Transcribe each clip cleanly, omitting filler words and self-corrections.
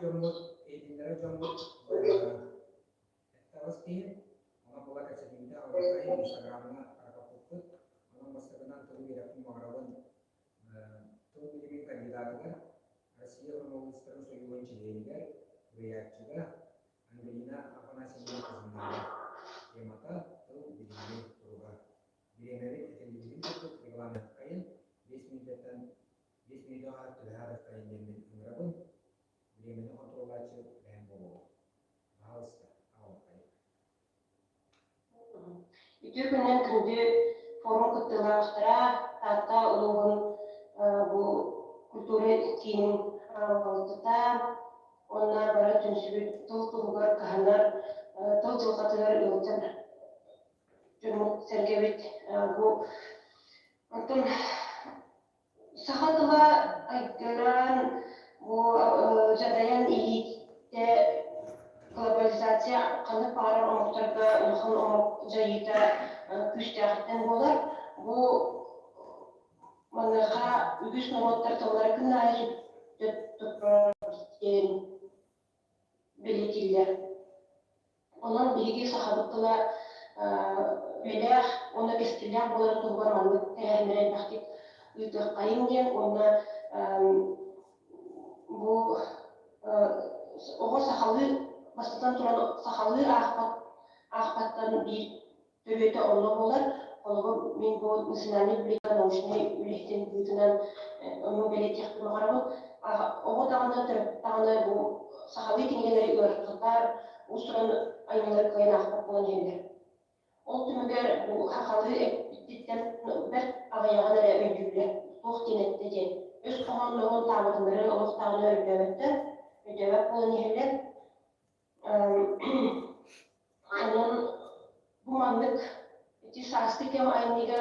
дьоммут, иһитиннэрэр дьоммут эттэ киһи. Онон була кэпсэтиибитэ аҕалбаккайын Инстаграмҥа тарҕаппыппыт. Онон бастакынан тылы биэрэхпин баҕарабын тыл билимин кандидатыгар, Россия суруналыыстарын сойууһун чилиэнигэр, суруйааччыга Ангелина Афанасьевна Казанова. Темата тыл билимин туруга. Бириэмэбит этиллибитин курдук регламенткайын 5 мүнүүтэттэн 5 мүнүүтэҕэ түбэһэ аҕыстайын диэммин ыҥырабын. Бириэмэни хонтуруоллааччы бэйэм буолуоҕум. Баһаалыста, аҕалыккайын. Үтүө күнүнэн күндү форум кыттыылаахтара, Таатта улууһун бу культура киинин салалтата уонна бары түмсүбүт тыл туһугар кыһанар, тыл дьылҕатыгар ыалдьар дьоммут-сэргэбит бу онтон Саха тыла айгыраан бу дьадайан иһиитэ глобализация ханнык баҕарар омуктарга улахан омук дьайыыта күүстээҕиттэн буолар. Бу маныаха үгүс норуоттар тыллара күн аайы сүтэ диэн бэлиэтииллэр. Онон биһиги сахабыт тыла үйэлээх уонна кэскиллээх буоларын туһугар маннык тэрээһиннэри элбэхтик ыытыаххайыҥ диэн уонна бу оҕо сахалыы бастатан туран сахалыы аахпат аахпаттан биир Төрүөтэ онно буолар. Холобур, мин бу национальнай библиотека научнай үлэһитин быһыытынан ону бэлиэтиэхпин баҕарабын. Оҕо даҕаны, төрөппүт даҕаны бу сахалыы кинигэлэри ыарырҕатар, уус-уран айымньылары кыайан аахпат буолан иһэллэр. Ол түмүгэр бу сахалыы эппититтэн бэрт аҕыйаҕын эрэ өйдүүллэр. Туох диэн эттэ диэн. Өс хоһооннорун, таабырыннары олох даҕаны өйдөөбөттөр, өйдөөбөт буолан иһэллэр. Онон бу маннык ити сааскы кэм айымньыга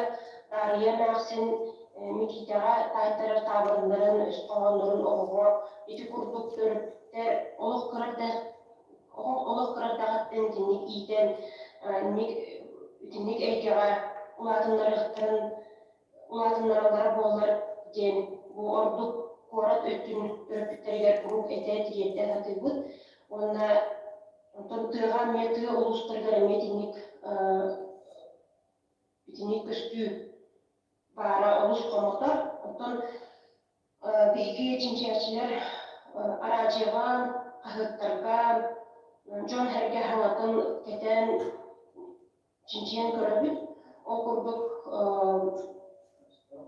Даарыйа эмээхсин Микиитэҕэ таайтарар таабырыннарын, өс хоһооннорун оҕоҕо ити курдук төрөппүттэр олох кыра олох кыра эрдэҕиттэн итинник иитэн, итинник эйгэҕэ улаатыннарыахтарын улаатыннараллара буоллар диэн бу ордук куорат өттүн төрөппүттэригэр куруук этэ тириэрдэ сатыыбыт уонна онтон тыаҕа эмиэ тыа улуустарыгар эмиэ итинник итинник көстүү баара олус хомотор. Оттон биһиги чинчийээччилэр араадьыйаҕа, хаһыаттарга дьон-сэргэ хаҥатын кэтэн чинчийэн көрөбүт. Ол курдук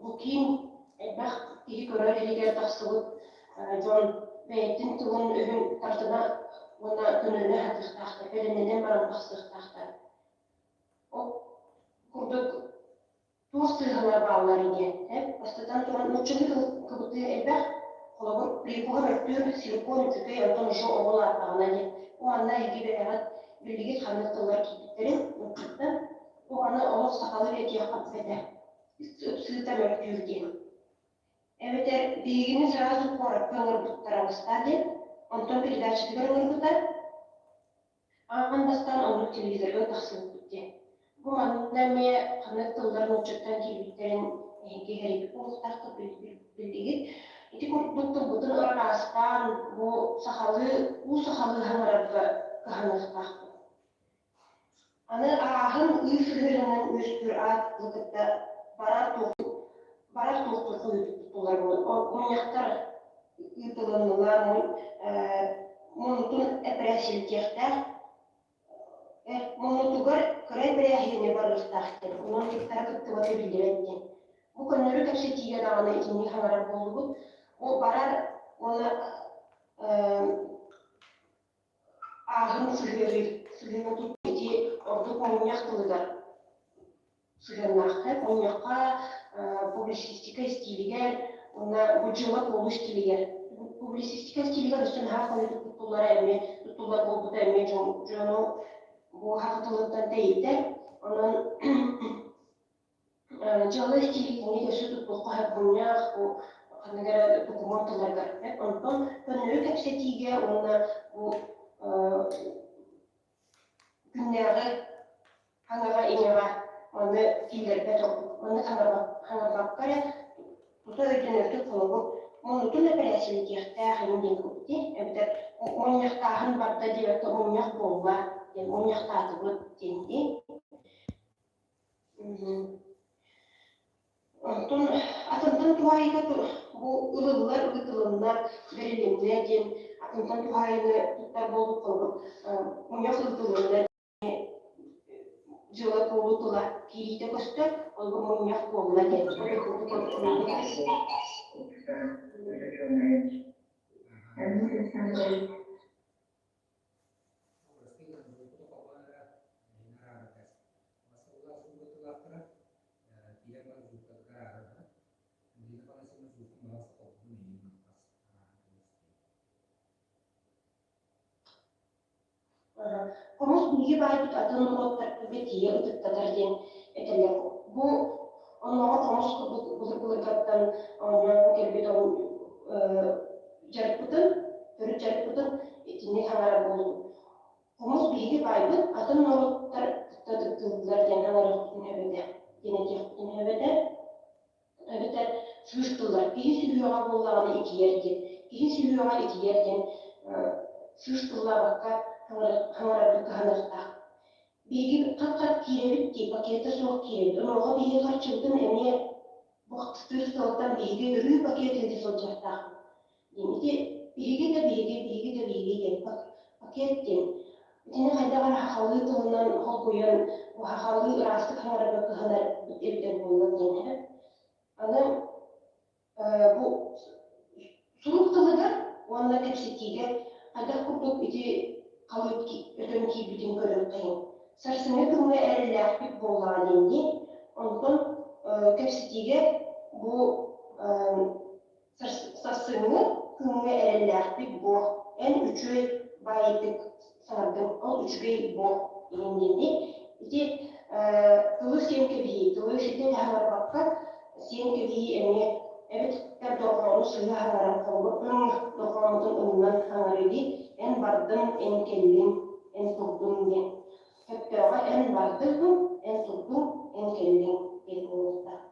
бу киин элбэх киһи көрөр иһигэр тахсыбыт дьон бэйэтин тылын-өһүн тардына уонна көнөнө сатыахтаахтар, бэлэмнэнэн баран тахсыахтаахтар. Ол курдук Туох сыыһалар бааллар диэн, бастатан туран, нууччалыы кыбытыы элбэх. Холобур, прикуһа мөлтүүр, силикон үчүгэй, онтон уже оҕо улааттаҕына диэн. Бу манна эһиги бэйэҕит билигит ханнык тыллар киирбиттэрин нууччаттан. Бу аны олох сахалыы этиэххэ этэ. Ыпсыыта мөлтүүр диэн. Эбэтэр биһигини сразу куоракка ыҥырбыттара бастаа диэн, онтон передачатыгар ыҥырбыта. Аан бастаан оннук телевизорга тахсыбыппыт диэн. Бу манна эмиэ ханнык тыллар нууччаттан киирбиттэрин эһиги хэрийбит буолуохтааххыт биллигит. Ити курдук тылбытын ыраастаан бу сахалыы, уу сахалыы саҥарарга кыһаныахтаахпыт. Аны ааһын ыы сыһыарынан үөскүүр аат тылы кытта барар туох барар туохтуур хойутулар мунньахтар ыытылыннылар муннутун эпэрээссийэлэтиэхтээх муннутугар кыра эпэрээһийэни барыахтаах диэн онон кыттара кыттыбата биллибэт диэн бу көннөрү кэпсэтиигэ даҕаны итинник саҥарар буоллубут бу барар уонна ааһын сыһыарыы сыһыана ити ордук мунньах тылыгар сыһыаннаахтар. Мунньахха публицистика истиилигэр уонна бу дьыала-куолу истиилигэр. Публицистика истиилигэр өссө наһаа хойутук туттуллара эмиэ туттуллар буолбута эмиэ дьону бу саха тылыттан тэйитэр. Онон Дьыала истиилигин өссө туттуохха сөп мунньах бу ханнык эрэ докумуон тылларыгар. Онтон көннөрү кэпсэтиигэ уонна бу күннээҕи хаҥаҕа-иҥэҕэ маны киллэрбэт ордук. Маны хаҥарбакка эрэ тута өйдөнөрдүк холобур. Муннутун эпэрээссийэлэтиэхтээх эҥин диэн курдук эбэтэр мунньахтааһын барда диэбэккэ мунньах буолла диэн мунньахтаатыбыт диэн дии. Онтон атынтан туһаайыыга бу ылыллар, ыытылынна, бэрилиннэ диэн атынтан туһаайыыны туттар буолбут холобур мунньах ыытылынна дьыала куолу тыла киириитэ көстөр, ол бу мунньах буолла диэн. Хомус биһиги баайбыт атын норуоттарга тиийэ ытыктатар диэн этэллэр. Бу оннооҕор хомус курдук былыр-былыргаттан оонньоон кэлбит дьарыкпытын, төрүт дьарыкпытын итинник хаҥарар буоллубут. Хомус биһиги баайбыт атын норуоттар кытта ытыктыыллар диэн хаҥарыахпытын сөп этэ, диэн этиэхпитин сөп этэ. Эбэтэр сыыс тыллар киһи сүһүөҕэ буоллаҕына итийэр диэн, киһи сүһүөҕэ итийэр диэн сыыс тыллаабакка хаҥарарга кыһаныахтаах. Биһиги хат-хат киирэбит дии, пакета суох киирэбит. Онуоха биһиги харчыбытын эмиэ бу сыыс тылтан биһиги өрүү пакет илдьэ сылдьыахтаахпыт. Диэн ити биһиги да биһиги, биһиги да биһиги диэн пакет диэн. Итини хайдах эрэ сахалыы тылынан холбуйан, бу сахалыы ыраастык хаҥарарга кыһанар эбитэ буолла диэн эһэ. Аны бу сурук тылыгар уонна кэпсэтиигэ хайдах курдук ити халыып өтөн киирбитин көрүөххэйиҥ. Сарсыҥҥы күҥҥэ эрэллээхпит буоллаҕа диэн дии. Онтон кэпсэтиигэ бу Сарсыҥҥы күҥҥэ эрэллээхпит буо, эн үчүгэй баайытык саҥардыҥ, ол үчүгэй буо диэн диэни ити тылы сиэн кэбиһии, тылы ситэ таһаарбакка сиэн кэбиһии эмиэ эбэтэр дорҕоону сыыһа хаҥаран холобур ын дорҕоонутун ынынан хаҥарыы дии, эн бардыҥ, эн кэллиҥ, эн турдуҥ диэн. Сөптөөҕө эн бардыҥ, эн турдуҥ, эн кэллиҥ диэн буолуохтаах.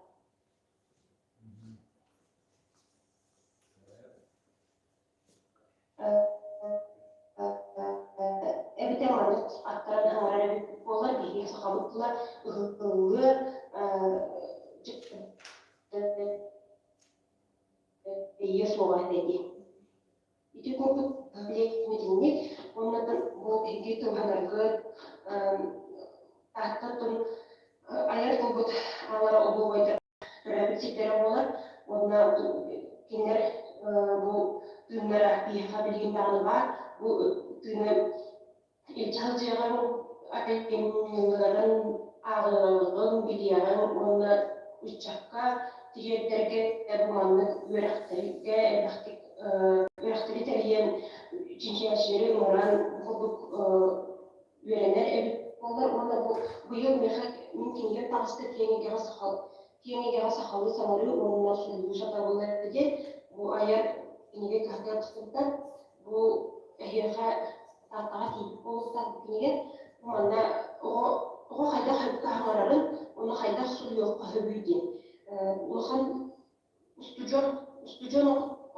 Эбэтэр маннык аттаран хаҥарар эбиппит буоллар, биһиги сахабыт тыла ыһыллыа ийэ суоҕа этэ дии. Ити курдук итинник уонна бу биһиги туһанаргыт тааттаттан айар тылбыт аҥара оһуобайдар төрөөбүт сирдэрэ буолар уонна кинилэр бу тыыннара биһиэхэ билигин даҕаны баар. Бу тыыны илдьэ сылдьыаҕыҥ, айымньыларын ааҕыаҕыҥ, билиэҕиҥ уонна ыччакка тириэрдэргэ бу маннык үөрэхтэргэ элбэхтик үөрэхтэри тэрийэн чинчийээччилэри ыҥыран бу курдук үөрэнэр эбит буоллар уонна бу быйыл миэхэ мин кинигэм таҕыста киэҥ эйгэҕэ саха киэҥ эйгэҕэ сахалыы саҥарыы уонна суруйуу сатабыла диэн бу айар кинигэ кыһатыгар тахсыбыта. Бу эһиэхэ Тааттаҕа тиийбит буолуохтаах бу кинигэ. Бу манна оҕо оҕо хайдах сөпкө саҥарарын уонна хайдах суруйуохха сөбүй диэн. Улахан устудьуон устудьуон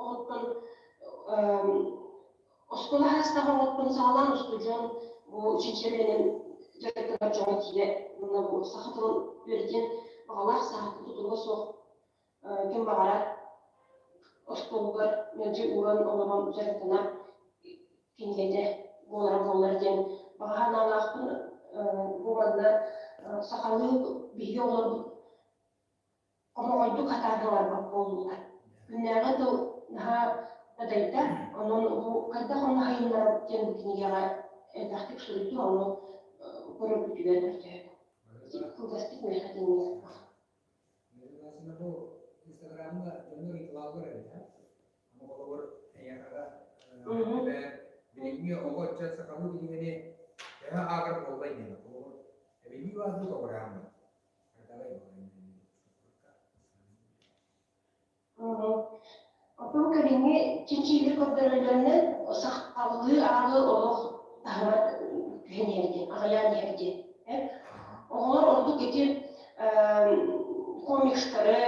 оҕоттон оскуола саастаах оҕоттон саҕалаан устудьуон бу чинчийэр дьарыктанар дьоҥҥо тиийэ уонна бу саха тылын үөрэтиэн баҕалаах сааһыттан тутулуга суох ким баҕарар остуолугар мэлдьи ууран олорон дьарыктанар кинигэтэ буолара буоллар диэн баҕа санаалаахпын. Бу манна сахалыы биһиги оҕолорбут хомоҕойдук хатаан хаҥарбат буоллулар. Күннээҕи тыл наһаа дадайда, онон бу хайдах онно хайыннарабыт диэн бу кинигэҕэ элбэхтик суруйдум, ону көрөргүтүгэр көрдөһөбүн. Кылгастык миэхэ итинник. Бу Инстаграмҥа дьоннор ыйыталааллар эбит, Ама холобур, эйиэхэҕэ билиҥҥи оҕо ыччат сахалыы билиҥҥини төһө ааҕар буоллай диэн. Холобур, эбилии баар дуу тоҕурааммыт? Оттон кэлиҥҥи чинчийиилэр көрдөрөллөрүнэн, сахалыы ааҕыы олох таһыма түһэн иһэр диэн, аҕыйаан иһэр диэн. Оҕолор ордук ити комикстары,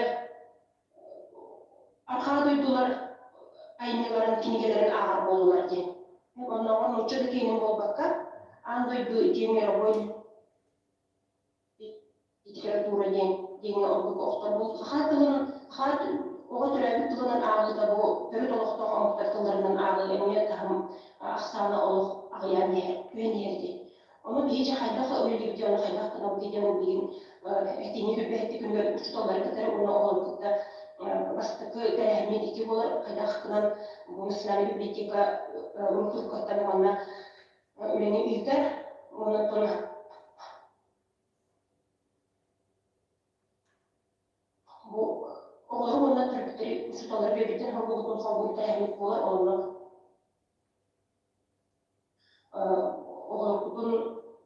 арҕаа дойдулар кинигэлэрин ааҕар буоллулар диэн. Оннооҕор нуучча да киэнин буолбакка, аан дойду ити мировой литература диэн диэҥҥэ ордук охтор буол. Саха тылын, саха оҕо төрөөбүт тылынан ааҕыыта бу төрүт олохтоох омуктар тылларынан ааҕыы эмиэ таһым ахсаана олох аҕыйаан иһэр, түһэн иһэр ити. Ону биһи дьэ хайдах үлэлиибит, ону хайдах гынабыт диэн билигин этиини күрбэһитти күнүгэр учууталлары кытары уонна оҕолору кытта бастакы тэрээһиммит ити буолар. Хайдах гынан бу национальнай библиотека уруккуттан уонна үлэни ыытар уонна бу оҕолору уонна төрөппүттэри учууталлары биэрбиттэн холбуутун холбуур тэрээһиммит буолар. Онно оҕолорбутун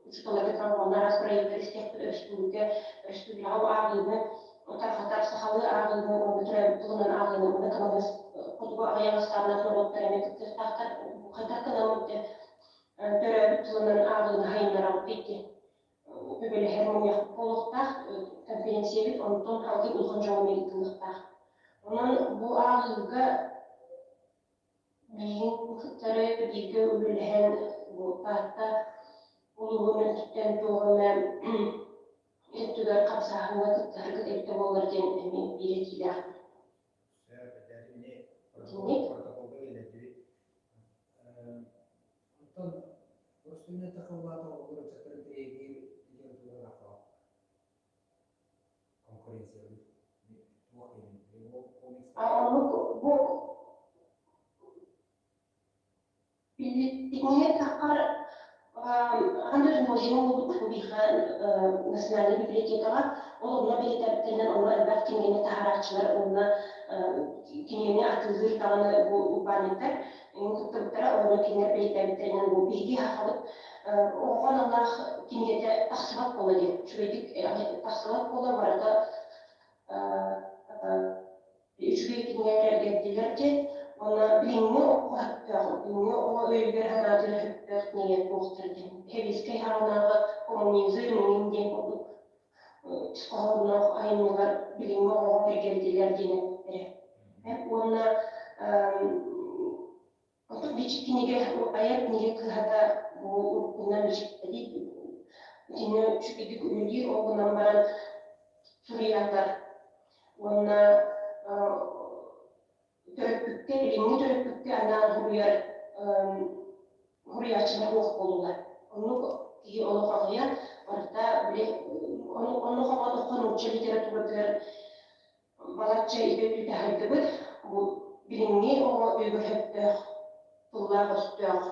учууталларга уонна араас проектар истиэхпит өрөспүүбүлүкэ өрөспүүбүлүкэҕэ ааҕыыны тарҕатар сахалыы ааҕыыны уонна төрөөбүт тылынан ааҕыыны уонна кыламыс хотугу аҕыйах ахсааннаах норуоттар эмиэ кыттыахтаахтар хайдах гынаммыт төрөөбүт тылынан ааҕыыны сайыннарабыт ити үбүлэһэр мунньах буолуохтаах конференциябит онтон салгыы улахан дьоҥҥо ыытыллыахтаах. Онон бу ааҕыыга Билигин кытары бииргэ үлэлэһэн бу Таатта улууһун өттүттэн туох эмэ өттүгэр хамсааһыҥҥа кыттыһаргыт эбитэ буоллар диэн эмиэ биир этиилээхпин. Сөп, этэрини Итинник. протоколга киллэрдибит. Оттон Ростуйна тахаллаата оҕолор ыччаттарын тириэрдиир литературалаах конкуренциялыыр туох диэн Оннук бу Билиҥҥи таххар ханна симпозиум буолбут биһиэхэ национальнай библиотекаҕа ол онно бэлиэтээбиттэринэн онно элбэх кинигэни таһаарааччылар уонна кинигэни атыылыыр даҕаны бу урбаанньыттар кыттыбыттара онно кинилэр бэлиэтээбиттэринэн бу биһиги сахабыт оҕоҕо аналлаах кинигэтэ тахсыбат буола диэн үчүгэйдик тахсыбат буола барыта үчүгэй кинигэлэр эргэрдилэр диэн уонна билиҥҥи оҕо сөптөөх, билиҥҥи оҕо өйүгэр-санаатыгар сөптөөх кинигэ туохтар диэн сэбиэскэй саҕанааҕы коммунизм иҥин диэн курдук ис хоһоонноох айымньылар билиҥҥи оҕоҕо эргэрдилэр диэн эппиттэрэ. Уонна оттон бичик кинигэ айар кинигэ кыһата бу уруккунан бичиктэри итини үчүгэйдик үлэлиир ол гынан баран суруйаллар уонна төрөппүккэ билиҥҥи төрөппүккэ анаан суруйар суруйааччылар суох буоллулар. Оннук киһи олох аҕыйах барыта били онно хоҕотоххо нуучча литературатыгар балачча ити өттүтэ сайдыбыт. Бу билиҥҥи оҕо өйүгэр сөптөөх тыллаах-өстөөх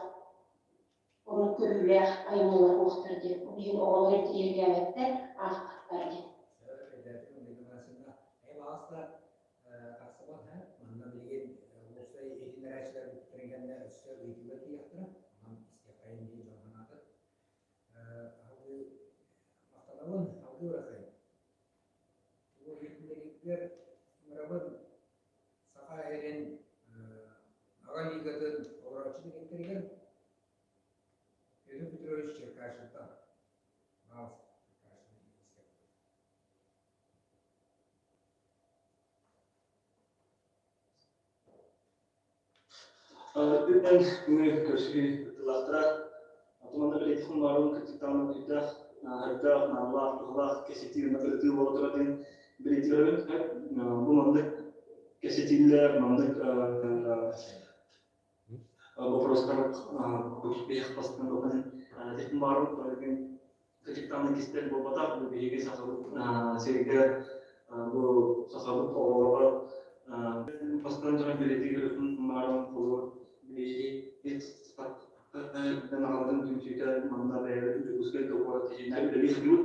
оннук көрүүлээх айымньылар уохтар диэн. Ол иһин оҕолор интириэһиргээбэттэр, аахпаттар диэн. Тахсыбат манна билигин уопсай иһитиннэрээччилэр бүттэригэннэ өссө ыйытыылар киириэхтэрэ. Онон истиэххэйин диэн дьон санаата. Салгыы махтанабын, салгыы барахайын. Бу иһитиннэриитигэр ыҥырабын Саха сирин Аҕа лигатын олорооччу дириэктэригэр Петр Петрович Черкашинтан. Пожалуйста, Черкашин Үрдүнэн күҥү көрсүү кыттыылаахтара Атыманна бэлиэтиһин баарын кырдьыктаан өйдөөх, өйдөөх, наадалаах, туһалаах кэпсэтии уонна ырытыы буола турар диэн бэлиэтиибин. Бу маннык кэпсэтиилэр, маннык вопростар биһиэх бастан этим баарын кырдьыктаан кистэл буолбатах, бу биһиги сахабыт сиригэр бу сахабыт оҕолоро бастан дьон бэлиэтиир баарын холобур биһиги аҕаларын түмсүүтэ манна бэйэбит Дьокуускай куорат иһинэн үлэлии сылдьыбыт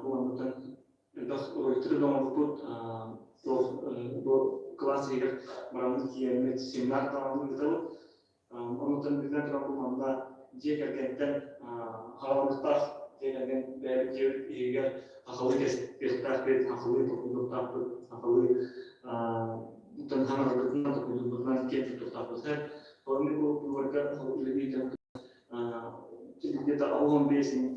бу манныктан элбэх роликтары да оҥорбуппут туох бу кылаас иһигэр бараммыт киирэммит семинар даҕаны ыытабыт. Онуттан биллэн турар бу манна дьиэ кэргэнтэн хааллыбыттаах дьиэ кэргэн бэйэбит дьиэбит иһигэр сахалыы кэспиэхтээхпит, сахалыы толкуйдуохтаахпыт, сахалыы хаҥарарбытынан, толкуйдуурбутунан киэн туттуохтаахпыт. Холобур, бу быыбарга үлэлии где-то 85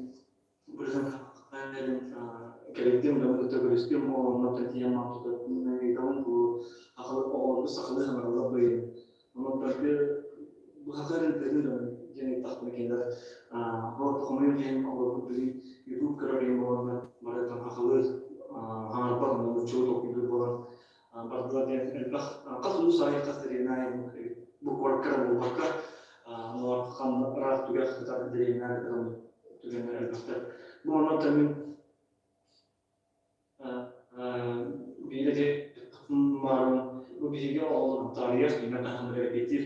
кэлэктиим дьону кытта көрүстүм, ол онно тиийэн ыйытабын бу оҕолорбут сахалыы саҥараллар быйыл. Онон Быһахарын тыһын диэн ыйыттахпына кинилэр хомойуох иһин оҕолорбут билигин YouTube көрөр иһин буоланнар барытын хахалыы хаҥарбат нууччалыы толкуйдуур буолан бардылар диэн элбэх хас улуус аайы хас дэриэбинэ аайы бу куоракка эрэ буолбакка ноор ханна ыраах түгэх сытар дэриэбинэ түгэннэр элбэхтэр. Бу онон мин Биир ити бу биһиги оҕолор таарыйар киинэ таһымыгар эппиэттиир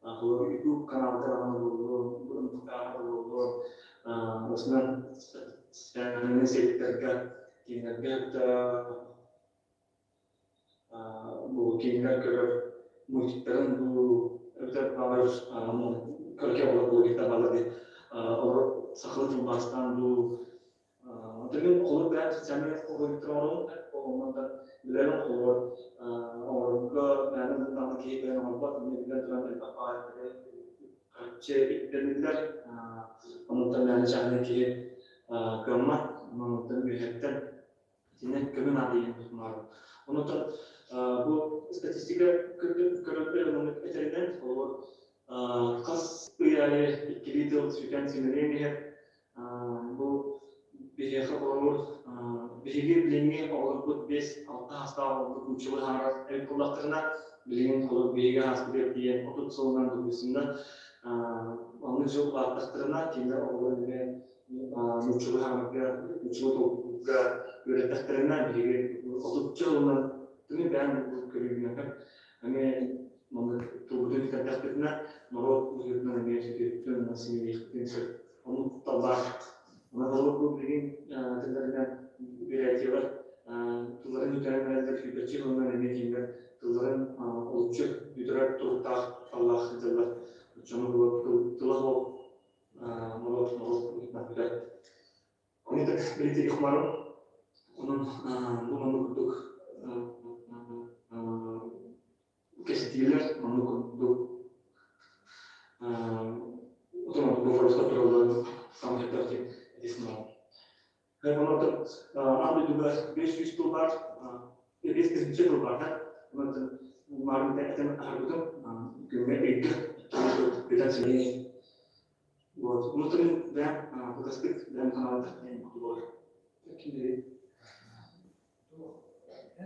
YouTube каналга даҕаны буолуо, буолуо, осунан социальнай сетьтэргэ кинилэргэ да бу кинилэр көрөр мультиктарын дуу эбэтэр баҕар көрө оҕолор блогердар бааллар дии олор сахалыы тылбаастаан дуу. Онтон мин холобур бэйэм социальнай холобур оҥоробун, онтон билэрим холобур оҥорорго мээнэ даҕаны киһи бэйэн оҥорбот, эмиэ биллэн туран элбэх баҕайы харчы ирдэниллэр. Онтон мээнэ чааһынай киһи кыаммат, онтон үөһэттэн итиннэ көмө наада диэн баарым. Онтон бу статистика көрөрбөр оннук этэринэн, холобур хас ый аайы иккилии тыл сүтэн симэлийэн иһэр. Бу биһиэхэ холобур, биһиги билиҥҥи оҕолорбут 5-6 саастаах оҕолорбут нууччалыы саҥарар эбит буоллахтарына, билигин холобур биһиги ааспытыгар тиийэн 30 сылынан допустим да, оннук дьыл улааттахтарына, кинилэр оҕолор эмиэ нууччалыы саҥарарга, нууччалыы толкуйга үөрэттэхтэринэ, биһиги отучча сылынан түмүк бэйэм көрүүбүнэн эмиэ маннык тылбытын сүтэрдэхпитинэ, норуот быһыытынан эмиэ сүтүөхпүтүн, симэлийиэхпитин сөп. Ону кутталлаах. Онон ол бу билигин тылларынан бүрээтиялар тылларын үтэрэн эрэллэр сүүрбэччэ сылынан эмиэ кинилэр тылларын олуччу үтэрэр туруктаах кутталлаах сылдьаллар. Оччону булар тыла суох норуот норуот быһыытынан бүтэр. Ону так билити ихмарым. Онон бу маннык курдук кэпсэтиилэр маннык курдук боппуруостар туралларын саамай сөптөөх диэн этии санаабын. Онон аан дойдуга 500 тыл баар, 5000 тыл баар да. Онон маарын этэн аһарбытым күҥҥэ ыйга бүтэн сэмэй. Вот. Онон бэйэм кылгастык бэйэм санаабытым диэн курдук.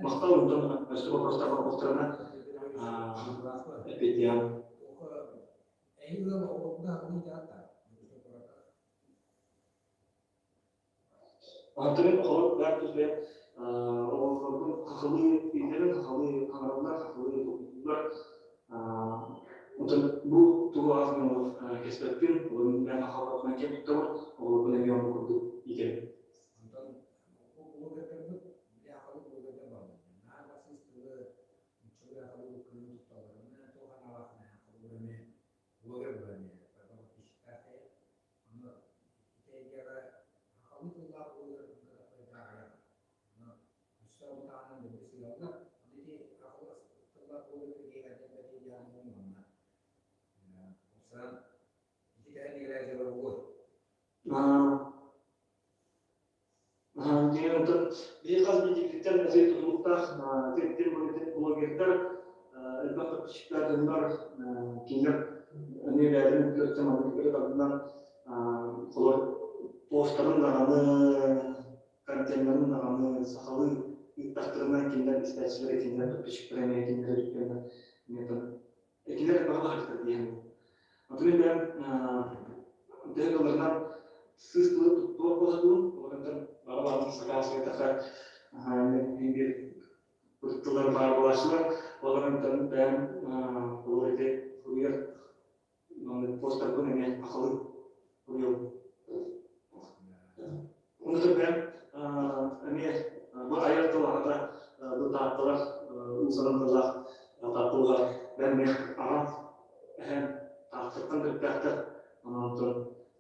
Махтал онтон өссө вопростар боппуохтарына эппиэттиэҕим. Онтон холор баар тус бэйэм оҕолорбун хахылыы иитэбин, хахылыы хаҥараллар, хахылыы толкуйдууллар. Онтон бу тугу аҕатын олох кэспэппин, олорун бэйэм хахалаабытынан киэн туттабын, оҕолорбун эмиэ оннук курдук иитэбин. Бу блогердарбыт били сахалыы блогердар бааллар. Наһаа бассыыс тылы, нууччалыы сахалыы кыын тутталлар. Туох аналаах холобур эмиэ блогер буолан эмиэ подписчиктаах Ону ити эйгэҕэ сахалыы тыллаах блогер аҕыйах. Ону өссө ону таһынан дэлби сыыһаллар. Ону ити сахалыы тыллаах блогер киһиэхэ диэн манна. Упсаран ити тэһэн игирээ дьылар буолуой. Дьиҥэр онтон биһиги хас биирдиибититтэн эсэй тутулуктаах блогердар элбэх подписчиктаах дьоннор кинилэр эмиэ бэйэлэрин өттүттэн маннык өрө тардынан холор постарын даҕаны контеннарын даҕаны сахалыы ыыттахтарына кинилэр истээччилэрэ кинилэр подписчиктара эмиэ кинилэр өттүттэн эмиэ Кинилэр элбэҕи баһардар диэн. Оттон мин бэйэм төһө кыалларынан сыыс тылы туттуох буолабын, олорунтан баҕа баҕатын сакаасыйатаха биир тыллар баар буолааччылар. Олорунтан бэйэм олор ити суруйар постарбын эмиэ ахылы суруйабын. Ону бэйэм эмиэ бу айар тыл аҕата бу таатталар уусанан тыллаах таатталга бэйэм эмиэ аҕам эһэм тааттаттан төрүттээхтэр. Онон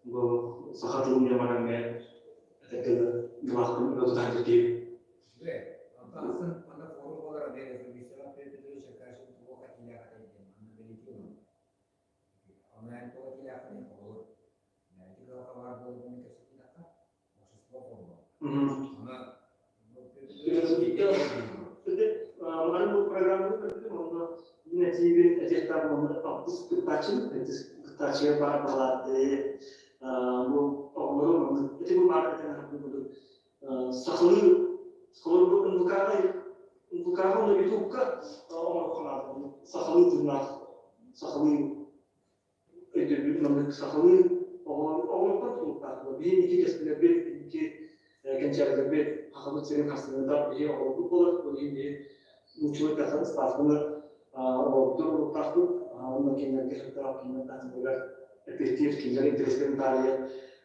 бу саха тылын ньыманан эмиэ этэргэ дылы өрө тутан киртиибин. Антон манна форум буолар Вячеслав Петрович Черкашин туох этиилээх этэй диэн манна бэлиэтии ылабын. Ону эн туох этиилээххиний холобур Ити кыһалҕа баар буолуон кэпсэтиэххэ, общество форума. Аны Маны бу программаны көрдүм, онно мин этиибин этиэхтээх уонна алтыс кыттааччым, алтыс кыттааччыга баар балааты бу оҕолору маннык ити бу баар этэн аһарбыт курдук сахалыы холобур бу НВК-ҕа НВК-ҕа уонна Ютубка оҥороххо наада сахалыы тыыннаах сахалыы өйдөбүл маннык сахалыы оҕолортон тутулуктаах биһи икки кэскилэрбит икки кэнчээрилэрбит хахабыт сирин хастыҥыта биһи оҕолорбут буолар ол иһин биһи нууччалыы тахсан ыстаасканы оҕолорбутун уруктаахпыт уонна кинилэргэ сөптөөх кинилэр таһымыгар эппиэттиир кинилэр интэриэстэрин таарыйар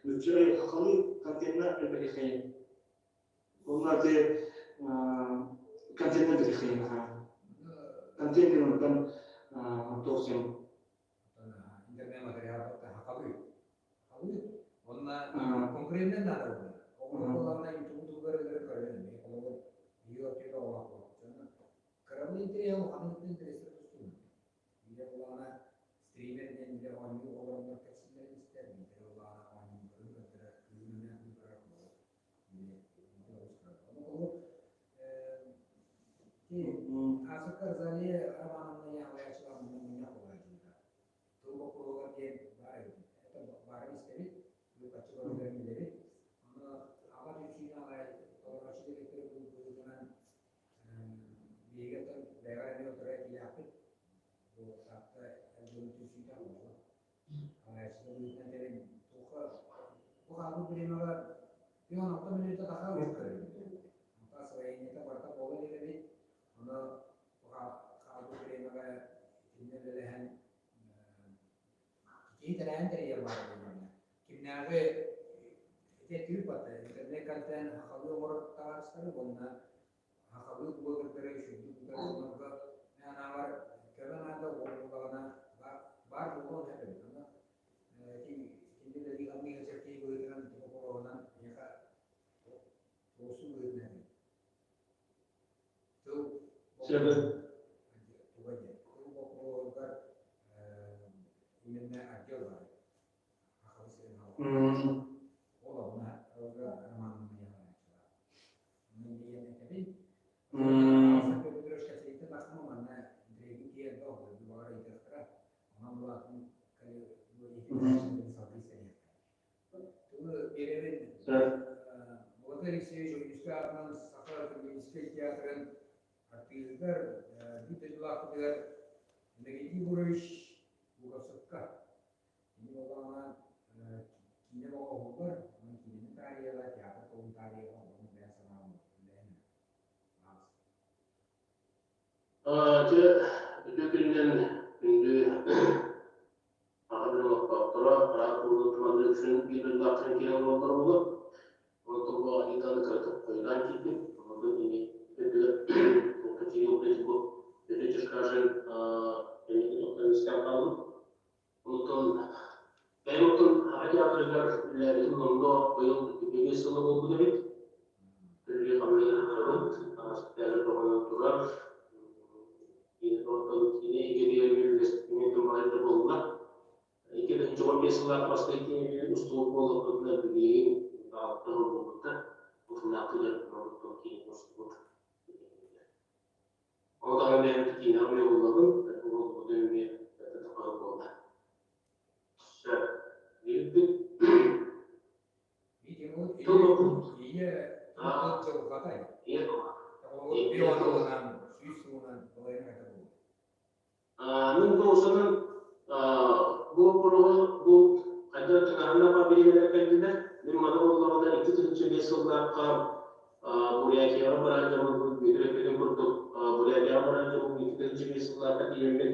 нуучча хахалыы контентна элбэхиэхэйин уонна ити контентна элбэхиэхэйин контент диэн онтон туох диэн Интернет материал хахалыы. Хахалыы. Онна конкурентнай наада буолар. Оҕолор буоллаҕына ютубу тугар өлөрө көрөн эмиэ холобур биир өттүгэр оҕолоох буолар. Кырабын интэриэһэ улаханын интэриэстэр тустууна. Биирэ буоллаҕына стример диэн биирэ оонньуу оҕолорунан кэпсииллэрин истэр, биирдэрэ буоллаҕына оонньууларын көрдөрөр, кыыһын көрөр холобур. Аасыкка Розалия Романовна Яҕайааччылар мунньах буолааччыта. Тыл боппуруоһугар диэн баар эбит. Это баарын истэбит, быыкаччыларыгар билэбит. Ону аҕа түмсүүнү аҕай толорооччу директор быһыытынан биһиги оттон бэйэҕэ эмиэ утары этиилээхпит. Бу Таатта эр дьонун түмсүүтэ буолуо. Аҕайааччылар быһыытынан кэлин туохха бу хаалбыт бириэмэҕэ 16 мүнүүтэ тахаа ыытар эбит. Онтон освоениета барыта буола илик эбит. Ону хаалбыт бириэмэҕэ итиннэ үлэлэһэн киһи тэрээһин тэрийэр баар буоллаҕына. Кимнээҕи ити түүл батта интернет контент сахалыы оҥорор табаарыстары уонна сахалыы блогердары үчүгэйдик тутар дьоннорго мин анаабар көмө наада буоллаҕына баар буолуон сөп эбит. Ону ити итиннэ үлэлии хамныы сылдьар киһи быһыытынан ити боппуруоһунан миэхэ туруорсуу быһыытынан этэбин. Тыл туга диэн тыл боппуруоһугар именно отдел баар Сахабыт сирин ол онно Роза Романовна Яковлевича Онон диэн этэбин. Петрович тахсама манна интриги тиэрдэ оҕолорду баҕар ыйытыахтара. Онон булаатын салгыы истэниэхтэрэ. Тылы биэрэбин Молодой Алексеевич Ойуунускай аатынан Саха академическай театрын артыыһыгар, биир дойдулаахпытыгар Иннокентий Егорович Луковцевка. Кини буоллаҕына киинэ бөҕө уһуллар, онон киинэни таарыйыаҕа, театр тылын таарыйыаҕа, ону бэйэ санаабын үллэһин Дьэ, үтүө күнүнэн күндү аҕа дьон олохтоохторо, араас буолуу туманныыр үксүн биир дойдулаахтарын киирэн олороллоро буолуо. Онтон бу Анитаны кыратык хойутаан киирдим. Онон ини үрдүгэр туохха киирии угуйа бу Петр Черкашин кэнники тохтон истэн хаалбыт. Онтон бэйэм оттон Аҕа театрыгар үлэлээбитим номнуо быйыл 25 сыла буолбут эбит. Үлэлии-хамныы сылдьабын. Спектакль бөҕөнөн турар. Оттон киинэ эйгэтигэр үлэлэспитим балай да буолла. 2015 сыллаах бастакы киинэбин устубут буоллахпытына, билигин алта сыл буолбута. Утумнаахтык дьарыктанабыт киинэ устубут. Ол даҕаны бэйэм киинэҕэ уйуллабын, уһулбутум эмиэ тухары буолла. Сөп. Билбит. Тыл Ийэ тыл дьылҕатай. Ийэ тыла. Биир сылынан, 100 сылынан балайын это буолуо. Мин бу усунун бу боппуруоһу бу хайдах тыҥааһыннаах бириэмэлэр кэллилэр. Мин маны буоллаҕына 2005 сыллаахха Бурятияҕа баран дьоммун Бүөтүр эппитин курдук Бурятияҕа баран дьоммун 2005 сыллаахха тиийэммин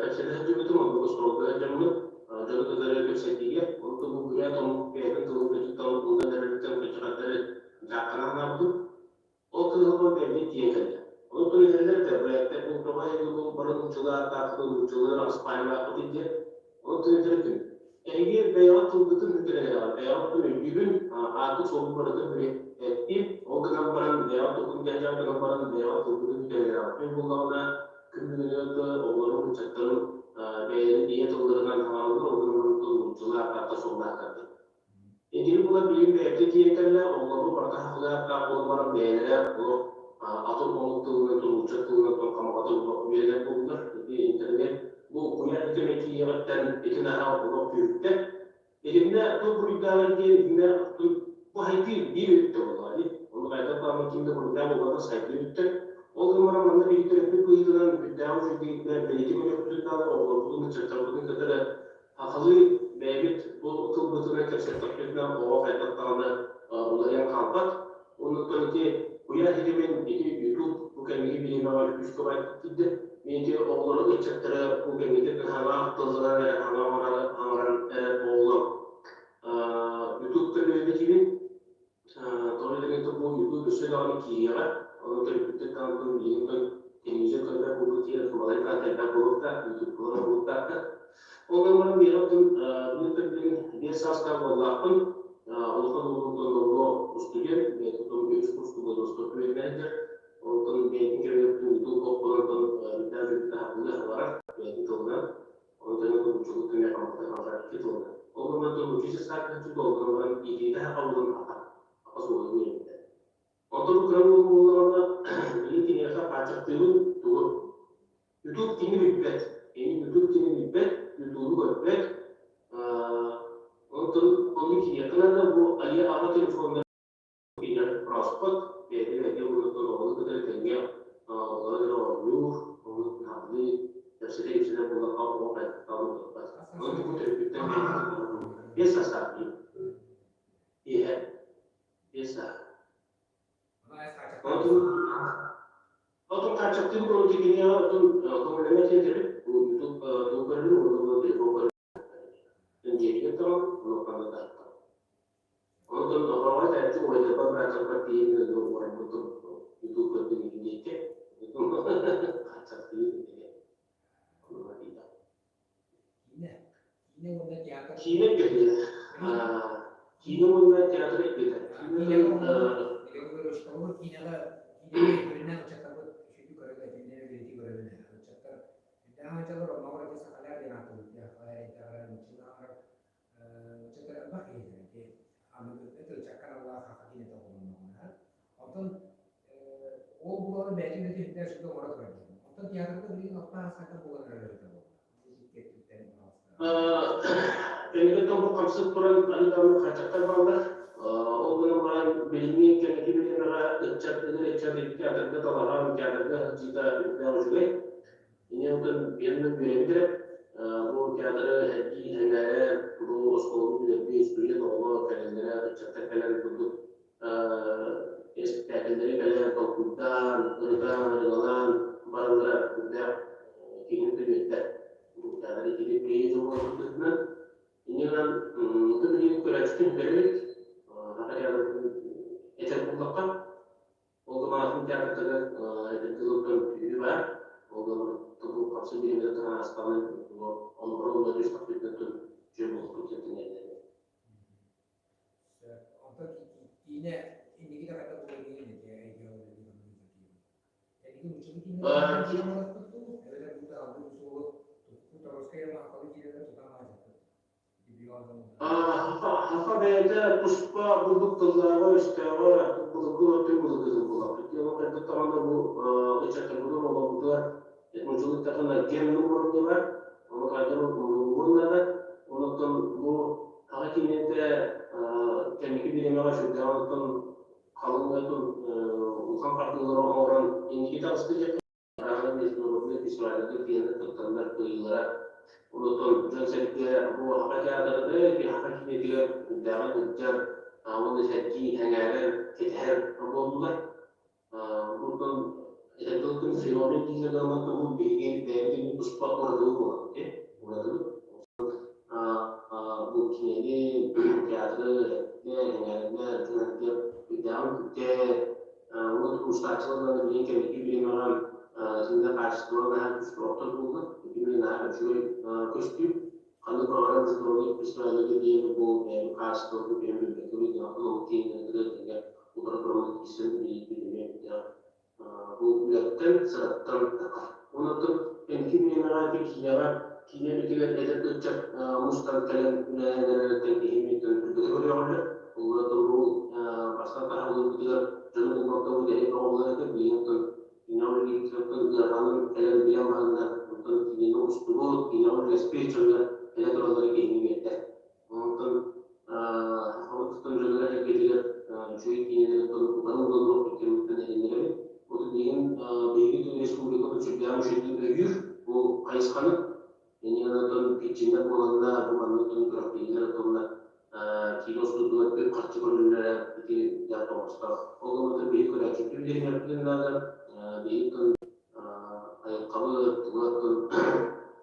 кэпсэтэ сылдьыбытым, оннук остуолга сылдьаммын дьону кытары кэпсэтиигэ, онтон бу бурят омук бэйэтин тылын көтүттэн умнан эрэриттэн кыччахаттары дьаахханан хаалбытым. Ол кыһалҕа бэйэбит тиийэн кэллэ. Онтон этэллэр да, бэйэттэр бу тоҕо эһиги бу бары нууччалыы ааттааххытын, нууччалыы араспаанньалааххытый диэн. Онтон этэр этим, эһиги бэйэҕит тылгытын бүтэрэн эрэҕит, бэйэҕит тыл өйдүүгүн, ааккыт-суолгут барытын эттим, ол гынан баран бэйэҕит тылгытын кэһэдьэҕит гынан баран бэйэҕит тылгытын бүтэрэн эрэҕит. Мин буоллаҕына күн бүгүнүгэр да оҕолорум, ыччаттарым бэйэлэрин ийэ тылларынан саҥараллар, ол гынан баран нууччалыы ааттаахтар-суоллаахтар диэн. Итини булан билигин бэйэбитин тиийэн кэллэ, оҕолорбут барыта хахылыахтаах буолан баран бэйэлэрэ олох Атын омук тылынан, нуучча тылынан хамаҕатык үөрэнэр буоллулар. Ити интернет бу куйаар ситимэ киириэҕиттэн ити наһаа олох күүһүрдэ. Итиннэ тыл буруйдааҕын диэн итиннэ бу сайдыы биир өттө буоллаҕа дии. Ону хайдах даҕаны ким да буруйдаах буолбатах сайдыы өттө. Ол гынан баран манна биир төрөппүт быһыытынан үрдээҕи үчүгэйдик бэлиэтии көрүөхпүтүн даҕаны оҕолорбутун, ыччаттарбытын кытары сахалыы бэйэбит бу тылбытынан кэпсэттэхпитинэ оҕо хайдах даҕаны уларыйан хаалбат. Оннуттан ити куйаар ситимин ити YouTube бу кэнники бириэмэҕэ күүскэ киирдэ. Мин ити оҕолору, ыччаттары бу кэнники хаҥа тылларан эрэ хаҥа оҥорон эрэ оҕолор YouTube көрүөбүтүбүн. Тоҕо диэтэххэ бу YouTube өссө даҕаны киириэҕэ. Ону төрөппүттэр даҕаны билигин телевизор көрбөт буолбут киһи балайда элбэх буолуохтаах, YouTube буолуохтаахтар. Ол гынан баран миэхэ мин билигин 5 саастаах уоллаахпын. Улахан уолум номнуо устудьуон, бэйэтин үһүс курска Владивостокка үөрэнэр. Онтон бэйэтин кэмигэр YouTube боппуруоһун үрдээх үрдүк аһыллар бэйэтин тылынан. Онтон учуутал кэмэ хамсатар икки тылынан. Ол гынан учитель саатан ол гынан баран иитиитэ хабылын аха суолун үөрэннэ. Онтон кыра уол буоллаҕына, билигин киниэхэ хааччахтыыбын тугу? Ютуб кини билбэт. Кини Ютуб кини билбэт, Ютубу көрбөт. Онтон онно кириэххэ наада бу айа аҕа телефоннар кинилэр проспот бэйэтэ бэйэтэ оннуттан оҕону кытары тэҥҥэ олорон эрэ оонньуур, ону наһаалыы кэпсэтэ-ипсэтэ буоллахха оҕо хайдах утуппат. Онон бу төрөппүттэр 5 саастаах дии. Иһэ 5 саас. Онтон Отон хааччахтыыбыт ол кинигэҕэ отон көҥүллэммэт диэн бу YouTube тыл көрүҥүн уонна телефон көрүҥүн дьиэтигэр таҥан онуохханна таһыттар. Онтон оҕоҕо этээччи убайдарбар бырааттарбар тиийэн уорбутум YouTube көрдүм диэки хааччахтыыр Киинэ. Киинэ уонна театр. Киинэ кэлиэ. Киинэ уонна театр эйгэтэ. Киинэ киинэҕэ киинэҕэ сүрүннээн ыччаттарбыт үчүгэй көрөллөр, итиннэ бэлиэтии көрөбүн. Ыччаттар сүрдээх ыччалар оннооҕор ити сахалар диэн ааттыыбыт эрэйдээҕэр нууччалааҕар ыччаттар элбэх киһилэр ити аныгы это ыччакка аналлаах саха киинэтэ оҕолонноҕуна. Онтон ол булары бэйэтин үлэтин сүрдээх үчүгэй оҥоро турар дьон. Онтон театрга билигин орто ааспакка буолан эрэр эбитэ буолла. Кэнникиттэн бу хамсык туран аны даҕаны хааччахтар бааллар. Ол гынан баран билиҥҥи кэнники бириэмэҕэ ыччат эдэр ыччат театрга талаһан, театрга сылдьыыта үрдээх үчүгэй. Инньэ онтон биэннэ үөрэбит эрэ. Бу театры эргии сэҥээрэ, бу оскуоланы бүтэрбит студент оҕолор кэлэллэрэ, ыччаттар кэлэн курдук испэктээкиллэри кэлэн толкуйдаан, ырытан, ырыгалаан бараллара үрдээх киһини үөрдэр. Театр итини биһиги дьоммутунан инньэ гынан билигин көрөөччүтүн көрөбүт. Саха театрын этэр буоллахха, ол гынан театртыгар эдэрги тылтан күүһү баар. Ол гынан тылы хапсы бириэмэтэ ааспаны оннугар онно түстахпытынан түһү буолбут диэн. Онтон киинэ инники да хайдах буолар диэн эти эйгэ Эһиги нууччалыы киинэлэр оҥороспут дуу, эбэтэр бу таалбыт суолу Тутаровскай маахалы киинэлэр тутан аһааччыппыт. Саха бэйэтэ туспа бурдук тыллааҕа, өстөөҕө, былыргы өттүн былыргы тыл буолар. Ити хайдах даҕаны бу ыччаттарбытын оҕолорбутугар нууччалыы эттэххинэ генный уровне бар, ону хайдах умнуллуон наада. Онуттан бу саха киинэтэ кэнники бириэмэҕэ сүрдээҕин оттон халыҥ улахан хардыылары оҥорон инники таҕыста диэххэ Араас международнай фестивалларга тиийэн кыттаннар кыайыылара. Онтон дьон-сэргэ бу Саха театрыгар, Саха киинэтигэр үрдээҕин сылдьар, уонна сэргии, сэҥээрэр, кэтэһэр буоллулар. Онтон этэргэ феномен дииллэр гынан бу биһиги бэйэбит туспа уратыбыт буолар. Уратыбыт. Бу киинэни, театры, сэҥээрэннэр, дьон-сэргэ үрдээҕин күүтэр, уонна устааччылар билигин кэнники бириэмэҕэ итиннэ хаачыстыба наһаа күүстээх буолла. Ити наһаа үчүгэй көстүү. Ханнык баҕарар международный фестивалларга диэн бу бэйэбит хаачыстыбабытын түһэн билбэккэбит, ол киинэлэргэ утары туран киирсэн билииппит эмиэ бу үлэттэн, сыраттан тахар. Онон кэнники бириэмэҕэ ити киинэҕэ киинэ үлэтигэр эдэр ыччат мустан кэлэн үлэлээн эрэриттэн киһи түргэтэ көрүөҕүллэр. Ол бу бастаан таһыллыбытыгар дьону булбакка бу дэһи оҕолор этэ билигин Даҕаны кэлэн билэн бараннар, онтон киинэни устубут, киинэҕэ үлэлэспит дьоннор кэлэ тураллара киһини үөрдэр. Онтон сахабыт дьоннор эргэтигэр үчүгэй киинэлэри тутан ылыллыбыт кэмиттэн эрэннэрэбит. Вот билигин биһиги республикабыт сүрдээх үчүгэйдик өйүүр бу хайысханы. Иннинэ питчиннэр буоланнар, бу маннык күрэхтэһиилэр оттоннор киинэ устуутугар үп-харчы көрүллэрэ ити дьэ тоҕоостоох. Ол гынан биһиги көрөөччүбүтүн биһириэхпитин наада. Биһиги айылҕабыт, тугу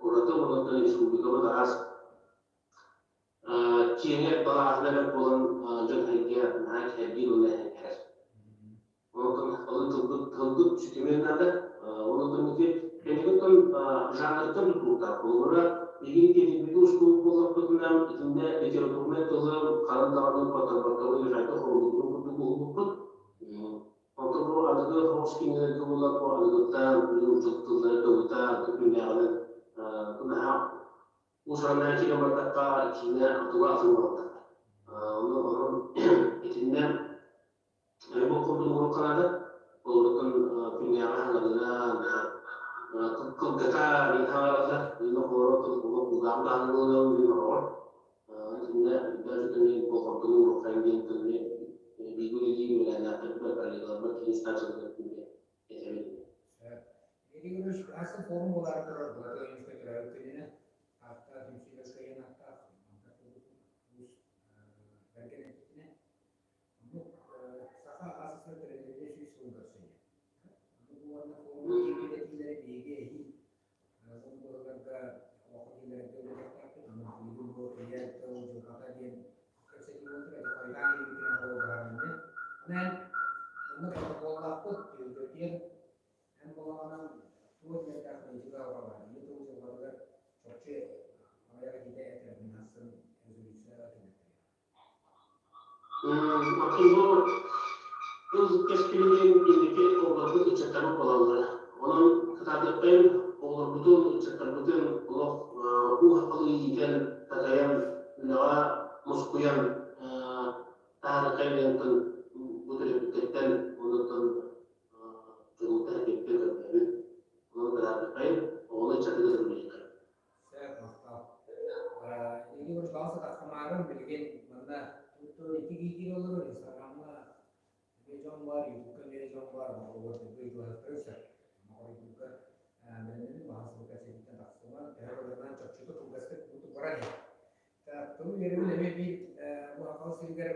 ураты онон республикабыт араас киэҥэ балааһына бэрт буолан дьон-сэргэ наһаа кэһэргиир уонна эһэргэр. Онтон алын тылбыт тылбыт сүтүмүөн наада. Онтон ити кэнникиттэн жанрыттан тутулуктаах. Холобура, билигин кэнникибити устубут буоллахпытына, итиннэ литературнай тылы ханан даҕаны куоттарбакка хайдах оҥорбутун курдук уһулбуппут. Онтон бу аныгы соҕус кинигэлэргэ буолар бу аныгыттан, билигин тыллары тылытаан, күннээҕинэн наһаа Уус-ураннаан киирэн бардахха, киинэ туга атын буолар. Ону онон итиннэ бу курдук урук наада. Олортон күннээҕи хаҥалыынан, кылгата мин хаҥалаллар, мин оҕолоро кулгаам даҕаны буолуом, мин оҕолор. Итиннэ даже мин болҕомтону уруоххайын диэн тылы бииргэ үлэлиир үөлээннээхтэрбэр, коллегаларбар киин станцияларга этэбин. Егор асы форум буолаары турар Былатыан Ойуунускай төрөөбүт күнүнэ Таатта түмсүүлэр кыайан ааттаах Мандар улуус бэргэн эппитинэ оннук Саха АССР тэриллибитэ 100 сылын көрсөйө. Ону бу уонна форум киирбит этиилэри биһиги эһиил ол быһыларга олоххо киллэрэргэ үлэлиэхтээхпит. Ону билигин бу ийэ тыл дьылҕата диэн кэпсэтии буолтар это хойутаан киирбитинэн холобурдаһар инньэ. Онон онно протоколлаахпыт түһүлгэтигэр Эн балаҕанан туох диэтээх ыйытыга баҕар, ийэ тыл дьылҕатыгар чопчу аҕыйах этиитэ этэрбин ахсын резолюция киллэртэрэ. Оттон тыл кэскилин инники оҕолорбут ыччаттарбыт буолаллар. Онон кытаатыаххайын оҕолорбутун, ыччаттарбытын олох уу сахалыы иитэн, такайан, үлэҕэ мускуйан таһаарыаххайын бу төрөппүттэртэн оннуттан дьонуттан эппиэттэн көрдөһөбүн. Онон кытаатыаххайын, оҕону ыччаты кытары Сөп, махтал. Егор Баҕа сатаххамаарым билигин манна тутту ити киитиир олорор Инстаграмҥа эмиэ дьон баар, Ютубка эмиэ дьон баар, оҕолор ыйыталаһыахтарын сөп. Моҕойдуурга бэлэмнэнин баҕа сылга сэрииттэн тахсыма, төһө кыларынан чопчутук кылгастык курдук баран иһэр. Тыл үөрэбин эмиэ биир бу Саха сиригэр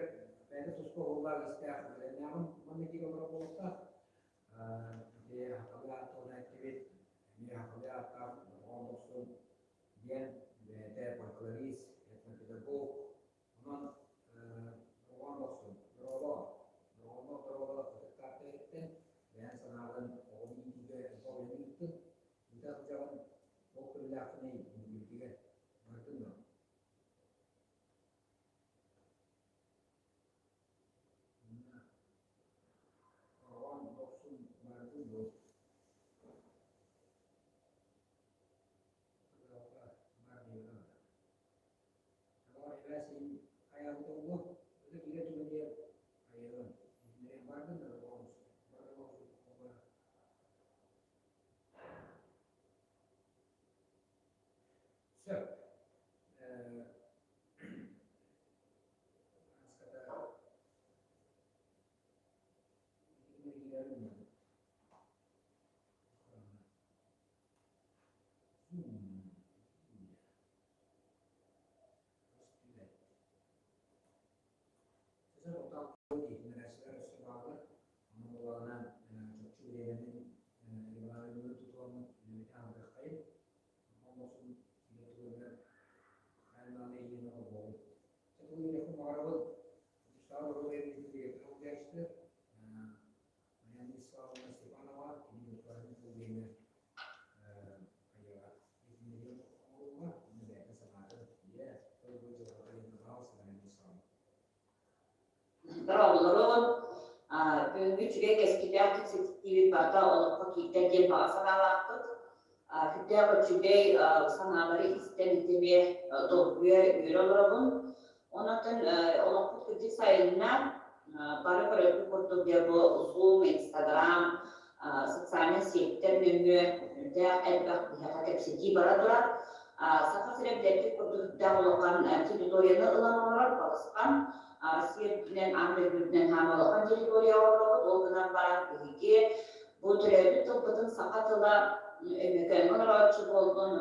бэйэтэ туспа уһуллаах истээх бэлэмнээҕин манна киирэ олорор буолуохтаах. Ити сахалыы ааттаах эттибит, эмиэ сахалыы ааттаах Дорҕоон Дохсун диэн бэйэтэ фольклорист, этнопедагог. Онон Дорҕоон Дохсун, дорообо, дорҕоонноох дорообо ытыктаах киһиттэн бэйэҥ санааҕын оҕону иитиигэ элбэх үлэни ыыттын. Ыыта сылдьаҕын, ол көрүүлээххиний инникибитигэр Бардын дуо? Манна Дорҕоон Дохсун бардын дуо? Тыалга бар диэбитэ Тоҕо эбээ син хайаабыта буолуо? Өтө киирэ түгэнигэр хайыаҕын? Иһитиннэриэх бардын да Дорҕоон Дохсун. Бар Дорҕоон Дохсун Сөп. Аската Иһитиннэрээччилэр өссө бааллар. Онон буоллаҕына чопчу бириэмэни регламены тутуһаммыт үлэбитин аһардыаххайын. Онон киирэ туругар хайаан даҕаны эйиэнэ холбообут. Чэ, тыл үөрэхпин баҕарабын. Тустаах доруобуйа министиэристибэтин салайааччыта Марьяна Вячеславовна Степанова кини виртуальнай тыл диэҥҥэ хайыаҕа иһитиннэриэн оҥоруоҕа. Онно бэйэтин санаатын ийэ тыл бу дьылҕата диэн пожалуйста, Марьяна Вячеславовна. Дорооболорун, бүгүҥҥү үчүгэй кэскилээх кэпсэтиибит барыта олоххо киирдэ диэн баҕа санаалаахпыт. Сүрдээх үчүгэй санаалары истэн итимиэ долгуйа үөрэ олоробун. Онон олохпут кырдьык сайынна, бары көрөрбүт курдук дьэ бу Zoom, Instagram, Социальнай сиэттэр нөҥүө үрдээх элбэх биһиэхэ кэпсэтии бара турар. Саха сирэ билэргит курдук үрдээх улахан территорияны ылан олорор, балысхан. Россия үрдүнэн, аан дойду үрдүнэн хаама улахан территорияҕа олоробут. Ол гынан баран биһиги бу төрөөбүт тылбытын саха тыла Өймөкөөҥҥө олорооччу буоллун,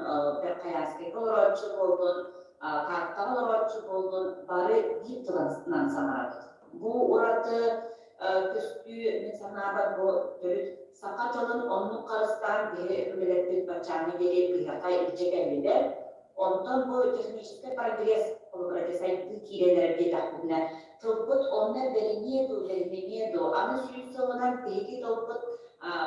Верхоянскайга олорооччу буоллун, Тааттаҕа олорооччу буоллун, бары биир тылынан саҥарабыт. Бу ураты көстүү, мин санаабар, бу төрүт саха тылын оннук харыстаан биһи өбүгэлэрбит баччааҥҥа диэри биһиэхэ илдьэ кэллилэр. Онтон бу техническэй прогресс, холобура, сайдыы киирэн эрэр диэтэхпитинэ, тылбыт онно бэриниэ дуу, бэринимиэ дуу, аны 100 сылынан биһиги тылбыт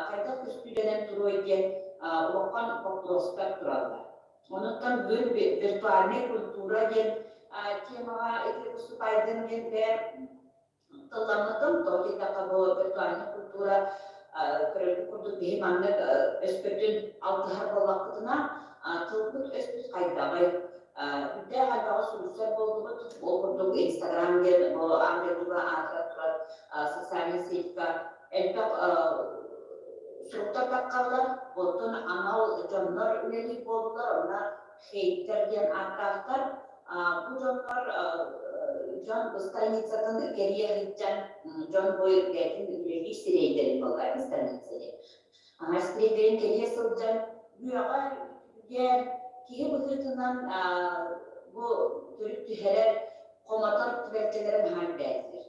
хайдах көстүүлэнэн туруой диэн улахан боппуруостар тураллар. Онуттан бүгүн виртуальнай культура диэн темаҕа ити выступайдым диэн бэйэм тылламмытым. Тоҕо диэтэххэ, бу виртуальнай культура көрөргүт курдук биһи маннык өспөтүн алтыһар буоллахпытына, тылбыт өспүт хайдаҕый? Үрдээх элбэҕи суруйсар буоллубут. Ол курдук Инстаграм диэн бу аан дойдуга аатырар турар социальнай сетька элбэх суруктар таххаллар. Оттон анал дьоннор үлэлиир буоллулар, онно хейтер диэн ааттаахтар. Бу дьоннор дьон страницатын кэрийэ сылдьан, дьон бу бэйэтин үлэлиир сирэйдэрин буоллар страница диэн. Сирэйдэрин кэрийэ сылдьан үөҕэр, үтүгэр, киһи быһыытынан бу төрүт түһэрэр, хомотор түбэлтэлэрин наһаа элбээтилэр.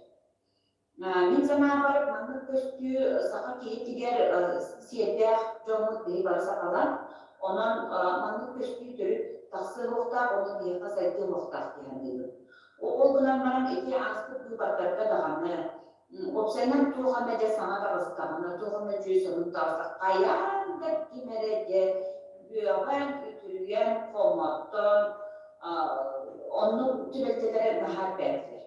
Мин санаабар, маннык көстүү саха киһитигэр сиэрдээх дьоммут биһи бары сахалар. Онон маннык көстүү төрүт тахсыа суохтаах уонна биһиэхэ сайдыа суохтаах дии саныыбын. Ол гынан баран ити ааспыт быыбардарга даҕаны уопсайынан туох эмэ дьэ саҥа таҕыстаҕына, туох эмэ үчүгэй сонун таҕыста, хайаан да ким эрэ дьэ үөҕэн, үтүрүйэн, хомоттон оннук түбэлтэлэрэ наһаа элбээтилэр.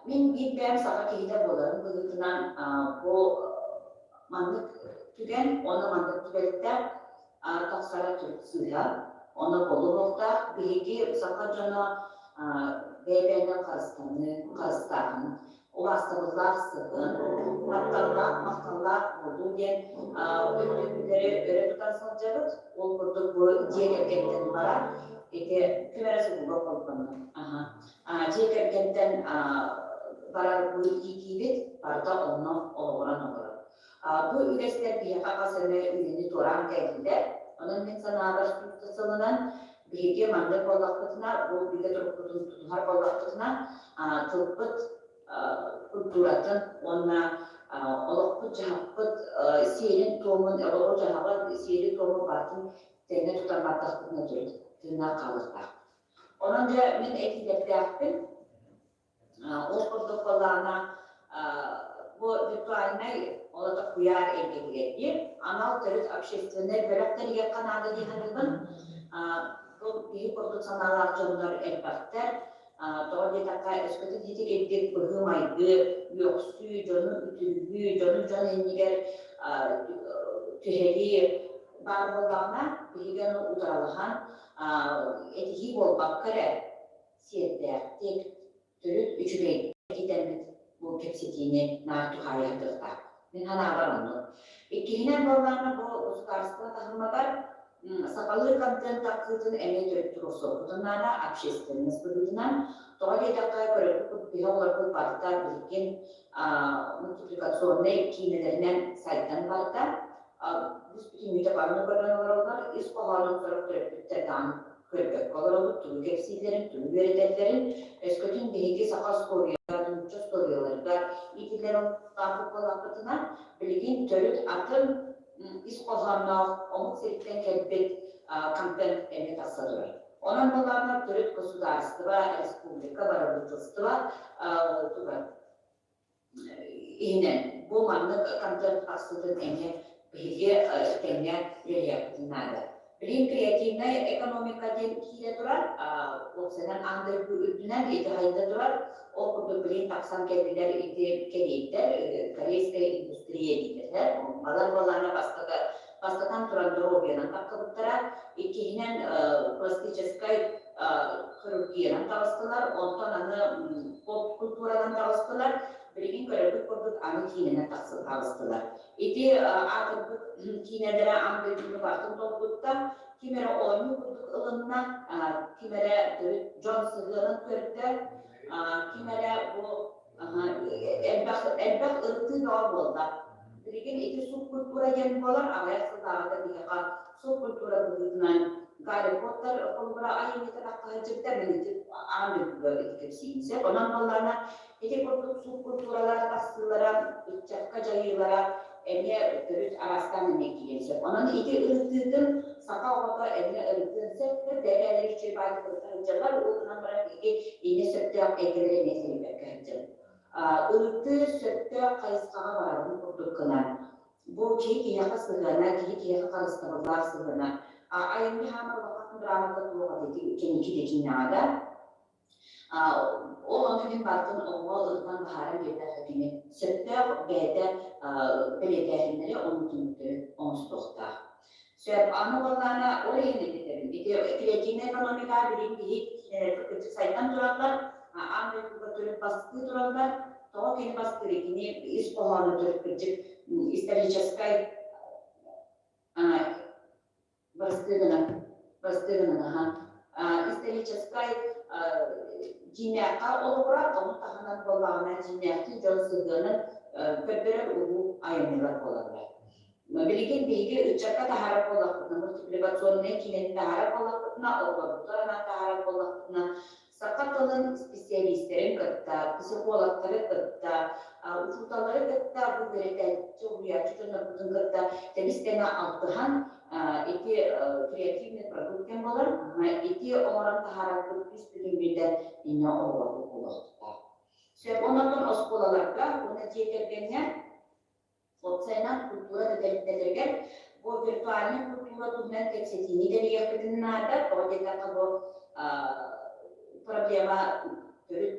Мин биир бэйэм саха киһитэ буоларым быһыытынан бу маннык түгэн уонна маннык түбэлтэ тахсара төрүт сыыһа. Онно буолуохтаах. Биһиги саха дьоно бэйэ-бэйэнэн харыстаныы, харыстааһын, убаастабыллаах сыһыан, тапталлаах, махталлаах буолуу диэн өйдөбүллэри өрө тутан сылдьабыт. Ол курдук бу дьиэ кэргэнтэн барар ити ким эрэ субуга холбонно. Дьиэ кэргэнтэн барар бу иитиибит барыта онно олоҕуран олорор. Бу үгэстэр биһиэхэ хас эмэ үйэни туораан кэллилэр. Онон мин санаабар 100 сылынан биһиги маннык буоллахпытына, бу бигэ турукпутун тутуһар буоллахпытына, тылбыт культуратын уонна олохпут-дьаһахпыт сиэрин-туомун, олоҕу-дьаһаҕы сиэри-туому барытын тэҥҥэ тутан бардахпытына төрүт тыыннаах хаалыахтаахпыт. Онон дьэ мин этиилэрдээхпин. Ол курдук буоллаҕына бу виртуальнай ол аата куйаар эйгэтигэр диир анал төрүт общественнай бөлөх тэрийиэххэ наада дии саныыбын. Бу киһи курдук санаалаах дьоннор элбэхтэр. Тоҕо диэтэххэ, өскөтүн ити кирдик быһыы-майгы, үөхсүү, дьону үтүрүйүү, дьону дьон иннигэр түһэрии баар буоллаҕына, биһиги ону утарылаһан этиһии буолбакка эрэ сиэрдээхтик, төрүт үчүгэйдик этэммит бу кэпсэтиини наар туһаайыахтаах. Мин санаабар оннук. Иккиһинэн буоллаҕына бу государство таһымыгар сахалыы контент тахсыытын эмиэ төрүт туруорсуохпутун наада общественность быһыытынан. Тоҕо диэтэххэ, көрөрбүт биһи оҕолорбут барыта билигин мультипликационнай киинэлэринэн сайдан барда. Бүс-бүтүннүүтэ барыны көрөн олороллор, ис хоһоонун сорох төрөппүттэр даҕаны көрбөккө олоробут, тугу кэпсииллэрин, тугу үөрэтэллэрин. Өскөтүн биһиги саха остуоруйалар, нуучча остуоруйаларыгар иитиллэр олохтоохпут буоллахпытына, билигин төрүт атын ис хоһоонноох омук сириттэн кэлбит контент эмиэ тахса турар. Онон буоллаҕына төрүт государство, республика, правительство туга иһинэн бу маннык контент тахсыытын эмиэ биһиги тэҥҥэ үлэлиэхпитин наада. Билигин креативнай экономика диэн киирэ турар, уопсайынан аан дойду үрдүнэн ити хайда турар. Ол курдук билигин тахсан кэллилэр ити кэриэйдэр, корейская индустрия дииллэр. Балар буоллаҕына бастакы бастатан туран доруобуйанан тахсыбыттара, иккиһинэн пластическай хирургиянан таҕыстылар, онтон аны поп культуранан таҕыстылар. Билигин көрөргүт курдук аны киинэнэн таҕыстылар. Ити аатырбыт киинэлэрэ аан дойдуну барытын толкутта. Ким эрэ оонньуу курдук ылынна, ким эрэ төрүт дьон сыһыанын көрдө, ким эрэ бу элбэх элбэх ырытыы бөҕө буолла. Билигин ити субкультура диэн буолар, аҕыйах сыллааҕыта биһиэхэ субкультура быһыытынан Гарри Поттер холобура айымньыта тахха сылдьыбыта, мин ити аан дойдуга ити кэпсиибин сөп. Онон буоллаҕына ити курдук субкультуралар тахсыылара, ыччакка дьайыылара эмиэ төрүт араастаан эмиэ киириэн сөп. Онон ити ырытыытын саха оҕото эмиэ ырытыан сөп, бэйэлэрэ үчүгэй баайдык ырыта сылдьаллар, ол гынан баран биһиги инньэ сөптөөх эйгэлэри эмиэ тэрийбэккэ сылдьабыт. Ырытыы сөптөөх хайысхаҕа барарын курдук гынан, бу киһи киһиэхэ сыһыана, киһи киһиэхэ харыстабыллаах сыһыана. Айымньы хаамар улахан драмата туох ити кэнники дьиҥнээҕэ да Ол ону мин барытын оҕоҕо ырытан быһааран биэрдэххэ кини сөптөөх бэйэтэ бэлиэтээһиннэри уонна түмүктэри оҥостуохтаах. Сөп, аны буоллаҕына ол иһин этитэбин. Ити креативнай экономика билигин киһи кырдьык сайдан тураллар, аан дойдуга төрүт бастыы тураллар. Тоҕо кини бастыырый? Кини ис хоһооно төрүт кырдьык историческай Бастыы гынан, бастыы гынан аха. Историческай дьиҥнээххэ олоҕурар, ону таһынан буоллаҕына дьиҥнээхтии дьон сыһыанын көрдөрөр улуу айымньылар буолаллар. Билигин биһиги ыччакка таһаарар буоллахпытына, мультипликационнай киинэни таһаарар буоллахпытына, оҕолорбутугар анаан таһаарар буоллахпытына, саха тылын специалистэрин кытта, психологтары кытта, учууталлары кытта бу үөрэтээччи, уһуйааччы дьоннорбутун кытта тэбис-тэҥэ алтыһан ити креативный продукт диэн буолар. Ити оҥорон таһаарарбыт үс бүтүн биирдэ инньэ оҕолорбут буолуохтаах. Сөп, онон оскуолаларга уонна дьиэ кэргэҥҥэ уопсайынан культура тэрилтэлэригэр бу виртуальнай культура туһунан кэпсэтиини тэрийиэхпитин наада. Тоҕо диэтэххэ бу проблема төрүт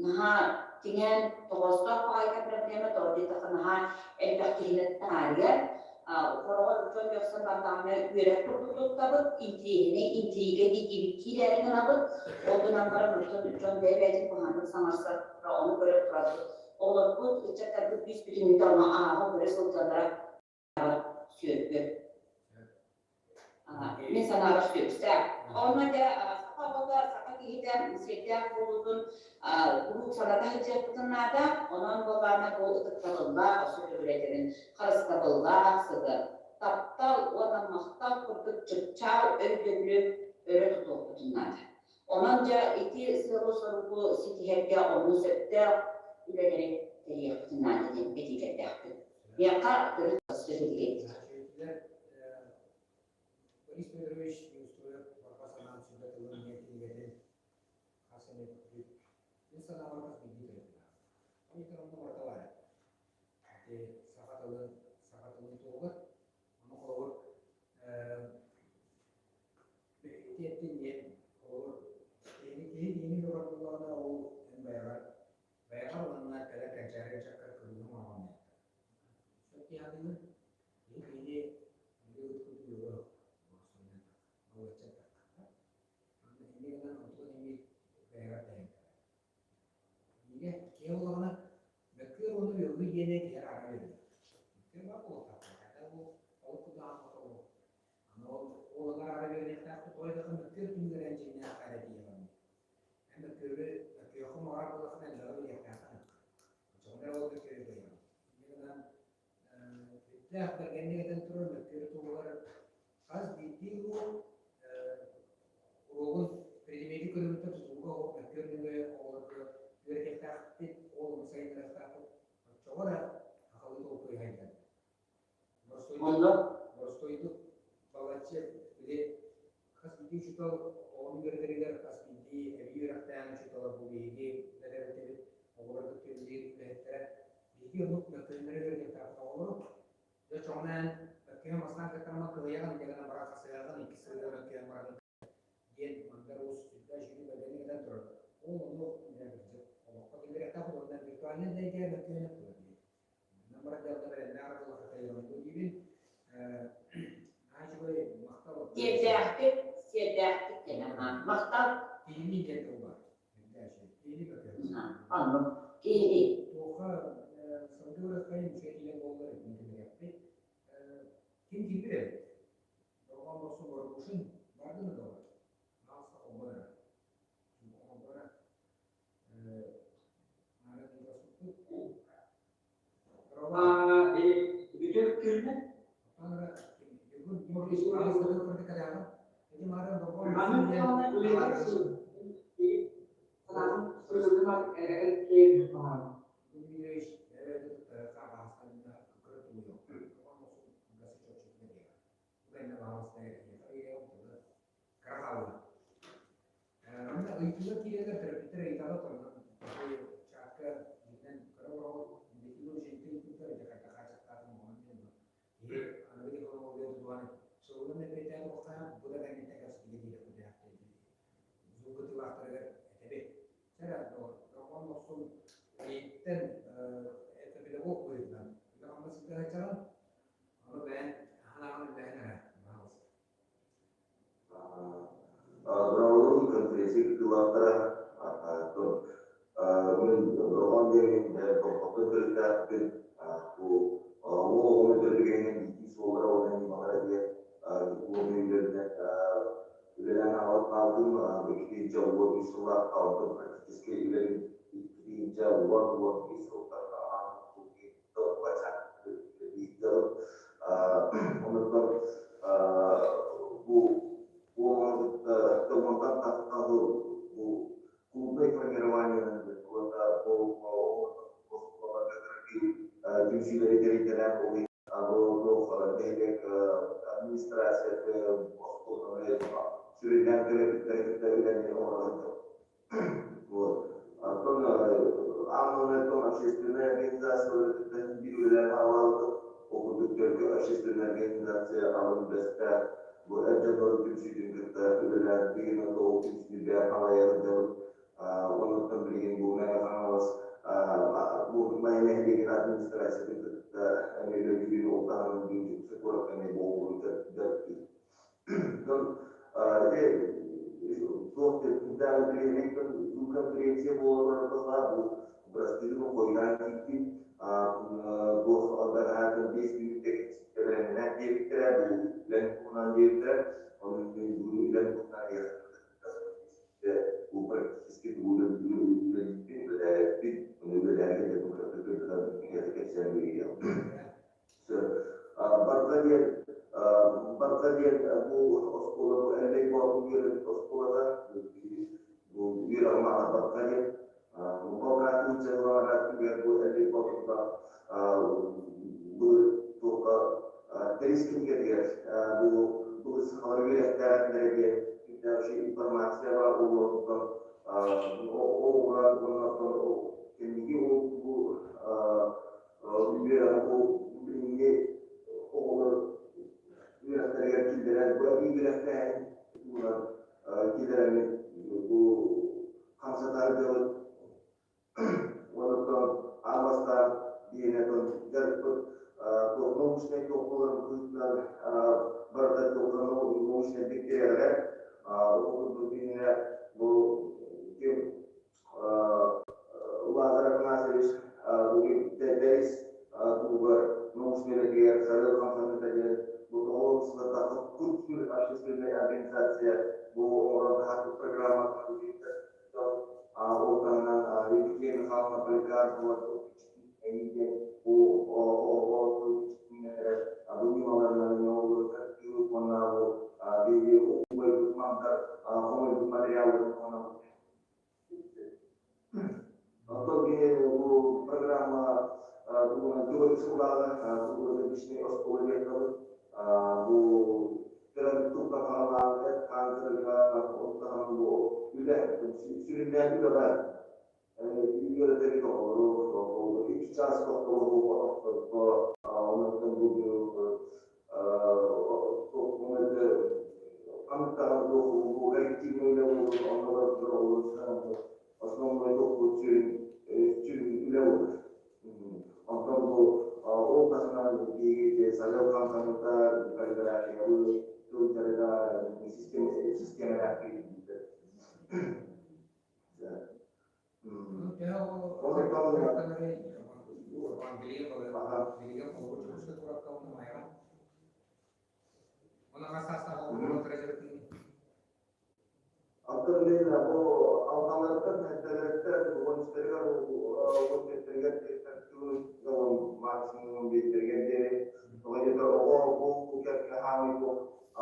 наһаа тиҥээн тоҕоостоох баҕайыта проблема, тоҕо диэтэххэ наһаа элбэх киһини таарыйар. Хороҕор дьон үөхсэн бардаҕына үөрэх курдук туттабыт, интириэһинэй интрига диэкибит киирээри гынабыт. Ол гынан баран оттон дьон бэйэ-бэйэтин куһаҕаннык саҥарсар, ону көрө турабыт. Оҕолорбут, ыччаттарбыт бүүс-бүтүннүүтэ ону ааҕа көрө сылдьаллара сүөргү. Мин санаабар сүөпсээх. Онно дьэ саха оҕото, саха киһитэ сиэрдээх буолуутун куруук саната сылдьыахпытын наада. Онон буоллаҕына бу ытыктабыллаах, өссө төгүл харыстабыллаах сыһыан, таптал уонна махтал курдук чыпчаал өйдөбүлү өрө тутуохпутун наада. Онон дьэ ити сыалы-соругу ситиһэргэ онно сөптөөх үлэлэри тэрийиэхпитин наада диэн этиилэрдээхпин. Миэхэ төрүт сөбүлэһэбит. Борис Федорович Неустроев барҕа санаан сүбэ тылын эмиэ кинигэтин хас эмэ бүк мин санаабар хас биирдии төрүттээх. Ол иһин онно барыта баар ити саха тылын саха тылын туһугар ону холобур Ити диэн холобур киһини киһи киһини көрөр буоллаҕына ол эн бэйэҕэр бэйэҕэр уонна кэлэр кэнчээри ыччаккар кырыыһын оҥорон иһэр. Сөп дии саныыбын. Киһи киһини биир ыт курдук үөҕүө боростуойунан балачча эттэххэ. Аны инньэ гынан онтон эмиэ бэйэҕэр тэйэн кэлэр. Биигэ киһи буоллаҕына мөккүөр уонна үөҕүү диэни киһи араара биэрбэт. Мөккүөр баар буолуохтаах. Хата ол ол курдук ол Аны ол уоланар аара үөрэниэхтээхпит, ой да мөккүөр түмүгэр эн дьиҥнээх эрэ диэҕиҥ. Эн мөккүөрү мөккүөххүн баҕарар буоллаххына элбэҕи билиэхтээххин. Оччоҕуна эрэ ол мөккүөрү кыайаҕын. Инньэ гынан сүрдээх бэргэнник этэн турар мөккүөр туһугар хас биирдии уол уруогун предмети көрүҥүттэн тутулуга суох мөккүөр нөҥүө оҕолорго үөрэтиэхтээхпит, ол ону сайыннарыахтаахпыт. Оччоҕо эрэ сахалыы толкуй сайдар. Онно Боростуойдук балачча били хас биирдии учуутал оҕону үөрэтэригэр хас биирдии эбии үөрэхтээх учуутала бу биһиги бэлэмнэбит оҕолорго үлэлиир үлэһиттэрэ биһиги оннук мөккүөннэри үөрэтиэхтээхпит оҕолору дьэ чоҕунан мөккүһэн бастаан кыттарыма кыайаҕын инньэ гынан баран хасыһаҕын иккис сырыыга мөккүһэн баран диэн Мандар Уус сүрдээх үчүгэй бэргэнник этэн турар. Ол ону кырдьык олоххо киллэриэхтээх уонна виртуальнай да эйгэ мөккүөнэ турар дии. Онон баран дьалта бэрэннээх арыллаха тайыламмыт диибин. Наһаа үчүгэй махтал. Сиэрдээхтик, сиэрдээхтик диэн аха. Махтал. Киһини диэн тыл баар. Киһини мөккүөн. Оннук. Киһини. Туохха Ким киирбит эбит? Дорҕоон Дохсун Воробушин бардын да доҕор. Аҕыста холбон эрэ. Холбон эрэ. Наара тыыласпыппыт. Бүтүн күннэ. Манна ыйытыылар киирэллэр, төрөппүттэр ыйыталар торунан чаакка иһинэн кыра оҕоҕут медицина учениктар ыйыппыттар, дьэ хайдах хааччахтаатым оҕонон диэн киһи аныгы технология тутуһан сылынан эппиэттээн туохтаах бу да кэнниттэн кэпсэтигэ диэхпитээхтэй звук кытыылаахтарыгар этэбит. Сэрэ, дорҕоон дохсун эйиттэн это педагог быһыытынан үлэ-хамнас ыытааччаҕын, ону бэйэн ханаҕын үллэһин эрэ, баһаалыста. Быраҕыллыбыт конференция кыттыылаахтара мин Дорҕоон диэммин Томпоттон төрүттээхпин. Бу уол оҕону төрүтүгэнинэн иитии суоллара уонна ньымалара диэн дипломнай үлэбинэн үлэлээн хаалбытым. 2013 сыллаахха онтон практическай үлэбин 2010-11 сылларга аан Онон бу уонтан тахса бу клубное формирование түмсүүлэри тэрийдэрэн нэһилиэк администрацията сүрүннээн төрөппүттэри кытта үлэни оҥорон. Вот. Оттон аан общественная организациялары кытта биир үлэлээн аҕалаабытым. Ол курдук Төлкө общественная организация алын бэстээх бу эр дьоннорун түмсүүтүн кытта үлэлээн билигин ол түмсүүгэ халайар дьон оннуттан билигин бу Мэҥэ Хаҥалас бу Майа нэһилиэгин администрациятын кытта эмиэ үлэлиибин ол таһынан биир Дьокуускай куоракка эмиэ буолбут дьарыктыыр. Дьон ити туох конференция буолар бу бырастыыгын хойутаан киирдим туох бэҕэһээтин 5 мүнүүттэ кэбирэннэ диэбиттэрэ бу үлэн туһунан диэбиттэрэ ону мин бүгүн үлэн туһунан бу практически тугу үлэлииппин үлэлээбиппин ону үлэлээри кэпсээн биэриэҕим. Барҕа диэн Барҕа диэн бу оскуола бу Эллэй Боотур үөрэммит оскуолата бу үөрэҕим аата Барҕа диэн Болгар түгэр бу Эллэй Боотурга бу туохха Тэрис кинигэтигэр бу былыр сахалар үөрэхтээхтэрэ диэн информация баар буолуоттан ол уонна кэнники ол бу үөрэҕи бу билиҥҥи оҕолор үөрэхтэригэр киллэрэн бу эбии үөрэхтээһин туһунан киллэрэммит бу хамсатар дьабыт уонна аан бастаан биэнэтон дьарыкпыт туох научнай туох буоларын быһыытынан барыта туохха научнай биттирэҕэ ол курдук биһиэнэ бу ким Лазарь Афанасьевич Бэрис туһугар научнай үлэтигэр Сарыал хамсаныыта диэн бу тоҕо кут-сүр общественнай организация бу оҥорон таһаарбыт программатын ол таһынан Евдокия Михайловна Поликарпова диэн бу оҕо бу ньымаларынан уонна бу биһиги убайбыт мандар хомуйбут материалларын Оттон кини бу программа туһунан түгэн сыллааҕы личнэй оскуола диэхтэбит. Бу төрөөбүт тылга хаалаан эт-хаан кырыга оттаһан бу үлэ сүрүннээн үлэҕэ үөрэтэбит оҕолору икки чаас тохтобул тохторго оннуттан бу основной тохпут сүрүн сүрүн үлэ буолар. Онтон бу ол таһынан биһиги сарыал хамсаныыта, каллиграфиябыт, тыл дьарыга систиэмэлээх киирбиттэр. Онно хас саастаах оҕолор дьарыктыыгын? Оттон мин бу алталарыттан, сэттэлэриттэн, уон үстэригэр, 17-тэригэр диэри максимум 15-тэригэр диэри тоҕо диэтэр оҕо бу кэмҥэ хаамыы бу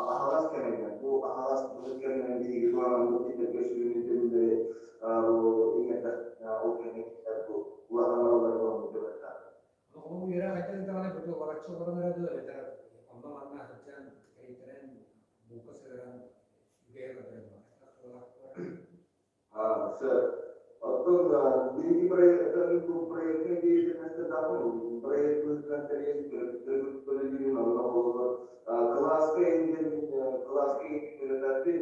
аһаҕас кэминэн, бу аһаҕас быһыт кэминэн биһиги туһанаммыт диэтэргэ сүрүн өйдөбүллэри бу иҥэрдэх ол кэмҥэ бу улахан баралларыгар оннук дьарыктаах. Оҕо үөрэх хайдах даҕаны бу балачча олорон эрэ дуо эбэтэр онно-манна сылдьан кэрийтэрэн булка сыһыаран үгэһи көрдөрөн Сөп. Оттон биһиги проект бу проектнай деятельностьта проект быһыытынан тэрийэн төрөппүттэрин онно холобур кылааска иһин кылааска иһин үөрэтээччи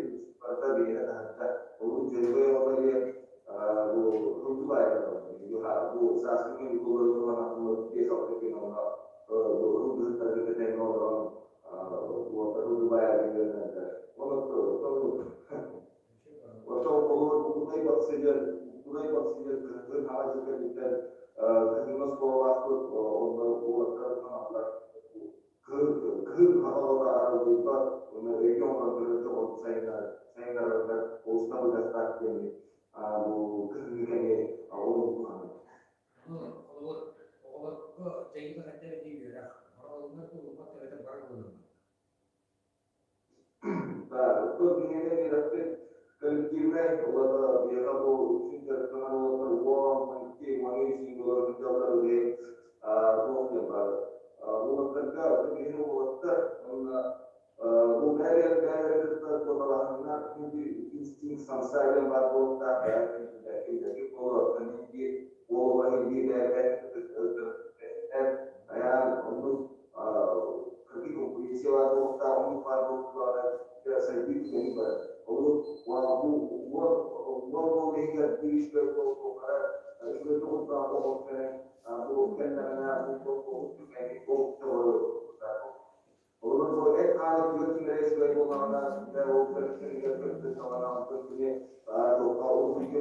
барыта биһиэхэ таһырдьа олус дьөһөгөй оҕото диэн бу бу сааскы каникуллары туһанан 5-6 күн онно бу ылгыһыттарга тэҥҥэ олорон уоттар ылгыбайарын үөрэнэллэр. Онон Оттон холобур Кудай Бахсыгар кыһын хаҕа дьыл кэнниттэн кыһыҥҥы оскуолалаахпыт, онно уолаттар хаҥаллар. Кыһын хаҕалата аралдьыйбат, уонна өйгө оҥорон көрөр дьоҕурун сайыннарарыгар олус табыгастаах диэммит бу кыһыҥҥы кэми олус туһанабыт. Холобур, оҕолорго дьайыыта хайдах эбитий үөрэх, барыллар да ылбат да эбэтэр бары ылыннар. Оттон биһиэнэ үөрэхпит коллективнай, уонна биһиэхэ бу үксүн дьарыктанар уолаттар 10, 12, 13 символларын сылдьаллар үлэһит туох диэн баар. Уолаттарга биһиэнэ уолаттар уонна бу бэйэ-бэйэлэрин кытта куоталаһыннар инстинкт самса диэн баар буолуохтаах бэйэ буолуо биир уол биир бэйэ айаан оннук какие конкуренциялар буолуохтаах оннук баар буолуохтааҕа сайдыы түгэни барар. Ол бу уон уол иһигэр биир үчүгэй буолуохтара үчүгэй тоҕустаах оҕо кэлэн бу кэллэҕинэ бу түгэни Олор бу эт-хаан өттүгэр кимэрэ үчүгэй буоллаҕына, дьэ ол көрүҥҥэр көрбүт саҕана онтон кини туохха уруһуйга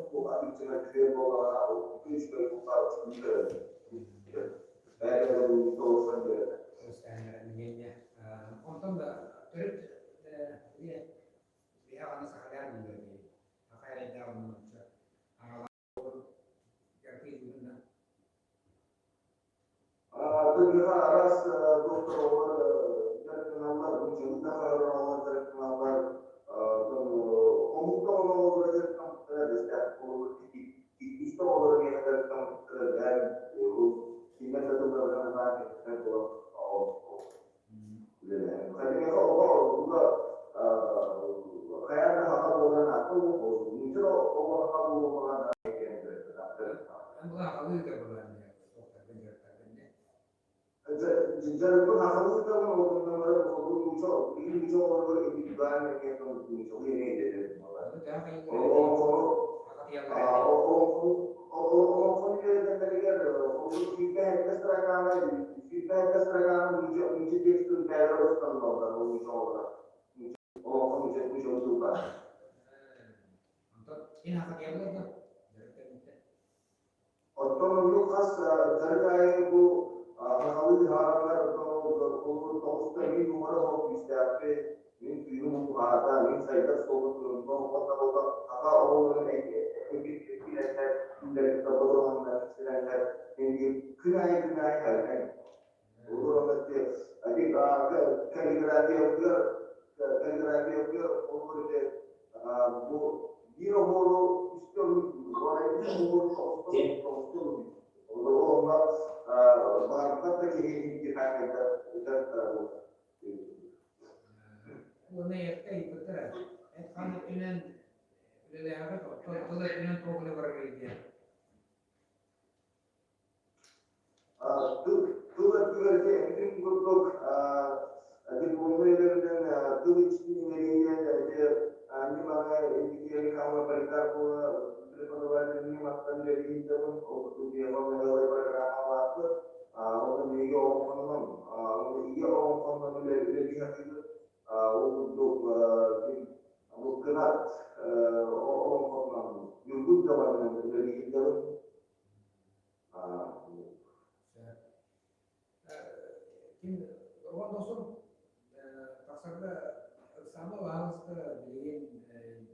туох атыыччына түһүөр буоллаҕына, ол үчүгэй бултаах үчүгэй көрөр. Бэйэ бу толорсон биэрэр. Онтон да төрүт биһи аҕаны сахалар дииллэр дии. Саха эрэйдээх оннунча Тыгыга араас доктор оҕолор дьарыктаналлар, нууччалыы да хаалар оҕолор дьарыктаналлар, омук да оҕолоро дьарыктаммыттара бэстээх буолбут иккистэ оҕолоро миэхэ дьарыктаммыттара бээн кинилэр да тылларынан баар кэпсэтэр буолан үлэлэһэр. Миэхэ оҕо туга хайаан да хаха буолан аата нуучча оҕо хаха буолуоҕа Дьарыкпын сахалыы ыытабын, ол гынан баран холбуу нуучча, биир нуучча оҕолоругар индивидуальнай эмиэ нууччалыы эмиэ идэтэр буолар. Олоҥхону олоҥхону үөрэтэллэригэр холбуу 27 строканы 27 строканы нуучча нуучча текстын бэйэлэрэ устан ылаллар ол нуучча оҕолоро. Олоҥхо нуучча нууччалыы тыллаах. Оттон оннук хас дьарык аайы бу сахалыы ыһааралар холобур тоҕуста мин уҥара суох күүстээхпин, мин күүһүм уһаата, мин сайдар суолга туруннум уонна буолла саха оҕолорун эйгэтинэннэр күннэрин кытта бодоруһаннар, кэпсэтэннэр күн аайы күн аайы хайҕай. Каллиграфиятыгар каллиграфиятыгар холобур ити бу биир оһуору үстэ үс оһуору тоҕуста онно баҕарбат да киһи имтихаҥҥа Уонна эртэ ыйбыттара. Эт-хаан өттүнэн үлэлээҕит, оттон тыл өттүнэн туох үлэ барарый диэн. Тыл өттүгэр ити эппитим курдук дипломнай үлэбинэн тыл иччитин иҥэриинэн ити ньыманы Евдокия Михайловна Поликарпова преподаватель ньыматтан үлэлии сылдьабын. Ол курдук биһиэхэ мыһыалай программалаахпыт. Уонна биһиги олоҥхоннон уонна ийэ олоҥхоннон үлэлии сатыыбыт. Ол курдук бу кынат олоҥхотунан Ньургун Даҕанынан үлэлии сылдьабын. Ким Роман Досун тахсарга Саама баһаалыста билигин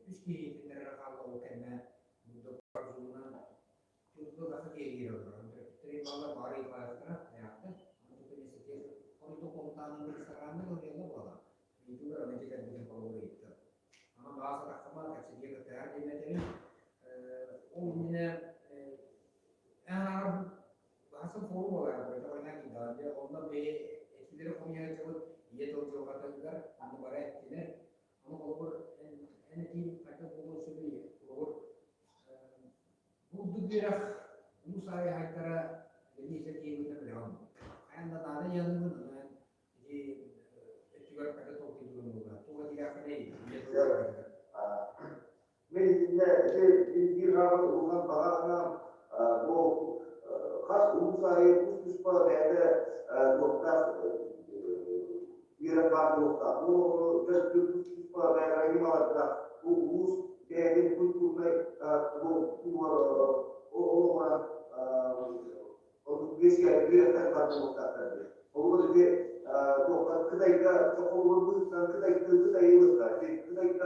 үс киһи итиннэрэ хаалла ол кэннэ Зумунан Турдугаха киһи олорор. Төрөппүттэрин баллар бары ыйыталаахтара айаахтар. Аны тута миэстэтигэр хоруйду хомутаанын Инстаграмҥа ылыалла буола. Ыйытыылар аны ити кэлбитин холобур ыйыттым. Аны баҕа сатаххыма кэпсэтиэ кыттыһар диэн этэбин. Ол иннинэ эн аҕар баһасын форум буолар бөтө ойнаан киирдэҕин дьэ онно бэйэ этиилэри хомуйа сылдьабыт ийэ тыл дьылҕатыгар аны бары эттилэр. Аны холобур эн этиим хайдах буолуон сөбүй? Холобур Бурдук үөрэх улуус аайы хаайтара Лениса Киевна билэҕин. Хайаан да наада диэҕин онон ити өттүгэр хайда толкуйдуурун буолла. Туох этиилээххиний? Мин итиннэ ити биир хааман улахан баҕа санаам бу хас улуус аайы тус-туспа бэйэтэ туохтаах үөрэх баар буолуохтаах. Бу оҕону төрөппүт тус-туспа бэйэлэрэ ньымалардаах. Бу улуус бэйэтин культурнай бу олоҕуран үөскээбит үөрэхтэр баар буолуохтаахтар диэн. Холобур ити туохха Кытайга холобур быһыытынан Кытайга Кытайы ылыахха. Кытайга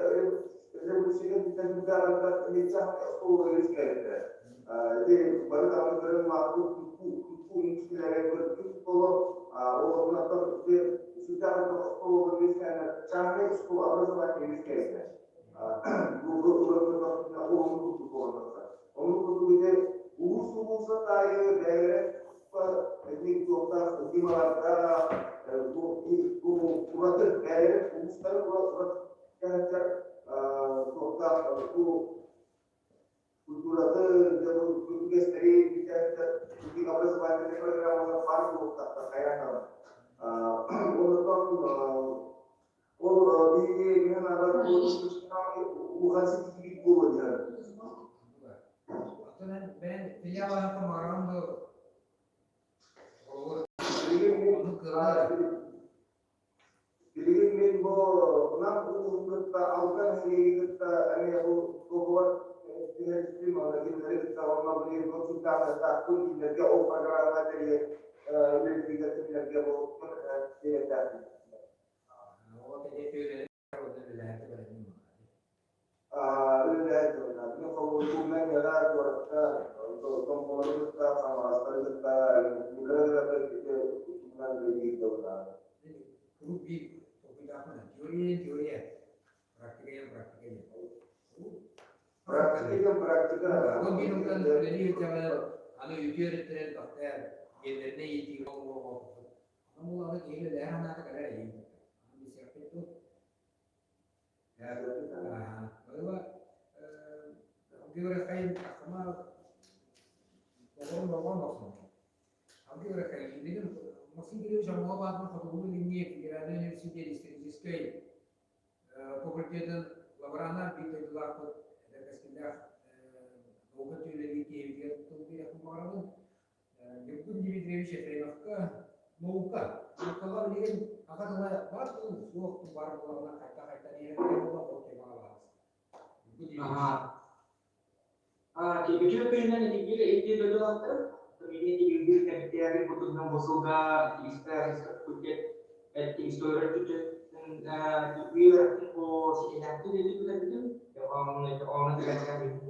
революция кэнниттэн сүрдээх элбэх оскуола үөскээбиттэрэ. Ити бары даҕаны көрөн улааппыт тутуу үҥкүүлэрэ көрбүт боло олорунаттан ити сүрдээх элбэх оскуолалар үөскээннэр чааһынай оскуола образование үөскээбитэ. Бу ылан көрдөхпүтүнэ олоҕун курдук буолан тахсар. Оннук курдук ити улуус улууса таайы бэйэлэрэ туспа итинник туохтаах ньымалардаах бу ураты бэйэлэрин улуустарын ураты туохтаах бу культуратын, үгэстэри ити образовательнай программалар баар буолуохтаахтар хайаан даҕаны. Онтон ол биһиги мин аҕар улахан ситиһиибит буолуо диэн. Оттон бэйэн филиалаахха маҕаран да холобур ону кыаллар. Билигин мин бу Нам улууһун кытта Алдан нэһилиэгин кытта эмиэ бу договор түһэристим, онно кинилэри кытта онно билигин консультациялаахпын, кинилэргэ ол программа тэрийэн үлэлииргэ кинилэргэ бу бириэрдээхпин. Ол кэннэ үлэлээти бэлэмним Үлэлээн турар. Мин холобур Мэҥэҕэ куоракка Томполору кытта, Хаҥаластары кытта микрорайоннарга туһунан үлэлиир дьоллоох. Куруук биир толкуйдаахпын. Теория теория, практика диэн практика диэн. Практика диэн практика. Ол биир ылтан үлэлии сылдьаҕын, аны үтүө өрүттэрин тахтар, гендернэй иитии оҥоруохпут. Аны ол аны киһи үлэлэһэр санаата кэлэр эйиин. Аны билсиэхпит дуо? Максим Кириллович Аммосов аатынан Хотугулуу-Илиҥҥи федеральнай университет историческай факультетын лаборана биир дойдулаахпыт эдэр кэскиллээх наука түөлэлии киһибитигэр тыл биэриэхпин баҕарабын. Ньургун Дмитриевич Ефремовка наука, наукаҕа билигин саха тыла бар тыл, суох тыл баар буоллаҕына хайта-хайта диэн буолла, ол темаҕа баҕаласта. Ньургун Дмитриевич. Үтүө күнүнэн итигир ити дойдулаахтар. Мини итигирдир кэмтээри бутуннан бу сылга факультет история үөрэхтин бу ситиһээхтин ити бүтэрбитим. Ону түгэннэр бу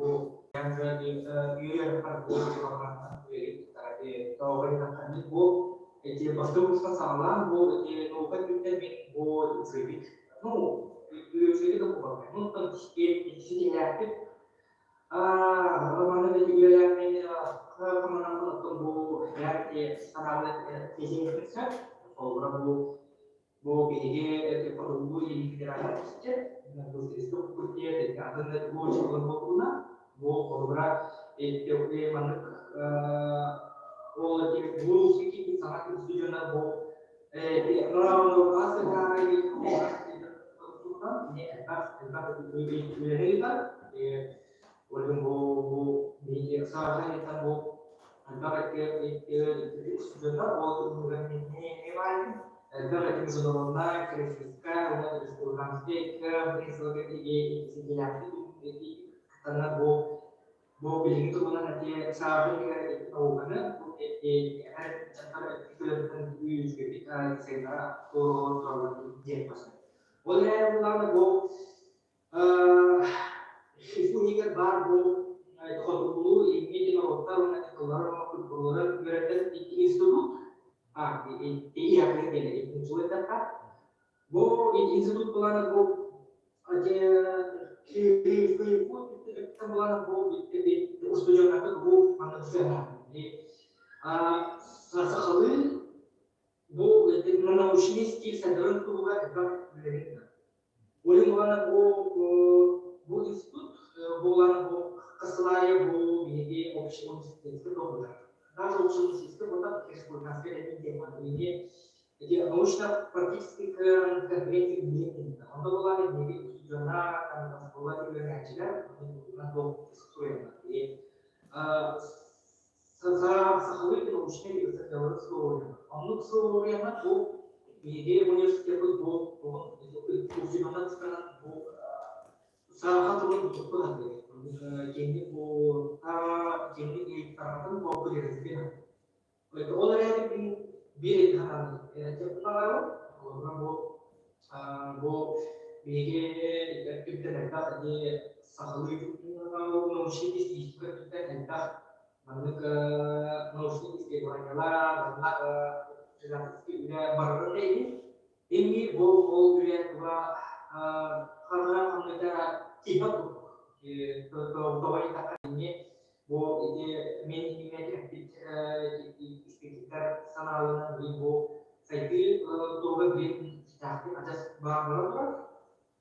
бу эти бастакы курстан саҕалаан бу эти наука өттүттэн мин бу үчүгэйбит ну үчүгэйи да буолбакка ну ситиһээхпит маннык үөрэх мин кыманаммын бу санаабын этиһиэхпин сөп холобура бу Бу биһиги хотугу илин федеральнай университет, факультет, атын бу учуутал буоллуна, бу холобура маннык ол бу саҥа студеннар бу бу элбэх международнай, всероссийскай уонна республиканскай кытанна бу бу билиҥҥи туһунан эти саабын науканы дьахтар үчүгэйдик сайыннара туруораллар диэн басын. Ол эрээри буллаҕына бу ХИФУ иһигэр баар бу хотугулуу илиҥҥи норуоттар уонна тылларын уонна культураларын үөрэтэр институт ИИАК диэн институт бу институт булана бу ХИФУ булана бу устудьуоннарбыт бу маннык сыанаһын сахалыы бу научный стиль сайдарын туһугар элбэх үлэлэрин Олин улаана бу бу институт буолан бу Кысылайы бу биһиги общий университетка туһугар. Даже общий университетка буолан республиканскай этин тема. Биһиги эти научно-практический конференция билиэн Онно буолан биһиги устудьуоннар, там оскуола үөрэнээччилэр, онно суруйаллар. Сахалыы научнай ыстатыйалары суруйан. Оннук суруйана бу биһиги университеппыт бу устудьуоннар тустарынан бу саха тылын туппут хатыыр. Киэҥник бу киэҥник тарҕатан популяризация. Ол эрээри мин биир этиһанан баҕарабын. Холобура бу бу биһиги өттүттэн элбэх сахалыы научнай стилистика өттүттэн элбэх маннык научнай исследованиелар, манна журналистика үлэ барарын да иһин, эми бу ол үлэ тула ханна ханныта тиһэ курдук тоҕо диэтэххэ ини бу ити мен иһиммэ эппит испиктэр санааларынан били бу сайдыы туруга билин титаахтык адьас баар буолан турар.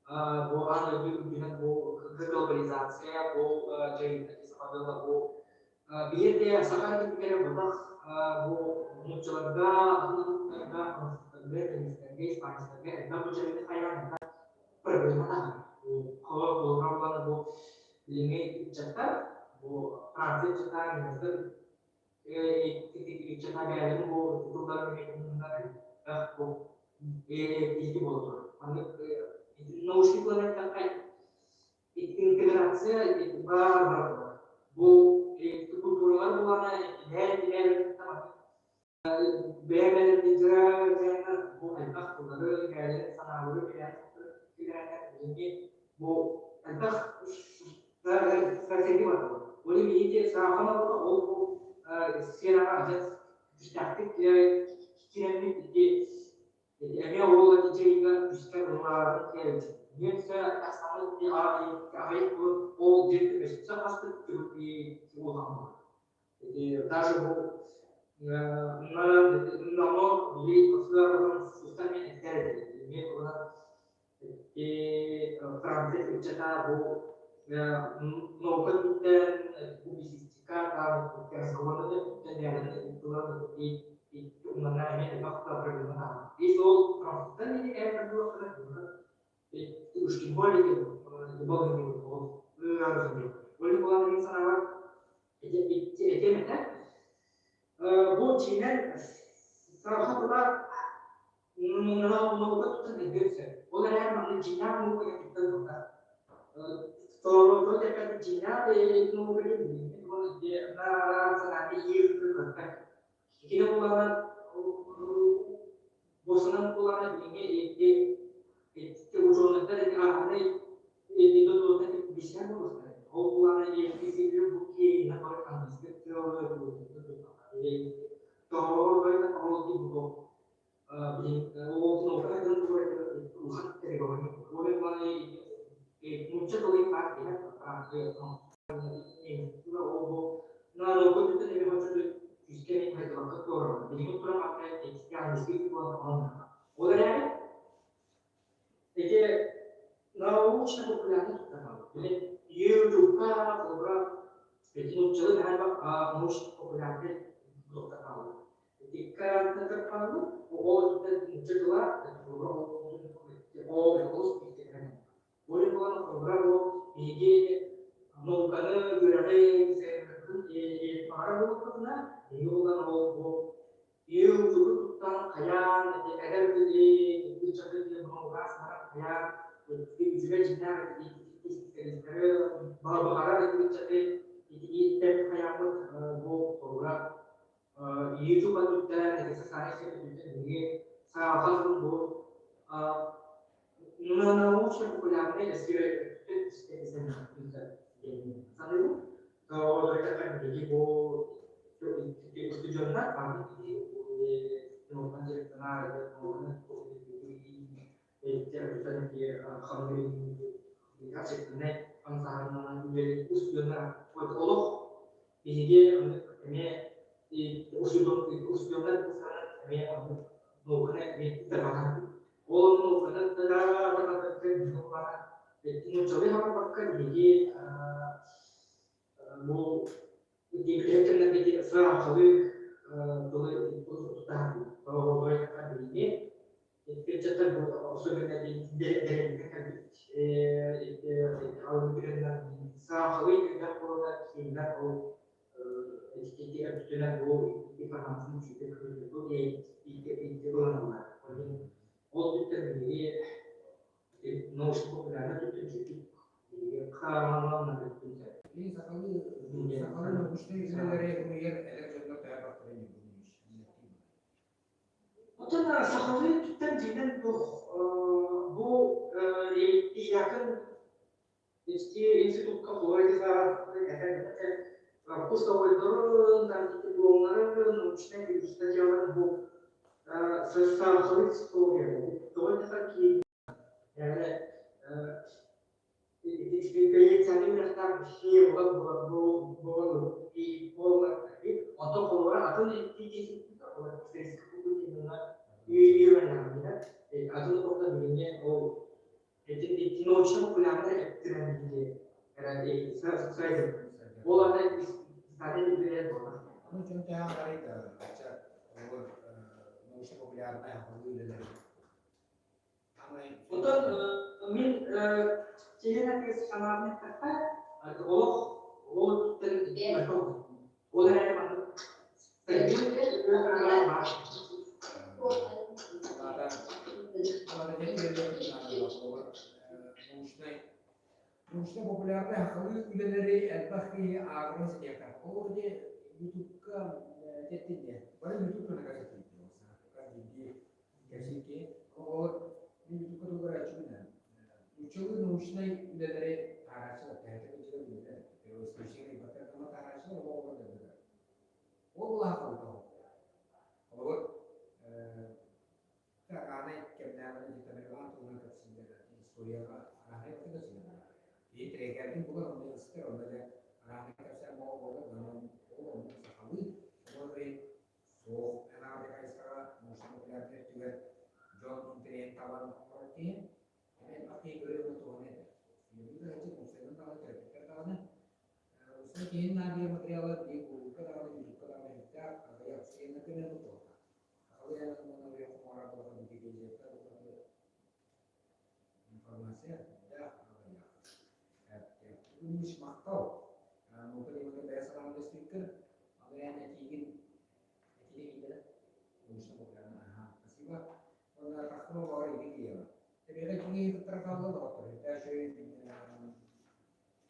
Бу аан дойду үрдүнэн бу глобализация, бу дьайыыта сахалыыла бу биир саха киһитигэр бутах бу нууччаларга, атын омуктарга, французтарга, немецтэргэ, испанецтарга элбэх бу дьайыыны хайаан элбэх проблема таһар. Бу холобура булан бу билиҥҥи ыччаттар, бу Франция ыччата, немецтэр ыччата бэйэлэрин бу тылларын элбэх бу ити буола турар. Маннык научный планетаҕа интеграция баар бар Бу культуралар булана итинээр бэйэ-бэйэлэрин бу элбэх тыллары, бэйэлэрин санаалары билээн билиҥҥи бу элбэх стратегия бар. Ол иһин саахал ол бу сфераҕа адьас күүстээхтик киирэммит ити эмиэ ол дьайыыга күүскэ ыллааран киэрэбит. Немце аҕыйах ол дьиэ өссө хастык улахан Ити даже бу намно били государством устами этэр эми туһунан Франция ыччата бу наука өттүттэн публицистика там разговоры өттүттэн бэйэлэрин тылан умнана эмиэ элбэх проблема И ол французтан или уж тем более ол санаабар этиэм этэ. Бу дьиҥэр саха тыла наука туттан өйдүөн сөп. Ол эрээри манна дьиҥнээх наука туттан буолбат. Тоҕо диэтэххэ дьиҥнээх наука диэн билиҥҥи санааны иир көрбөт. Кини буоллаҕына буосунан буоллаҕына билиҥҥи учуонайдар ааһынай билсэр буолуохтара. Ол буоллаҕына бу киэҥинэн бары английскай нуучча тылын Ол эрээри ити научно популярный туттараллар. Били YouTube-ка, холобура, ити нууччалыы наһаа научно популярный туттараллар. Ити карантин ол нуучча тыла холобура ол олус Ол буолан холобура бу биһиги науканы үөрэҕи баҕарар буоллахпытына, биһиги буолан ол бу YouTube туттан хайаан эдэр ыччаты наукаҕа саҥаран хайаан үчүгэй дьиҥнээх специалистары баҕарар ыччаты итиниттэн хайааммыт бу холобура YouTube өттүттэн социальнай сеть өттүттэн биһиги саҥархан бу Научно-популярнай эссе саныыбын. Биһиги бу устудьуоннар науканан дьарыктанар общественнай хамсааһынынан үлэлиир устудьуоннар олох биһиги эмиэ устудьуоннар эмиэ науканы эмиэ ол науканы нууччалыы хаалбакка биһиги бу кэмнэргэ саахалы тылы тутаһабыт. Биһиги ыччаттар бу особенно дэриэбинэ кэлбит саахалы элбэх буолан кинилэр ол этикетигэр бу информацияны үчүгэй ыланаллар. Ол түптэн биһиги научно-популярнай түптэн үчүгэй биһиги хааманна бүттүн. Мин сахалыы сахалыы научнай үлэлэри суруйар эдэр дьоннор төһө бартарын Оттон сахалыы түптэн дьиҥинэн бу якын институтка курсовойдорун, дипломнарын, научнай статьяларын бу сахалыы история тоҕо диэхэ Онтон холобура атын атын олохтон билиҥҥи ол научно-популярнай ол аны Ону дьон төһө арай ачча научно-популярнай аҕалыы үлэлэр. Оттон мин чиһин санаабын эттэххэ, олох ол ол эрээри маннык Научно-популярнай сахалыы үлэлэри элбэх киһи ааҕарын ситиэхтээх. Ол ити Ютубка эттин диэ. Бары Ютуб туһунан кэпсэтиибит. Хас биирдии кэпсиир Оҕолор мин Ютубка тугу Нууччалыы научнай үлэлэри таарааччылар төһөтө кырдьыга биллэр. Первоисточник ыйбаттар гына таарааччылар оҕолор дырдыгар. Ол улахан Холобур, Араанай кэмнээҕин Тамерлан туһунан кэпсииллэр, историяҕа араанай барыта кэпсииллэр. Киһи трэкэрдин булар, онно истэр, онно дьэ араанай кэпсээн буола буолар, онон ол оннук сахалыы, ол иһин суох анаабыт хайысхаҕа научно-популярнай өттүгэр дьон интэриэһин табан оҥорор киһи, эмиэ элбэх киһи көрүө уонна туһаны этэр. Үйэбит ыһаччы уопсайынан даҕаны, төрөппүттэр даҕаны уопсай киһини наадыйар материала биир Google-га даҕаны, YouTube-ка даҕаны сүрдээх аҕыйах сиэнэ көмө туһалаах. Информация махтал. Наука бэйэ санаан спикер, аны этиигин этиигэ киирдэ. Спасибо. Уонна тахсыма баҕар иги киэҕэ. Тэбиэҕэ киҥи кыттара хаалла доҕоттор. Үтээшөй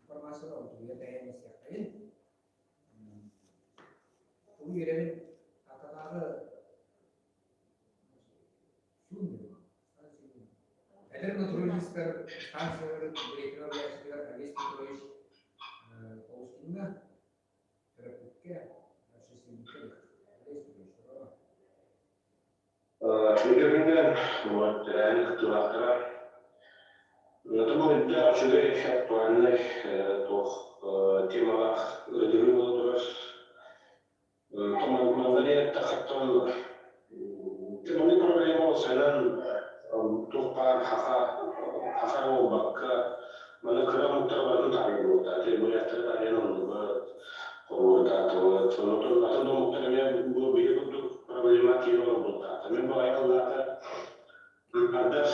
информация онтугуйа бэйэн истэхтэйин. Тугу үөрэбин Тааттатааҕы Эдэр натуралистар станцияларын директора уһуйааччытыгар Олесь Петрович Полускиҥҥа төрөппүккэ, общественникка Олесь Петрович Үтүөкүннэн вот тэрээһин кыттыылаахтара. Бу үрдээх үчүгэй актуальнай туох темалаах ырытыһыы буола турар. Манна диэтэххиттэн маннык проблема уопсайынан туох баар хаха хаха буолбакка маны кыра омуктар барытын таарыйбыттар. Буряттары таарыйан ыллыбыт, холуурдаатыбыт. Онтон атын да омуктар эмиэ бу биһи курдук проблема киирэн олорбуттаахтар. Мин бу айыллаата Ардах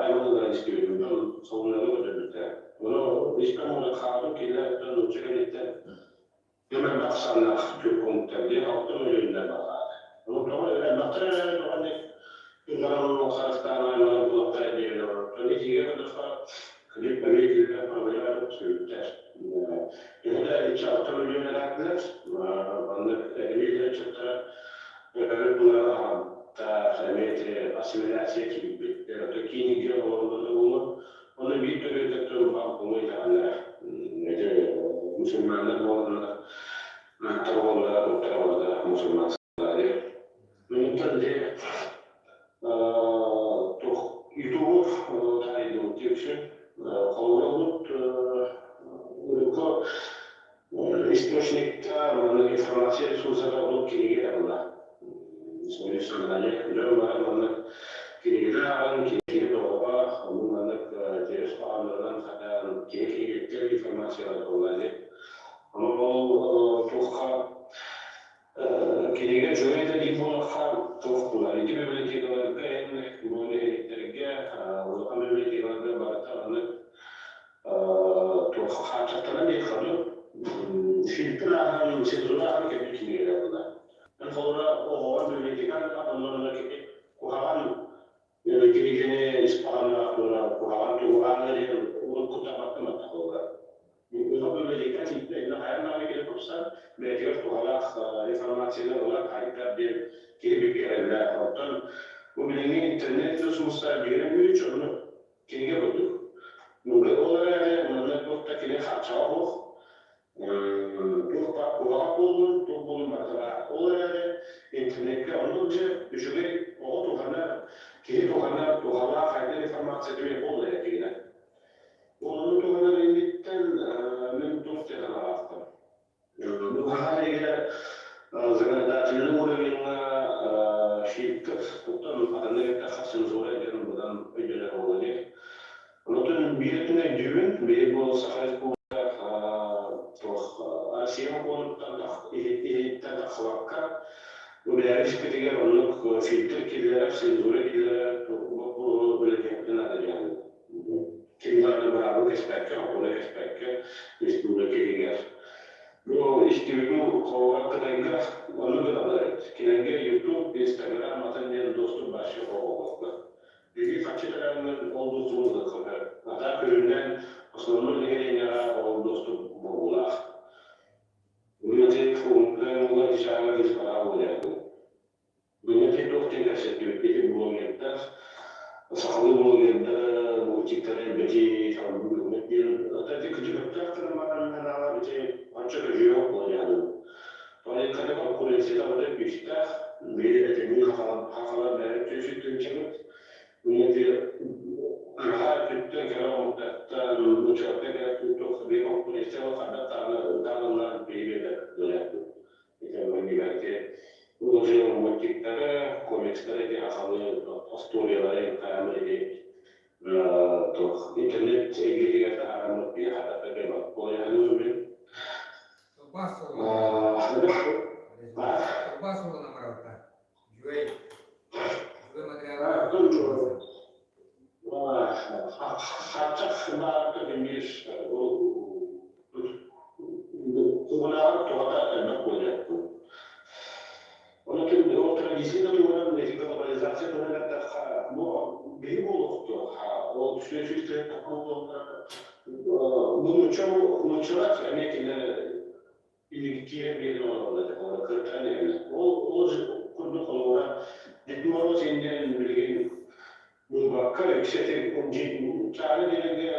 аймалыгар истибитим, дьон солуннары көрдөрбүттэрэ. Ону испэр муҥутаан хаалбыт кинилэр оттон нуучча кэнниттэн Элбэх ахсааннаах түрк омуктар диэн алта мөлүйүөннэр бааллар. Ону тоҕо элбэхтэр эрээри тоҕо инник күн харыстаан айманар булаттара диэн олорор. Итиигэ көрдөххө, клип эмиэ киирбэт проблема сүрүттэр. Төһө да иччи 6 мөлүйүөн эрээтилэр, маннык эмиэ ыччаттара өрүт булара аҕамтаах, эмиэ ити ассимиляция киирбиттэр. Киинигэр олороллоро буолуо. Онно биир төрүөтэ баар буолуо итэҕэллэрэ. Ити мусульманнар буоланнар, аттар буоллара, туттар буоллара мусульманскалары. Онтон дьэ туох ютубу таайдыбыт үксүн. Холобура урукку источникта маннык информация ресурсата оннук кинигэ эрэ буолла. Дьон бары маннык кинигэлэр ааҕан, киһи тоҕоҕо, оннук маннык через хоһооннорунан хатаан киһи кинигэттэн информациялар буолла дии. Онон ол туохха кинигэ үчүгэй да диир буоллахха туох буолар. Ити библиотекаларга эн бу нэһилиэктэргэ улахан библиотекаларга барыта маннык туох хааччахтанан диэххэ дуу, фильтр ааһан, цензура ааһан кэлбит кинигэлэр буолар. Холобура, оҕоҕор библиотекаҥ онно кини куһаҕан кинигэни испаҕаннаах туора куһаҕан тугу ааҕар диэн урут куттамматтан баттахыллар. Уха библиотека тиийдэ инна хайан даҕаны кини тупсар, бэйэтигэр туһалаах информацияны ылар, хайдар диэн киһи билгэ эрэллээх. Оттон бу билиҥҥи интернет ресурстар биирэн үч онну кинигэ курдук. Ол эрээри манна туох да кини хааччаҕа суох. Туох баар куһаҕан буоллун, туох буоллун барыта баар. Ол эрээри интернеккэ оннук дьэ үчүгэй оҕо туһанар, киһи туһанар, туһалаах хайдах информация түмэ буолла этигинэ. Ону туһанар инниттэн мин туох диэн санаалаахпын. Бу хаһан эрэ законодательный уровеньҥа фильтр туттан атыннык эттэххэ цензура диэн быдан өйдөнөр буолла дии. Онтон биир өттүн өйдүүбүн, биһи бу Саха Республика туох Россия сокуонуттан иһиттэн тахсыбакка, бу бэйэбит испитигэр оннук фильтр киллэрэр, цензура киллэрэр боппуруоһу үлэлиэхпитин наада диэн. Ким даҕаны быраабы кэспэккэ, сокуону кэспэккэ республика иһигэр. Бу истибитим холобура Кытайга оннук гыналлар эбит. Кинилэргэ YouTube, Instagram атын диэн доступ вообще оҥоһуллубакка. Биһиги харчы төлөөҥҥүн ол достубу ылыахха сөп. Ата көрүнэн основной нэһилиэнньэҕэ ол доступ бобуулаах. Бүгүн функция ишаҕа диспара буолуохтун. Бүгүн туох диэн кэпсэттибиппит блогердар, сахалыы блогердары, мультиктары элбэтии, салгыы диэн ата кыдьыгыттаах гынан баран анаалар ити ончо көдьүөх буолуохтун. Политиканы конкуренцията бары күүстээх, биир этинии хахалар бэйэ түөсүттүнчэбит. Уонна арҕаа өттүттэн кэлэ омуктартан, учуоттан кэлэ туох биир конкуренция ханна тааныллар биһиги дойдубут. Ити уже мультиктары, комикстары ити хахалы остуоруйалары хаамыр ити туох интернет эйгэтигэр таһаараммыт биһи хатата бэбат буолуйаһын Тылбаас Тылбаас суолун амаралта. Үчүгэй. Үчүгэй материал. Хаччах баарта бир кугунааҕар туһата элбэх буолуохтун. Онон ол традиция да туһунан ити глобализация туһунан эттэххэ, бу биһи буолуохтуох. Ол сүөсүстэр нууччалар эмиэ кинилэр киирэн биэрэн олороллор этэ, кыртан иһэллэр. Ол ол курдук холобура Дед Мороз иннин билигин булбакка үксэ чааны диэҥҥэ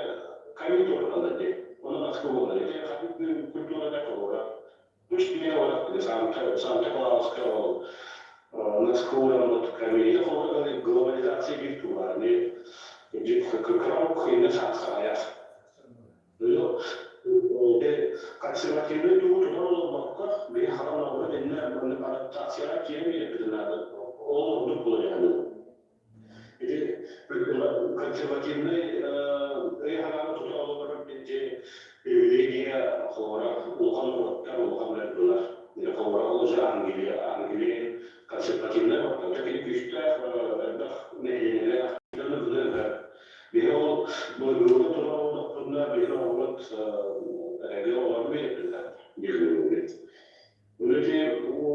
камин туруораллар дии. Онон наска буолар. Ити ханнык культурада холобура үс биир олох Санта Санта Клауска ол наска уураммыт камин. Ити холобура глобализация биир туура. Кыра инне саҥсаҕайах. Консервативнай тугу тутан олорбокко, биһи хаlan оҕолор иннэ маннык адаптацияҕа киирэн биэрэппитин наада. Ол ордук буолар яһаны. Ити консервативнай өй-санааны тута олорор ити привилегия холобура улахан норуоттар, улахан дойдулар. Холобура ол же Англия, Англия консервативнай боппута кини күүстээх элбэх нэһилиэнньэлээх Биһи ол былыргылыы турар олордохпутуна биһи оҕобут эрэгэ олорон биэрбитэ диэбит. Үлэти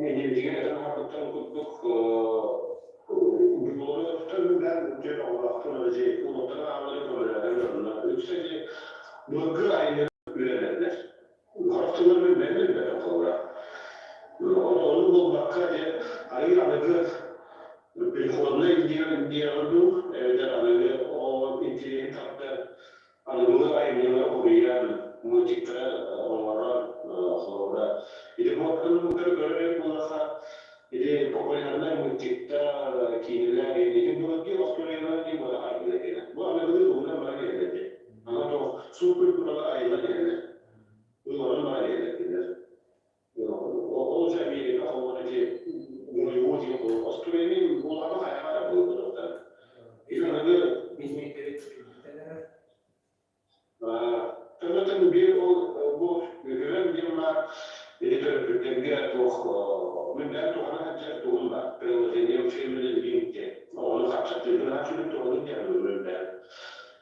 иннибитигэр этэн аһарбыттан курдук булуруттан бээн дьиэ оҕолоохтун эбэзи улуттан аалары көмөлөһөн дьонно үксэ ди былыргы айымньы үөрэнэллэр. Сорох тыллар мен бэрмин холобура. Ону буолбакка дьэ айыы аныгы переходный диэн дуу эбэтэр аныгы Айымньылары хоруйан, мультиктары оҥорон, холобура, ити буоллар көрөр буоллаха, ити популярнай мультиктар, киинэлэр, ити былыргы остуоруйалар дии буола айылла кэлэр. Бу аныгылыы туһунан баран иһэллэр дии. Аны туох субкультуралар айыллан иһэллэр. Ылларан баран иһэллэр кинилэр. Ол же Америка холобура ити Голливуд диэн остуоруйаны буолаҕа хайаҕа буолбутуктар. Ити аныгы Төбөтүн биир ол бу үһүөн диэн баар ити төрөппүттэргэ туох мин бэйэм туһана сылдьар тугум баар приложением фирманы билиим диэн оҕону хапсаттыырбын ааччыбын туһанын диэн ылынным бэйэм.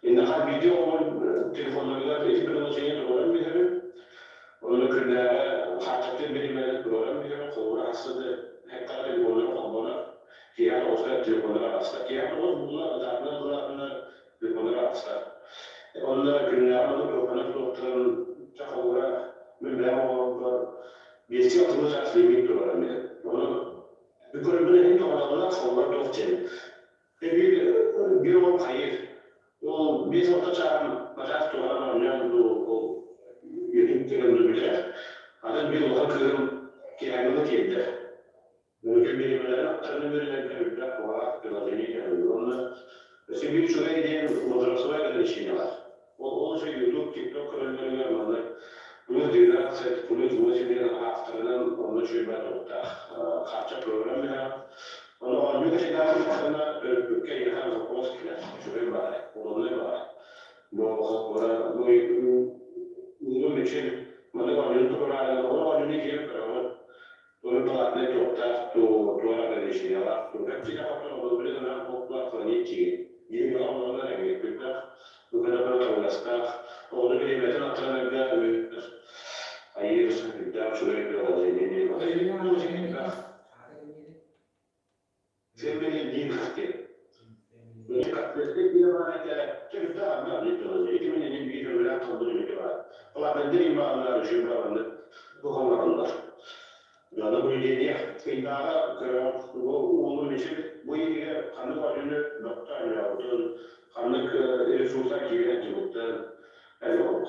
Инна хас биирдии оҕобун телефоннарыгар ити приложение туруоран биэрэбин. Онно күннээҕи хааччахтыыр бириэмэлэр туруоран биэрэбин. Холобура хаста да хекка телефоннара холбонор. Киэһэ тоҕуска телефоннара аҕыста. Киэһэ тоҕус булла ытаатынан ылаатына телефоннара аҕыста. Онно күннээҕи маны туохханан туохтарын чэ холобура мин бэйэм оҕолорбор биэстии алтылыы чаас лимит туруоран биэрэбин. Ону көрөрбүн иһин тоҕоноҕуна холобура туох диэн. Биир биир оҕом хайыыр. Ол 5-6 чааһын начаас туһанан оонньоон дуу ол YouTube көрөн дуу бүтэр. Атын биир улахан кыыһым киэһээҥҥи тиэрдэр. Мөкү бириэмэлэрин аттарынан үөрэнэргэ элбэх туһалаах приложение кэлэн уонна өссө биир үчүгэй диэн возрастной ограничениелар. Ол ол же YouTube, TikTok көрөллөрүгэр маннык плюс 12, плюс 8 диэн авторынан онно үчүгэй туруктаах хааччах программа бэһэ. Ону оонньуу кэчэйдээх төрөппүккэ эйиэхэ вопрос кэлэр. Үчүгэй баҕайы, удобнай баҕайы. Бу бу уулун мүчүн маннык оонньууну туруораары, ону оонньууну киирэн көрөҕүн. Туора платнай туохтаах, туора ограничениелаах, кэпсиинэ хотон одобрен анаан буолтулар клонит чиги. Биир оҕолорунан эҥиэппитэх, бу табыгастаах, оҕону бириэмэтин аттарынарга айыыр үрдээх үчүгэй приложение Сен мени диин ханнык ресурса киирэн дьыбыттан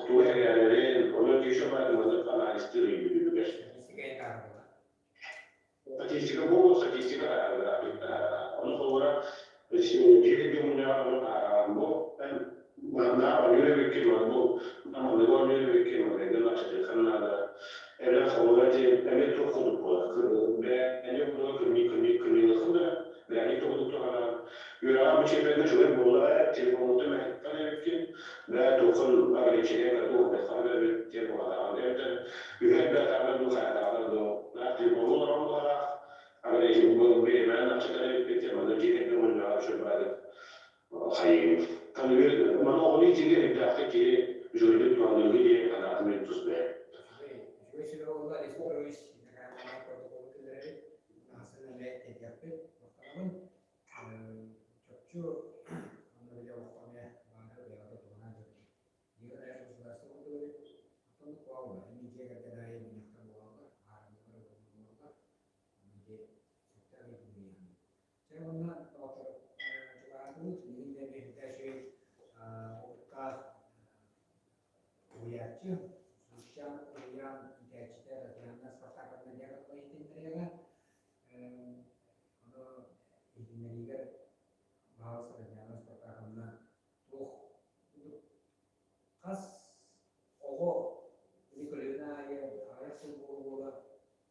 тугу эҥээрэрин, ону еще маннык анализтыыр өйдүүрүгэр. Статистика буолуо, статистика ону холобура дьиэ мунньаҕар бу манна оонньуур эбиккин бу манныгы оонньуур эбиккин маныгы начатыаххын наада эбэтэр холобура ити эмиэ туох курдук буолар бэйэни курдук күннүү күннүү күннүү да бэйэни тугу туһанан үөрэҕэр бу чиэппэргэ үчүгэй буолла ээ телефонуттан мэһэттэн эбиккин бээ туоххун ограничение кытта эбит диэн буолатаҕын эбэтэр үһү элбээтаҕына дуу хайатаҕына дуу телефону олорон баҕалаах бириэмэни аччатар эбиппит диэн манна дьиэ кэргэн мунньаҕар үчүгэй хайыыбыт. Маны оҕону иитиигэ элбэхтик киһи үчүгэйдик туһаныыгы диэн санаатын мин тус бэйэм. Үчүгэй сүбэ буолла Алексей Петрович иннакаамалаах протоколу киллэрэбит. Аһасын эмэ тиэрдиэхпит. Махтанабын. Чопчу онно били олоххо эмэ баары бэйэҕэ туһанан Дьиэ государство курдук эбит. Оттон куалла, эми дьиэ кэргэн аайы мунньахтар буолаллар, аармыйалар буолаллар. Аны ити сөптөөх ыйытыыны Чэ уонна доҕоттор чугаһаатыбыт, билигин да эмиэ сүрдээх үчүгэй опыттаах уһуйааччы, Сулусчаан уһуйаан иитээччитэ Татьяна Спартаковна Дьяконова иһитиннэриэҕэ. Ону иһитиннэриигэр баһаалыста Татьяна Спартаковна туох хас оҕо били көлүөнэ аайы аҕыйах сыл буола-буола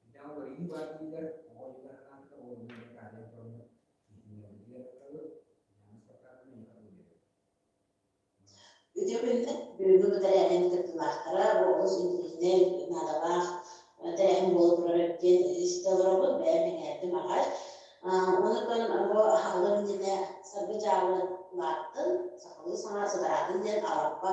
үрдээх уларыйыы баар дииллэр, оҕо ойуулар санаатыгар ол онно эмиэ таайан тураммыт иһитиннэрбитигэр ытабыт, Диана Спартаковна эйиэхэ тыл биэрэбин. Үтүө күнүнэн бүгүҥҥү бу тэрээһин кыттыылаахтара бу олус интэриэһинэй, наадалаах тэрээһин буола турар эбит диэн истэ олоробут, бэйэм сэҥээрдим аҕай. Онон бу аһылык иннинэ саргы дьаалы улааттын, сахалыы саҥа сатараатын диэн Алампа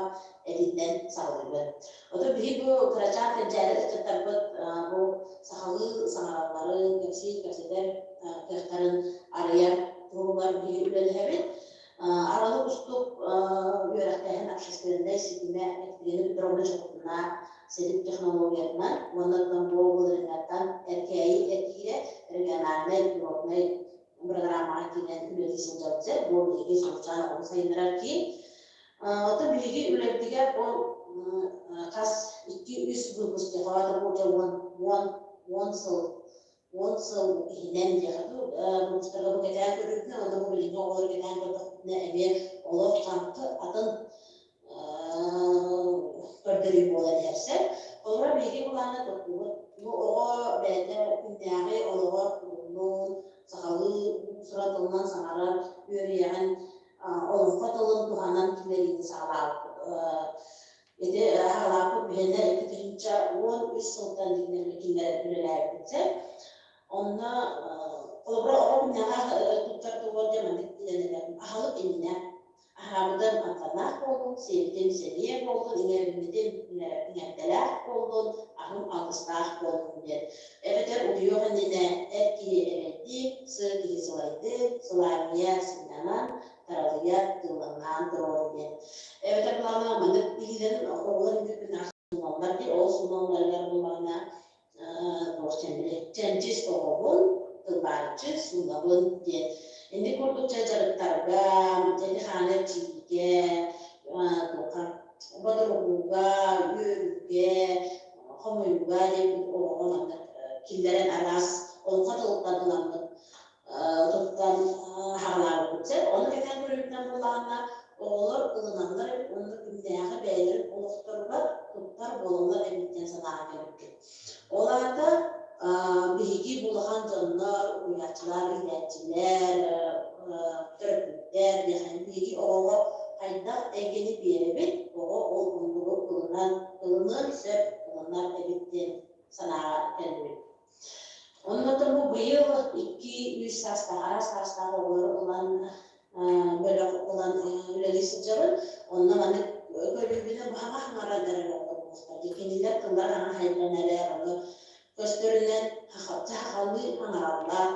этиитинэн саҕалыыбын. Отон биһиги бу кырачаан кэнчээри ыччаттарбыт бу сахалыы саҥаралларын, кэпсиир, кэпсэтэр кыахтарын арыйар туһугар биһиги үлэлэһэбит. Аралык устук үөрэхтээһин общественнай ситимэ Екатерина Петровна Чокутуна ситим технологиятынан уонна оттон бу былырыыҥҥаттан Эркээйи эргиирэ региональнай пилотнай бырагыраамаҕа киирэн үлэлии сылдьабыт. Бу биһиги Сулусчаан оҕону сайыннарар киин. Оттон биһиги үлэбитигэр бу хас икки-үс выпускниковата бу дьэ уон уон уон сыл уон сыл иһинэн диэхэ дуу, выпустарга бу кэтээн көрүүтүнэ уонна бу билиҥҥи оҕолору кэтээн көрдөхпүтүнэ эмиэ олох хаҥкы атын көрдөрүү буолан иһэр сөп. Олорор биһиги былаана тохтуубут. Бу оҕо бэйэтэ күннээҕи олоҕор тугуннуун, сахалыы уус-уран тылынан саҥарар үөрүйэҕин олоҥхо тылын туһанан киллэриини саҕалаабыппыт. Ити саҕалаабыппыт биһиэнэ 2013 сылтан кинилэр үлэлээбиппит сөп. Онно холобура оҕо күннээҕи туттар тугар диэн маннык идэлэнэр. Аһылык иннинэ Аһаабытым амтаннаах буоллун, сиэбитим сэниэ буоллун, иҥэриммитим иҥэртэлээх буоллун, аһым алгыстаах буоллун диэн. Эбэтэр утуйуох иннинэ эр киһи эрэйдии, сыа киһи сылайдыы, сылаанньыйа сынньанан, таралыйа тыыллаҥнаан туруон диэн. Эбэтэр былаана маннык илиилэрин оҕолор үтүкүн суумаллар дии, ол суумалларыгар буллаҕына туох чэмчис оҕобун, тылбааччы суунабын диэн. Инник курдук дьэ дьарыктарга, эти-хааны эрчийиигэ, туохха бодоруһууга, үөрүүгэ, хомуйууга диэн оҕоҕо маннык киллэрэн араас олоҥхо тылыттан ыламмыт туттан хаалаабыппыт сөп. Ону кэтээн көрүүбүтүнэн буоллаҕына, оҕолор ылыналлар эбит уонна күннээҕи бэйэлэрин олохторугар туттар буолаллар эбит диэн санааҕа кэлбиппит. Ол аата биһиги бу улахан дьоннор, уһуйааччылар, иитээччилэр, төрөппүттэр диэххэ биһиги оҕоҕо хайдах эйгэни биэрэбит, оҕо ол оннугу ылынан, ылыныан сөп, ылынар эбит диэн санааҕа кэллибит. Оннуттан бу быйыл 2-3 саастаах, араас саастаах оҕолору ылан бөлөх ылан үлэлии сылдьабын. Онно маннык көрүүбүнэн баһаҕа хаҥаран эрэр оҕолор буолуохтар. Кинилэр тыллара хаҥа хайдан эрэр, ону көстөрүнэн хахалча хахалыы хаҥараллар,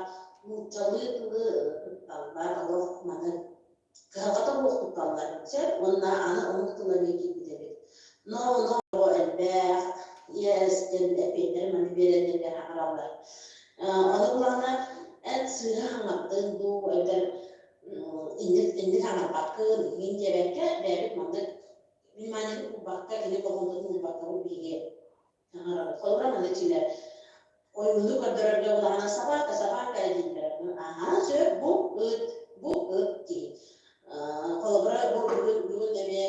нууччалыы тылы тутталлар, олох маны кыһалҕата суох тутталлар. Сөп уонна аны омук тыла эмиэ киирбит эбит. Но но оҕо элбэх, иэс диэн эппиэттэри маны биэрэллэригэр хаҥараллар. Ону булаҕына эн сыыһа хаҥардыҥ дуу, эбэтэр инник инник хаҥарбаккын, иҥин диэбэккэ, бэйэбит маннык вниманиены уурбакка, кини болҕомтотун уурбакка бу биһиги хаҥарабыт. Холобура маннык дьиҥэр ойууну көрдөрөргө булаҕына собака, собака дииллэр. Аһаа, сөп, бу ыт, бу ыт дии. Холобура, бу бүгүн бүгүн эмиэ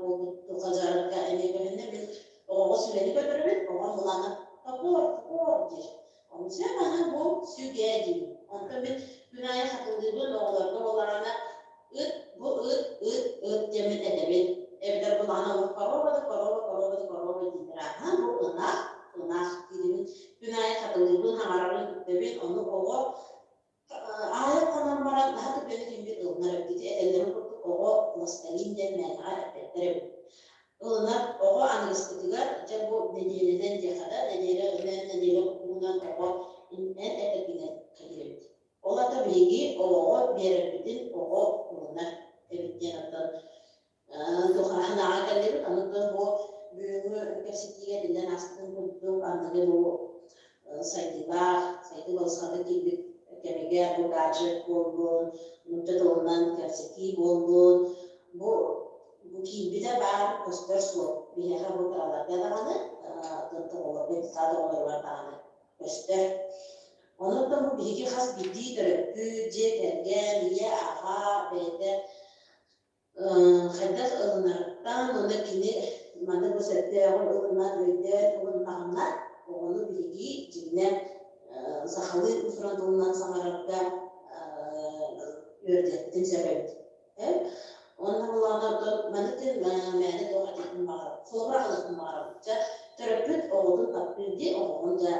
буолбут туха дьарыкка эмиэ көһүннэ мин оҕоҕо сүгэни көрдөрөбүн, оҕом булаана топор, топор диир. Ону сөп, аһа, бу сүгэ диибин. Онтон мин күн аайы хатылыыбын, оҕолорго буоллаҕына ыт, бу ыт, ыт, ыт диэммин этэбин. Эбэтэр булаана олох корова да корова, корова да корова дииллэр. Аһа, бу ынах, ынах диибин. Күн аайы хатылыыбын, хаҥарабын, үктэбин, ону оҕо Аайа хонон баран наһаа түргэнник киммит ылынар эбит. Ити этэллэрин курдук оҕо пластилин диэн мээнэҕэ эппэттэр эбит. Ылынар оҕо аныгыскытыгар дьэ бу нэдиэлэнэн диэхэ да, нэдиэлэ ынан, нэдиэлэ курдугунан оҕо эн этэргинэн кэлэр эбит. Ол аата биһиги оҕоҕо биэрэрбитин оҕо ылынар эбит диэн оттон Ханаҕа кэллибит, онуттан бу бүгүҥҥү кэпсэтиигэ биллэн ааспытын курдук, аныгы бу сайдыылаах, сайдыы балысханнык киирбит кэмигэр бу гаджет буоллун, нуучча тылынан кэпсэтии буоллун, бу бу киирбитэ баар көстөр суол. Биһиэхэ бу кыраларга даҕаны, атын оҕолорго, детсад оҕолоругар даҕаны көстөр. Онон бу биһиги хас биирдии төрөппүт, дьиэ кэргэн, ийэ, аҕа бэйэтэ Хайдах ылынарыттан уонна кини маннык бу сөптөөҕү ылынан, өйдөөн ылыннаҕына, оҕону биһиги дьиҥинэн сахалыы уус-уран тылынан саҥарарга үөрэтиэхпитин сөп эбит. Уонна буоллаҕына оттон маннык диэн мээнэ туох этиэхпин баҕарабын, холобур аҕалыахпын баҕарабын. Чэ, төрөппүт оҕотун таптыыр дии, оҕоҕун дьэ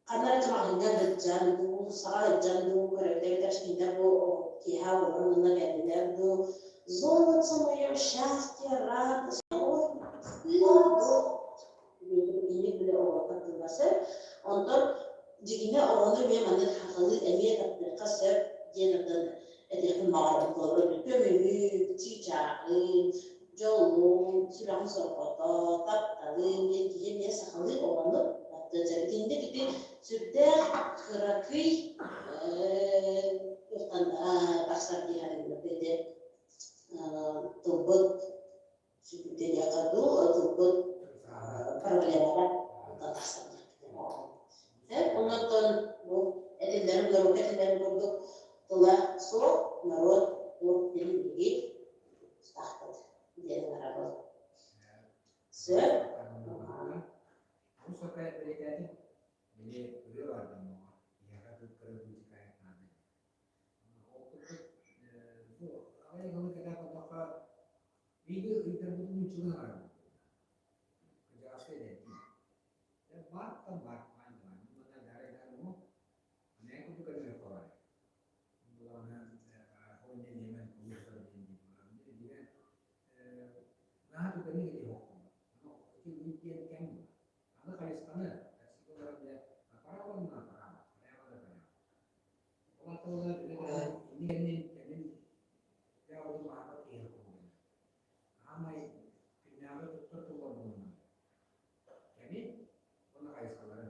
Ханна эрэ маҕаһыыҥҥа сылдьан дуу, саҕа сылдьан дуу, көрөбүт эбэтэр кинилэр бу киэһэ оҕолорун уонна кэллилэр дуу, золото мое, счастье, радость, ой, инник бile оҕолортон тыллар сөп. Онтон дьигинэ оҕону эмиэ маннык хахалыы эмиэ таптыахха сөп диэн оттон этиэхпин баҕарабын. Холобура, көмүһү, чыычааҕы, дьолу, сүрэҕин сорҕото, тапталы диэн киһи эмиэ сахалыы оҕону таптыан сөп. Итинник ити сүрдээх кыракый туохтан тахсар дии саныыбын. Ити тылбыт Сүгүрдэ дуу, тылбыт проблемата тахсан Оннуттан бу этиллэрин норуокка этиллэрин курдук тыла суох норуот туох диэн биһиги тустаахпыт диэн ыҥырабын. Сөп. Бу сака бэлиэтээтим. Били ырыа баар буолла. Киһиэхэ кыра музыка наада. Ол курдук бу аҕыйах сылы кэтээн көрдөххө, биһиги ыйдарбытын нууччалыы саҥарабыт. Кырдьаҕаска эдэрдии. Баартан баар, баай баар. Манна даарай даар Анаа курдук көрүҥ баар. Булаҕына хонне диэмэн улуустар диэн диэн наһаа түгэни кэлиэ Аны ити ый диэн кэм буолар. Аны хайысханы таксига олорон дьэ пора уонна пора, прямо да прямо. Ол аттылар инни кэннин кэлин дьэ оту баһааппат киһи курдук. Аамай күннээҕи туттар тыллар буолунар. Кэми уонна хайысхалары.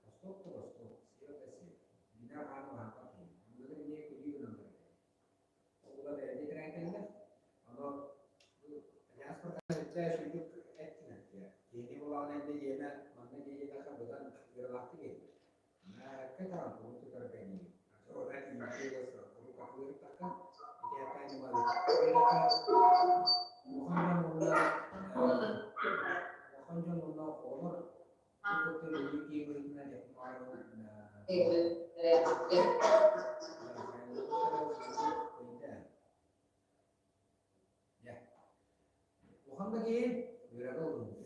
Восток да восток, север да север. Дьиҥнээх хааны баһааппат киһи. Оннугар эмиэ күлүү гыналлар этэ. Ол була бэйэтэ тирээн кэллэ. Ону бу диаспораттан өттө сүрдүк эттинэр. Киһини булаҕына иннэ диэмэ, манна диэтэххэ быдан ыаралаахтык иһиллэр. Мээккэ таҕан куруук тутарга диир. Оччоҕуна тиийбитэ куруук атыылыттахха, ити атаан улахан дьон уонна улахан дьон уонна оҕолор бу кытта үлэлии киһи быһыытынан Улахан да киһи үөрэҕи ылыммыта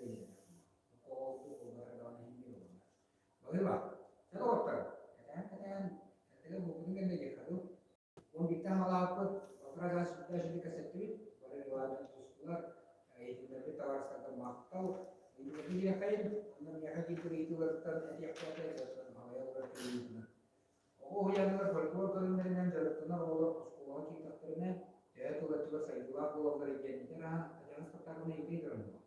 Баһыыба, чэ доҕоттор, кэтээн-кэтээн, эрдэгэ буолбутун кэннэ диэххэ дуу. Уон бииртэн аҕалааппыт, балтараа чаас сүрдээх үчүгэйдик кэпсэттибит, бары регламент тутустулар, иһитиннэрбит табаарыстарга махтал. Ыйытыыларгын диэххэйин, онно миэхэ киирбит ыйытыыларыттан этиэхтээх этэ, салайа олорор киһи Оҕо уһуйааныгар фольклор көрүҥнэринэн дьарыктанар оҕолор оскуолаҕа киирдэхтэринэ, төһө тыл өттүгэр сайдыылаах буолаллар диэн этэр аһан, Татьяна Спартаковна ыйытыы ыытарын буолла.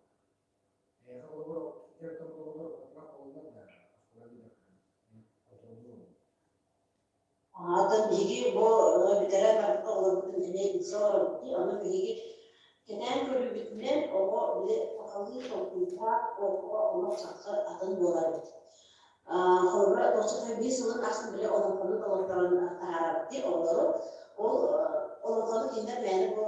Эһиэхэ холобур, дьарыктаммыт оҕолор отурах буолаллар да, оскуола киирдэхтэринэ, отуруллуу буолла. Оттон биһиги бу бүтэрэн барбыт оҕолорбутун эмиэ билсэ олоробут дии. Ону биһиги кэтээн көрүүбүтүнэн оҕо били сахалыы толкуйдаах оҕо олох чахчы атын буолар эбит. Холобура, тохсутун биир сылын ахсын били олоҥхону толорторон таһаарабыт дии оҕолору. Ол олоҥхону кинилэр мээнэ бу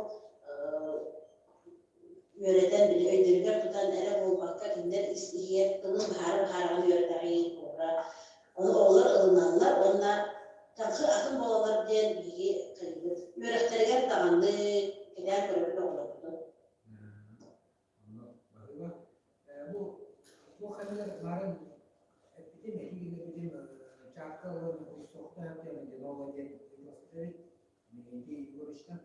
үөрэтэн били өйдөрүгэр тутан эрэ буолбакка кинилэр ис иһигэр тылын быһаара быһаараҕын үөрэтэҕин холобура ону оҕолор ылыналлар уонна таҥхы атын буолаллар диэн биһиги кыйбыт үөрэхтэригэр даҕаны кэтээн көрөбүт оҕолорбутун. Онно баһыыба. Бу бу ханныгар баарын эппитим, этии гыннарбытым чаакка ылан суохтаах диэн диэн диэн ыйыталаспыт эбит. Миги Егоровичтан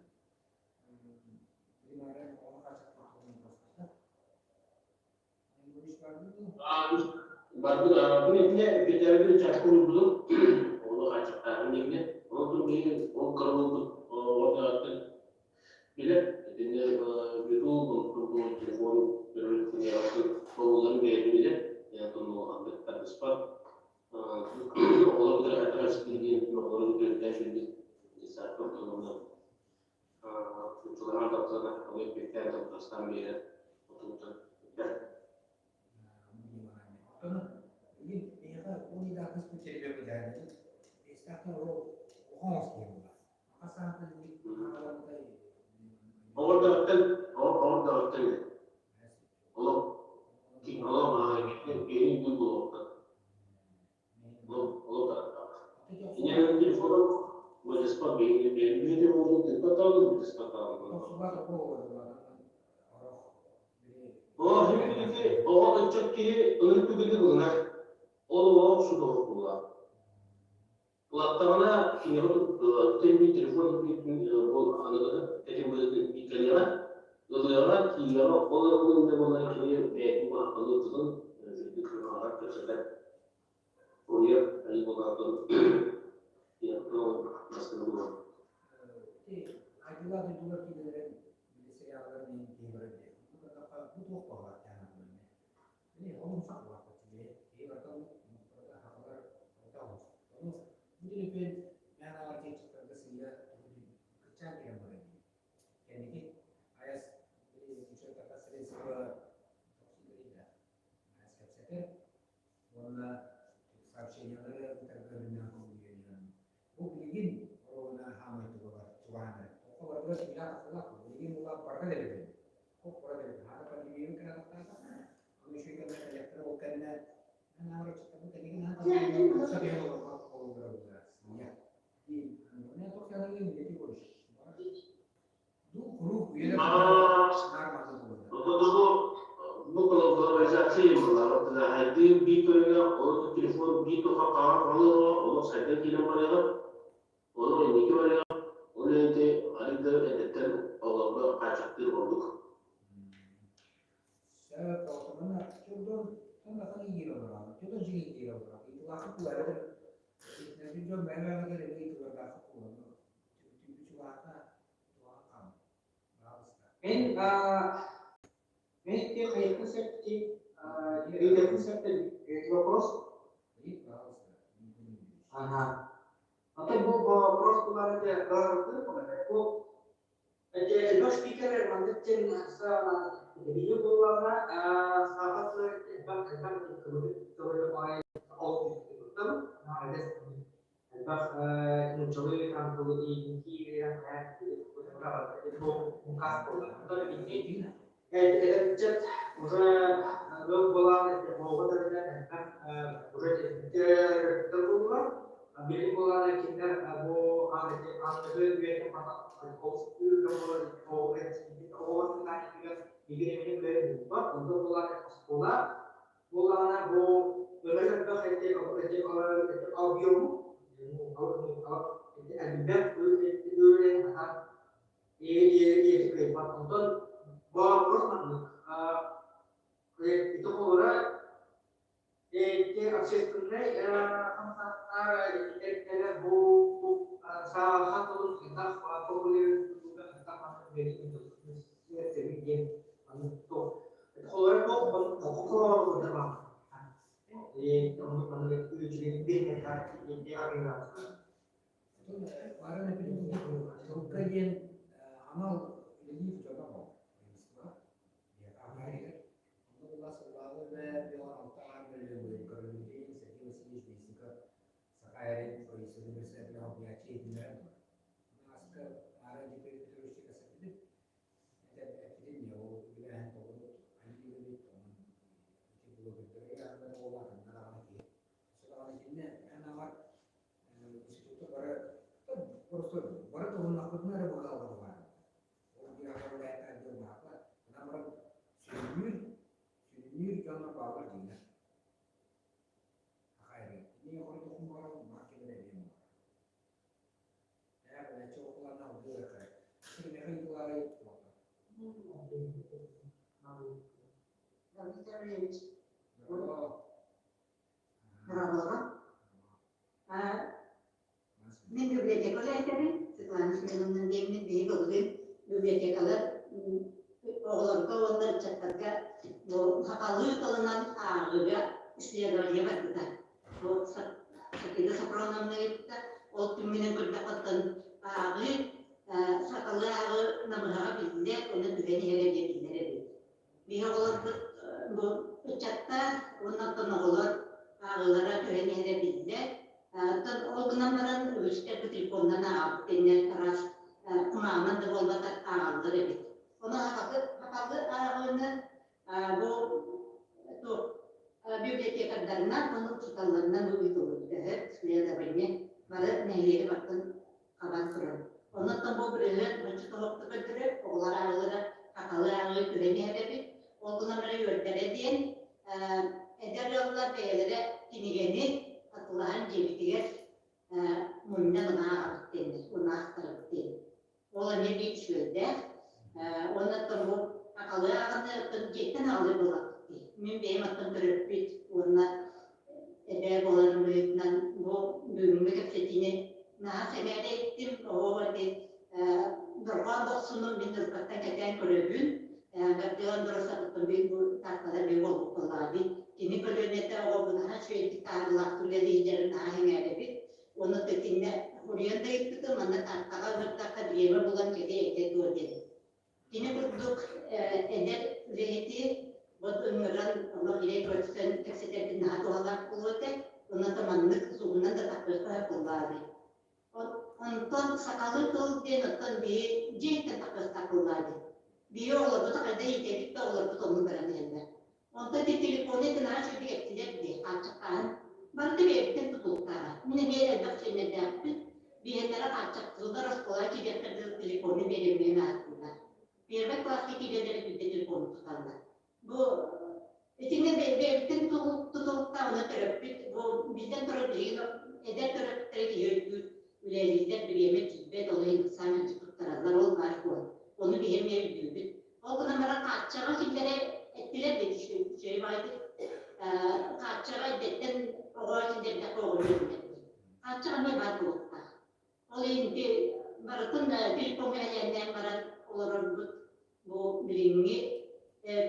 Барбыт бу иннинэ бүтэрбит чашка уурбутум, ону хааччахтааһын диэҥҥэ. Онтон биһиги ол кыра буолбут оҕолордоохтон билэр итиннэ YouTube, онтон бу телефон көрөр бобулларын бэйэтэ билэр. Онтон улаханнык тардыспат. Оҕолор кытары хайдах эсэптиир диэн оҕолору кытары сүрдүк десантка ортолорунан Чулаан тапталын алы эппиэттээн тылбаастаан биэрэр отуттан элбэх. Оттон билигин эйиэхэ уон ыйдаах кыыспыт теребе быдаарбыт. Эстаахтан оҕо оҕо оҥостуо буолла. Хас саантан Оҕордоҕуттан оҕордоҕуттан олох олох киһини үгүй буолуохтан олох таратаах. Инньэ телефону былдьаспат биһиги биһиги телефону тыыппаттаҕына былдьаспаттаҕына. Оо, ити оҕо ыччат киһи ынырык түгэнин ылынар. Ол оҕо судургу буолар. Улааттаҕына киниэхэ төннүү телефон ол аныгыны этим кэлиэҕэ, ылыаҕа, киириэҕэ, ол ол иннинэ буоллар кини бэйэтин баһаҕалыы тылын үрдүк сыаналаах кэпсэтэр. Суруйар айыы буолаатын бастыҥы булар. Айдылаах дойдулар киинэлэрин били сериалларын иһин киһи көрөр диye. Бу туох баҕалаах диэн Били олумсах буолаахпыт били киһи барыта барыта сахалар барыта олумсах. Ону бу төлөпүөн мээн аҕар чыпчыктарга сыыйа кыччаан киирэн барар дии. Кэнники айас били учуоттарга сирин Билигин оруобуна хаамай тугугар чугаһаан эрэр. Тоҕо барыга түүлээх тахсылаах, билигин була барга да эбит. Хоп бара да эбит. Хаата пандемияны кэнэ тахтаата. Аны үчүгэй кэннэ кэлэктэрэ ол кэннэ Бу глобализация буолар. Хайдыы биир көрүҥэ, ол телефон биир туха хаҕар хаалыаҕа, олох сайдан киирэн барыаҕа, олох инники барыаҕа, ол иһин арыйда эдэттэн олорго хааччахтыыр ордук. Мен мен ити хайыахпын сөп ити ыйытыахпын сөп эти вопрос. Ага. Ата бу вопрос булар ити бу Эти элбэх спикер маннык диэн биһиги буоллаҕына саха тыла элбэх элбэх ол элбэх нууччалыы тылы ыччат уже ыал буолан оҕо төрүнэн элбэх уже буоллулар. Билим буолан кинилэр бу аныгы үйэтин оҕо воспитаниетыгар биир эмини булбат. Онтон буолан оскуола буоллаҕына бу өлөр элбэх эти объему элбэх үөрэн ахан кыайбат. Онтон вопрос маннык. Ити холура ити общественнай хамсааһыннар тэрилтэлэр бу сааха тылын хайдах популяризациялыырга хайдах маннык үлэни диэн маннык туох холура туох хокук оннук маннык үчүгэй Тылга диэн анал үлэлиир дьоно баар. Онно була сыллааҕы үлэ 56 мөлүйүөн көрүллүүтүн Сергей Васильевич Местников Саха эрин правительствотын председателэ солбуйааччы иһитиннэрэн турар. Ааска Мара Дмитрий Петрович кэпсэппитим. Эппитин не ол үбүлээһин толору айыы онон ити блогердары ыйааһыннара буолла атынна даҕаны киһи. Өссө даҕаны итиннэ эн аҕар институтта бары просто бары туһуннахпытына эрэ быһааллар баар. Ол Онон баран сүрүннүүр, сүрүннүүр дьоннор бааллар дьиҥэр. Хахайры. Ини хоруйдоххун баҕарабын, баар кэлэр эбиэм баҕар. Ээ, билээччи окулаана алгыы эрэ. Кимиэхэ ыйытылаарай туохха? Давид Гаврильевич. Здорово. Мин библиотека үлэһитэбин, Светлана Семеновна диэммин биһиги былырыын библиотекалар оҕолорго уонна ыччаттарга бу сахалыы тылынан ааҕыыга исследование барбыта. Бу Сакина Софроновна ыйытта, ол түмүгүнэн көрдөххөттөн ааҕыы сахалыы ааҕыы намыһаҕа биллэр, уонна түгэн иһэрэ диэн биллэр эбит. Биһи оҕолорбут бу ыччаттар уонна оттон оҕолор ааҕыылара түһэн иһэрэ биллэр. Оттон ол гынан баран үгүстэр бу телефонунан ааҕабыт диэннэр араас кумааҕынан да буолбатар ааҕаллар эбит. Ону сахалыы ааҕыыны бу туох библиотекардарынан уонна учууталларынан бу ыытыллыбыта исследование бары нэһилиэги бартын хабан турар. Оннуттан бу бырыһыан бачча тоһохто көрдөрөр, оҕолор ааҕыылара хахалы ааҕыы түһэн иһэр эбит. Ол гынан баран үөрдэрэ диэн, эдэр ыаллар бэйэлэрэ кинигэни атылаһан дьиэбитигэр мунньан ына ааҕабыт диэннэр, уна аахтарабыт диэн. Ол эмиэ биир үчүгэйдээх. Уонна оттон бу хахалы ааҕаны оттон дьиэттэн аҕалыы буоллахпыт дии. Мин бэйэм оттон төрөппүт уонна эбээ буоларым быһыытынан бу бүгүҥҥү кэпсэтиини наһаа сэҥээрэ иһиттим. Оҕо ити дорҕоон дохсуну мин уруккаттан кэтээн көрөбүн. Гаврил Андросовтан бу таатталар биир буолбуккалаабит. Кини көлүөнэтэ оҕобун наһаа үчүгэйдик таһаарыылаахтык үлэлииллэрин наһаа сэҥээрэбит. Уонна итиннэ суруйан да ыйыппытым, манна Тааттаҕа ыҥырдахха бириэмэ булан кэлиэ этэ дуо диэн. Кини курдук эдэр үлэһити вот ыҥыран олох илэй көрсөн кэпсэтэрбит наһаа туһалаах буолуо этэ. Онон маннык сугунан да тахсыахха буоллаҕай. Онтон сахалыы тыл диэн оттон биһи дьиэ иһиттэн тахсыахтаах буоллаҕа дии. Биһи оҕолорбут хайда иитэбит да оҕолорбут оннук баран иһэллэр. Онтон ити телефону ити наһаа үчүгэйдик эттилэр дии, хааччахтааһын. Барыта бэйэбиттэн тутулуктааҕа. Мин эмиэ элбэх чиэннэрдээхпин. Биһиэннэрэ хааччахтыыллар, оскуолаҕа киириэххэ дылы телефону биэриммиэн ааттыыллар. Первый класска киирэллэрэ биирдэ телефону туталлар. Бу итиннэ бэйэбиттэн тутулуктааҕына төрөппүт, бу биллэн турар билигин эдэр төрөппүттэрэ киһи өйдүүр, үлэлииллэр, бириэмэ тиийбэт, ол иһин ыксаан илдьи туттараллар, ол баар буол. Ону биһи эмиэ өйдүүбүт. Ол гынан баран хааччаҕа киллэрэ эттилэр да үчүгэй баҕайытык хааччаҕа эрдэттэн оҕо киллэрдэххэ оҕону өлөрдө. Хааччах эмиэ баар буолуохтаах. Ол иһин ити барытын телефоҥҥа элээннээн баран олорорбут бу билиҥҥи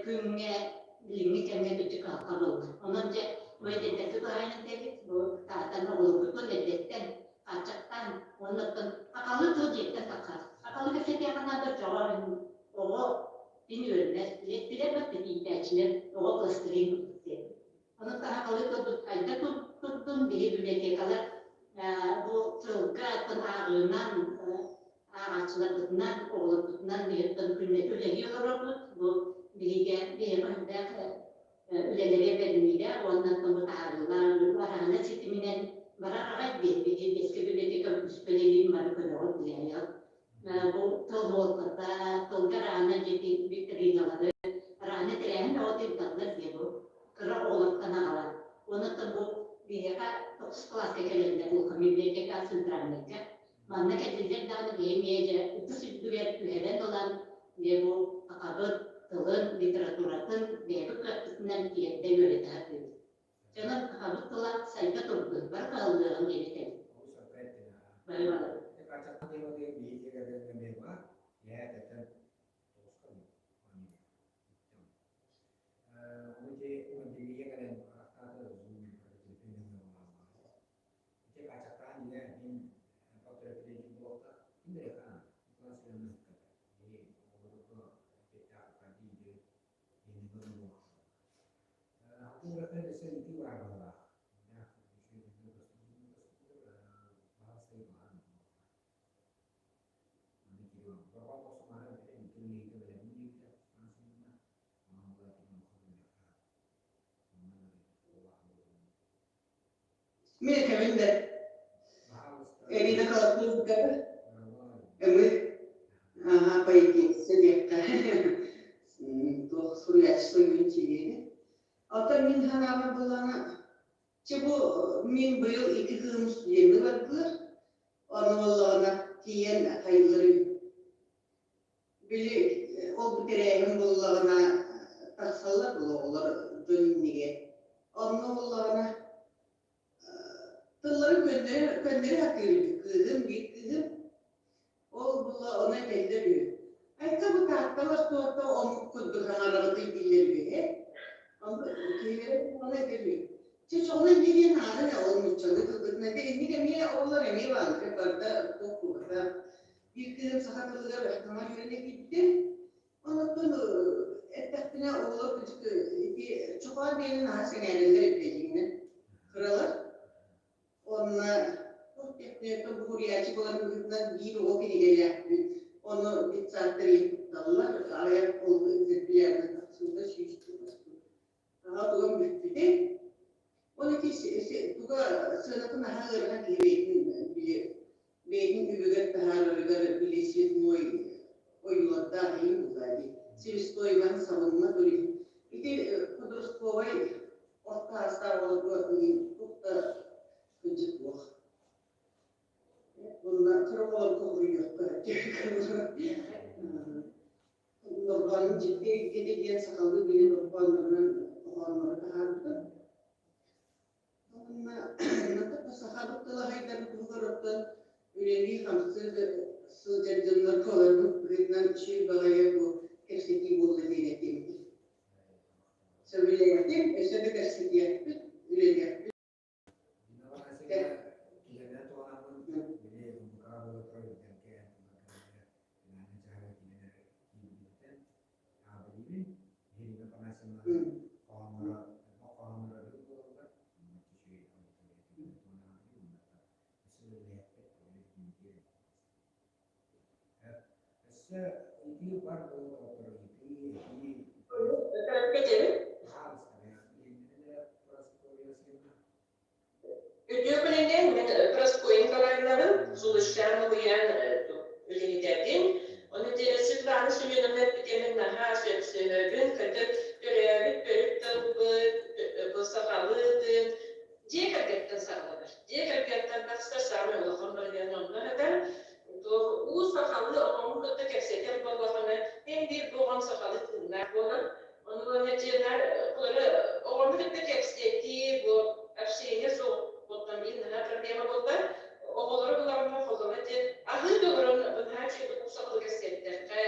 күҥҥэ, билиҥҥи кэмҥэ кырдьык кыһалҕа буолла. Онон дьэ бу эдэрдэргэ туһаайан этэбит, бу таатан оҕолорбутун эрдэттэн хааччахтаан уонна оттон сахалыы тыл дьиэттэн тахсар. Сахалыы кэпсэтиэххэ наада оччоҕо оҕо син үөрэнэр. Билэр бат иитээччилэр оҕо пластилин курдук диэн. Онон сахалыы тылбыт хайда турдун биһи библиотекалар бу тылга оттон ааҕыынан ааҕааччыларбытынан, оҕолорбутунан биһиттэн күннэтэ үлэлии олоробут. Бу биһигэ биһиэхэ элбэх үлэлэри бэриниилээх уонна оттон бу таһаарыылаах араана ситиминэн барар аҕай биһиги бэскэ библиотека үспэлиин бары көрөҕүт билээйэҕит. Бу тыл суолтата, тылга араана дьиэти викториналары, араана тэрээһин бөҕөтө ыыталлар диye бу кыра оҕолортон аҕалан. Онон бу биһиэхэ тохсус кылааска кэлэллэр улахан библиотека центральнайга. Манна кэллилэр даҕаны киһи эмиэ дьэ ытыс үрдүгэр түһэрэн ылан дьэ бу сахабыт тылын, литературатын бэйэбит кыахпытынан тиэрдэ үөрэтэ сатыыбыт. Дьонум сахабыт тыла сайда турдун, бары кыһаллыаҕын диэн этэбин. Бары бары. Ити хааччахтаан дьиҥэ мин полторапилетик буолта ким да хаан Николай Семенович киһи оҕолорго эппиэттээх диир инники буолуох. Алтын өссө ыйытыы баар быһыылаах. Мин этэбин да Ирина Колотунская ымы аха поэтесса диэххэ туох суруйааччы суруйун чиҥиэни. Оттон мин санаабар буоллаҕына, чэ бу мин быйыл икки кыыһым студенныы бардылар. Ону буоллаҕына тиийэн хайыылар үһү. Били ол бу тэрээһин буоллаҕына тахсаллар буолуо оҕолор дьон иннигэр. Онно буоллаҕына тылларын көннөрө көннөрө сатыыр үһү кыыһым биир кыыһым. Ол була ону этэллэр үһү. Айка бу таатталар туота омук курдук саҥараҕытый дииллэр үһү ээ. Онно киһилэрэ буоллаҕына этэр үһү. Чэ чоҕуна инньэ диэн аанын ол нууччалыы тылгытын этэ инник эмиэ оҕолор эмиэ бааллар барда туох буолбатах. Биир кыыһым саха тылыгар саҥа үөрэнэ киирбитим. Онуттан эттэхпинэ оҕолор кырдьык ити чохоон диэни наһаа сэҥээрэллэр эбит дьиҥинэн кыралар. Уонна туох диэхпиний оттон бу суруйааччы буолар быһыытынан биир оҕо кинигэлээхпин. Ону детсадтар ийэ тутталлар. Аҕыйах ол экземплярынан тахсыбыта сүүстүү тахсыбыт. Аҕа тугам бүппүтэ. Ол ити туга сыанатын наһаа ыарахан киһи бэйэтин били бэйэтин үбүгэр таһаарарыгар били цветной ойуулардаах иһин буллаа дии. Себестоимоһын сабылына туризм. Ити подростковай орто аастаах оҕолорго туох да кырдьык суох. Уонна кыра оҕолорго хоруйуохха Норҕоонун дьикти эйгэтэ диэн сахалыы били дорҕооннорунан хоһооннору таһаарбытым. Уонна сахабыт тыла сайдарын туһугар оттон үлэлии-хамсыы сылдьар дьоннорго олорбут быһыытынан үчүгэй баҕайы бу кэпсэтии буолла диэн этиэм этэ. Сөбүлээтим, өссө да кэпсэтиэхпит, үлэлиэхпит. Өссө итии бар буолуо доҕотторо, итии, этии. Пожалуйста, Үтүө күнүнэн мин Прасковья Николаевнабын, Сулусчаан уһуйаан үлэһитэбин. Ону Светлана Семеновна эппитин наһаа сөпсөһөбүн. Кырдьык төрөөбүт төрүт тылбыт, бу сахалыы тыын дьиэ кэргэттэн саҕаланар. Дьиэ кэргэттэн тахсар саамай улахан барыйан онно сытар. Туох уу сахалыы оҕоҥ кытта кэпсэтэр буоллахына, эн биир бу оҕоҥ сахалыы тыыннаах буолар. Ону уонна дьиэлэр оҕону кытта кэпсэтии, бу общение суоҕуттан биир наһаа проблема буолла. Оҕолору буларына холоро диэн аһыы да олорон наһаа үчүгэй сахалыы кэпсэттэххэ,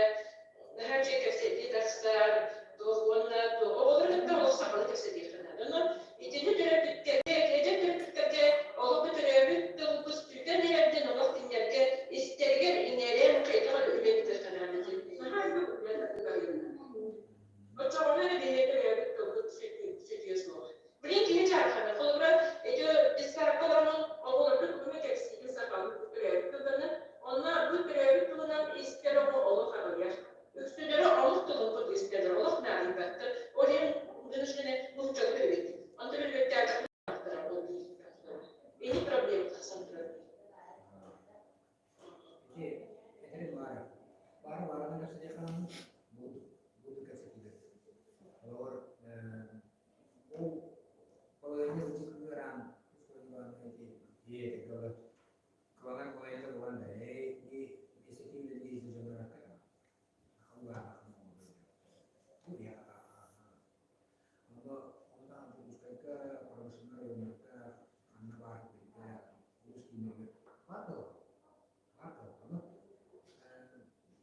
наһаа үчүгэй кэпсэтии тахсар, туох уонна оҕолору кытта олох сахалыы кэпсэтиэххэ наада. Онон итини төрөппүттэргэ, эдэр төрөппүттэргэ олох төрөөбүт тылбыт сүтэн эрэр диэн олох кинилэргэ истэригэр иҥэрэн хайдах эрэ үлэлиэххэ наада диэн наһаа элбэх үлэ Оччоҕуна эрэ биһиги төрөөбүт тылбыт сүтүө суоҕа. Билин киһи чаархана. Холобура, ити детсадка олорон оҕолорго тугу кэпсиигин сахалыы төрөөбүт тылларын, онно бу төрөөбүт тылынан истэр оҕо олох аҕыйах. Үксүлэрэ омук тылын курдук истэллэр, олох наадыйбаттар. Ол иһин вынуждены нууччалыы үөрэтии. Онтон үөрэтээтэххинэ ол Ини проблема тахсан турар. Ити этэрин баара. Баара баарынан кэпсэтиэххэ бу бу кэпсэтиилэр. Олоҕор ол балаһыанньа ылдьык ыараан тус ити диэтэ кыланар балайда булан да эй миэстэтин үлэлии дьоннор Онно онтон Дьокуускайга, промышленнай районнарга ханна баар билбэ улуус кииннэригэр баар кыһалҕа. Баар кыһалҕаны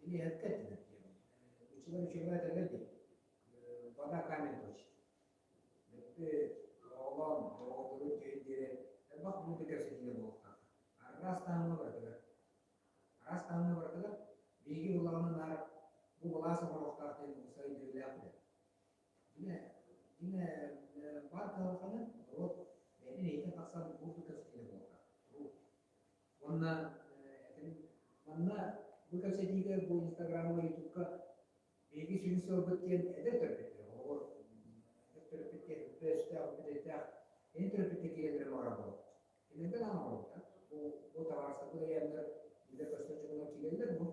билиэһэккэ этилэр диэн. Училар үчүгэй этэллэр дии. Вода камень точит. Бүппү оҕолоон, оҕолору түһэн диэри элбэх муҥутуур кэпсэтиилэр буолуохтаахтар. Араас таһымҥа барытыгар. Араас таһымҥа барытыгар биһиги буоллаҕына наар бу былаас оҥоруохтаах диэн уопсай өйдөбүллээх үлэ. Дьиҥэ, дьиҥэ баар кыһалҕаны норуот бэйэтин иһиттэн тахсан курдук кэпсэтиилэр буолуохтаах. Уонна этим манна бу кэпсэтиигэ бу Инстаграмҥа, Ютубка биһиги сүрүн сыалбыт диэн эдэр төрөппүттэр, оҕолор эдэр төрөппүт диэн өстээх, үптээх, эн төрөппүттэр киирэллэрин баҕарар буолабыт. Кинилэргэ даҕаны оҥоробут. Бу бу табаарыстарбыт өйөөннөр, биллэр-көстөр дьоннор киирэллэр бу.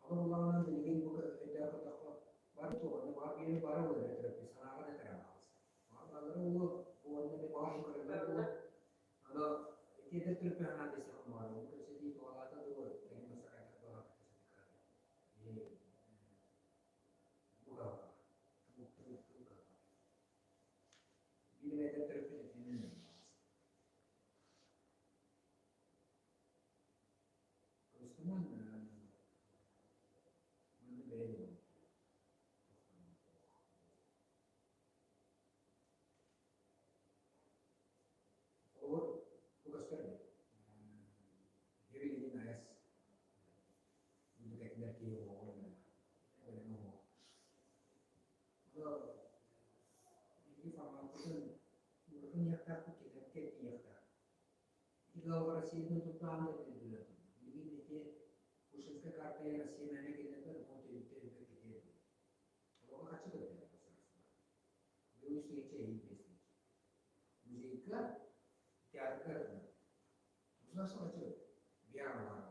Аны буллаҕынан билигин бу өйдөөх көрдөххө, бары туох баар биэри бары уларыйа төрөппүт санааҕын этэр аҕалыс. Баҕар улуу, бу уонна мен баҕар көрөллөр буолуо. Аны ити эдэр төрөппүт санаан дэсиэххин баҕарабын. Бу кэпсэтии туһалаата дуо, кэлин бассакайдар туһалаата кэпсэтии бу кыһалҕа. Бу кыһалҕа. Биир эмэ эдэр төрөппүт итинэн Кыбыстымаҥ, манна бэйэ дьоно. Холобур, бу көстөр эбит. Билигин АЭС үрдүк киһи оҕоҕо бэлэм оҕо. Биһиги формаппытын урутун иһиэхтээхпит, кинилэргэ тиийиэхтээх. Ити ыалга Россияны тутаан да этиллэр. Билигин ити Пушкинскай картайа Россия мээнэ кэллэрбэт, ол төрүттэр үбэ китиэ дуо? Олоҕо хаччы көрдөрөр государство. Быйыл үс тыһыынча эһиил 5 тыһыынча. Музейга, театрга ырытынар. Государство хаччы биаҕалаах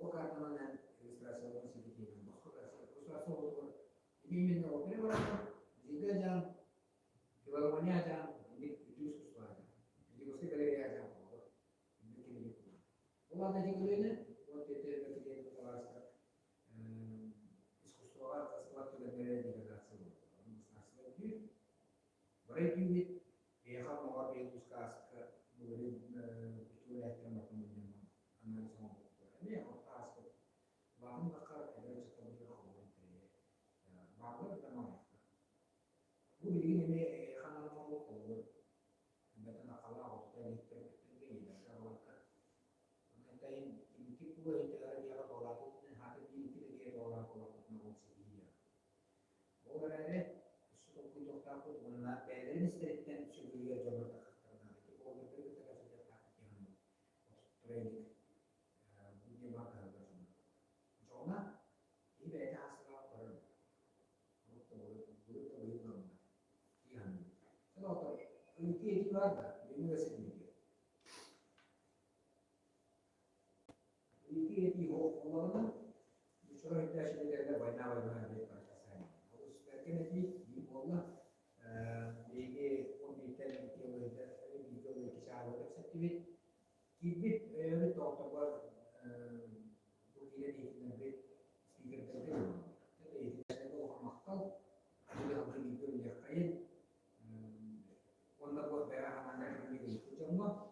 Ол картанан эн регистрацияларын ситиһиинэн босхо государство оҕотугар именно опера барарга, музейга дьаан, филармония дьаан, инник үтүө искусство дьаан, Пятигорскай галерея дьаан холобур, инник кинигэ курдук. Ол аата ити көлүөнэ, вот эти килиэн табаарыстар искусствоҕа сылар түгэннэрэ деградация буолла. Ону государство өйдүүр. Бары өйдүүбүт, биһиэхэ оннооҕор биһиги улууска ааска былырыын культура үлэһиттэрин барытын мунньан анализ оҥорбуттара. Эмиэ орто ааспыт улахан бакка эдэр ыччаттарбытыгар холобур интэриэһи бааллар да маҥнайгы. Бу билигин эмиэ ханан оҥорбут холобур бэтэн акалаах отута иликтэрбиттэргэ ийэлэргэ аҕаларга Онтон инки куба итэҕэр диэҕэ туолаатын хаатын биир икки да туолаах олохпутуна ол ситиһиэ. Ол эрээри өссө толкуйдуохтаахпыт уонна бэйэлэрин истэриттэн сүгүрүйэр дьоннор таххахтарына ити блогердары кытта кэпсэтиэхтээхпит диэн отуттара илик бу дьиэ баар кыһалҕа дьоно. Этии баар да, бүгүҥҥү ситимигэр. Ити этии суох буоллаҕына, Чуро иитээччилэргэ война война диэн барахсаан. Олус бэркэн этии биир буолла. Биһиги он бииртэн икки бииргэ икки чааһы кэпсэттибит. Киирбит өйөөбүт доҕотторбор бу киирэн иһитиннэрбит спикердэргэ иһитиннэргэ улахан махтал. Биһиги алгы бииргэ үлэлиэххэйин. Уонна бу бэйэ хамаанда дьоҥҥо.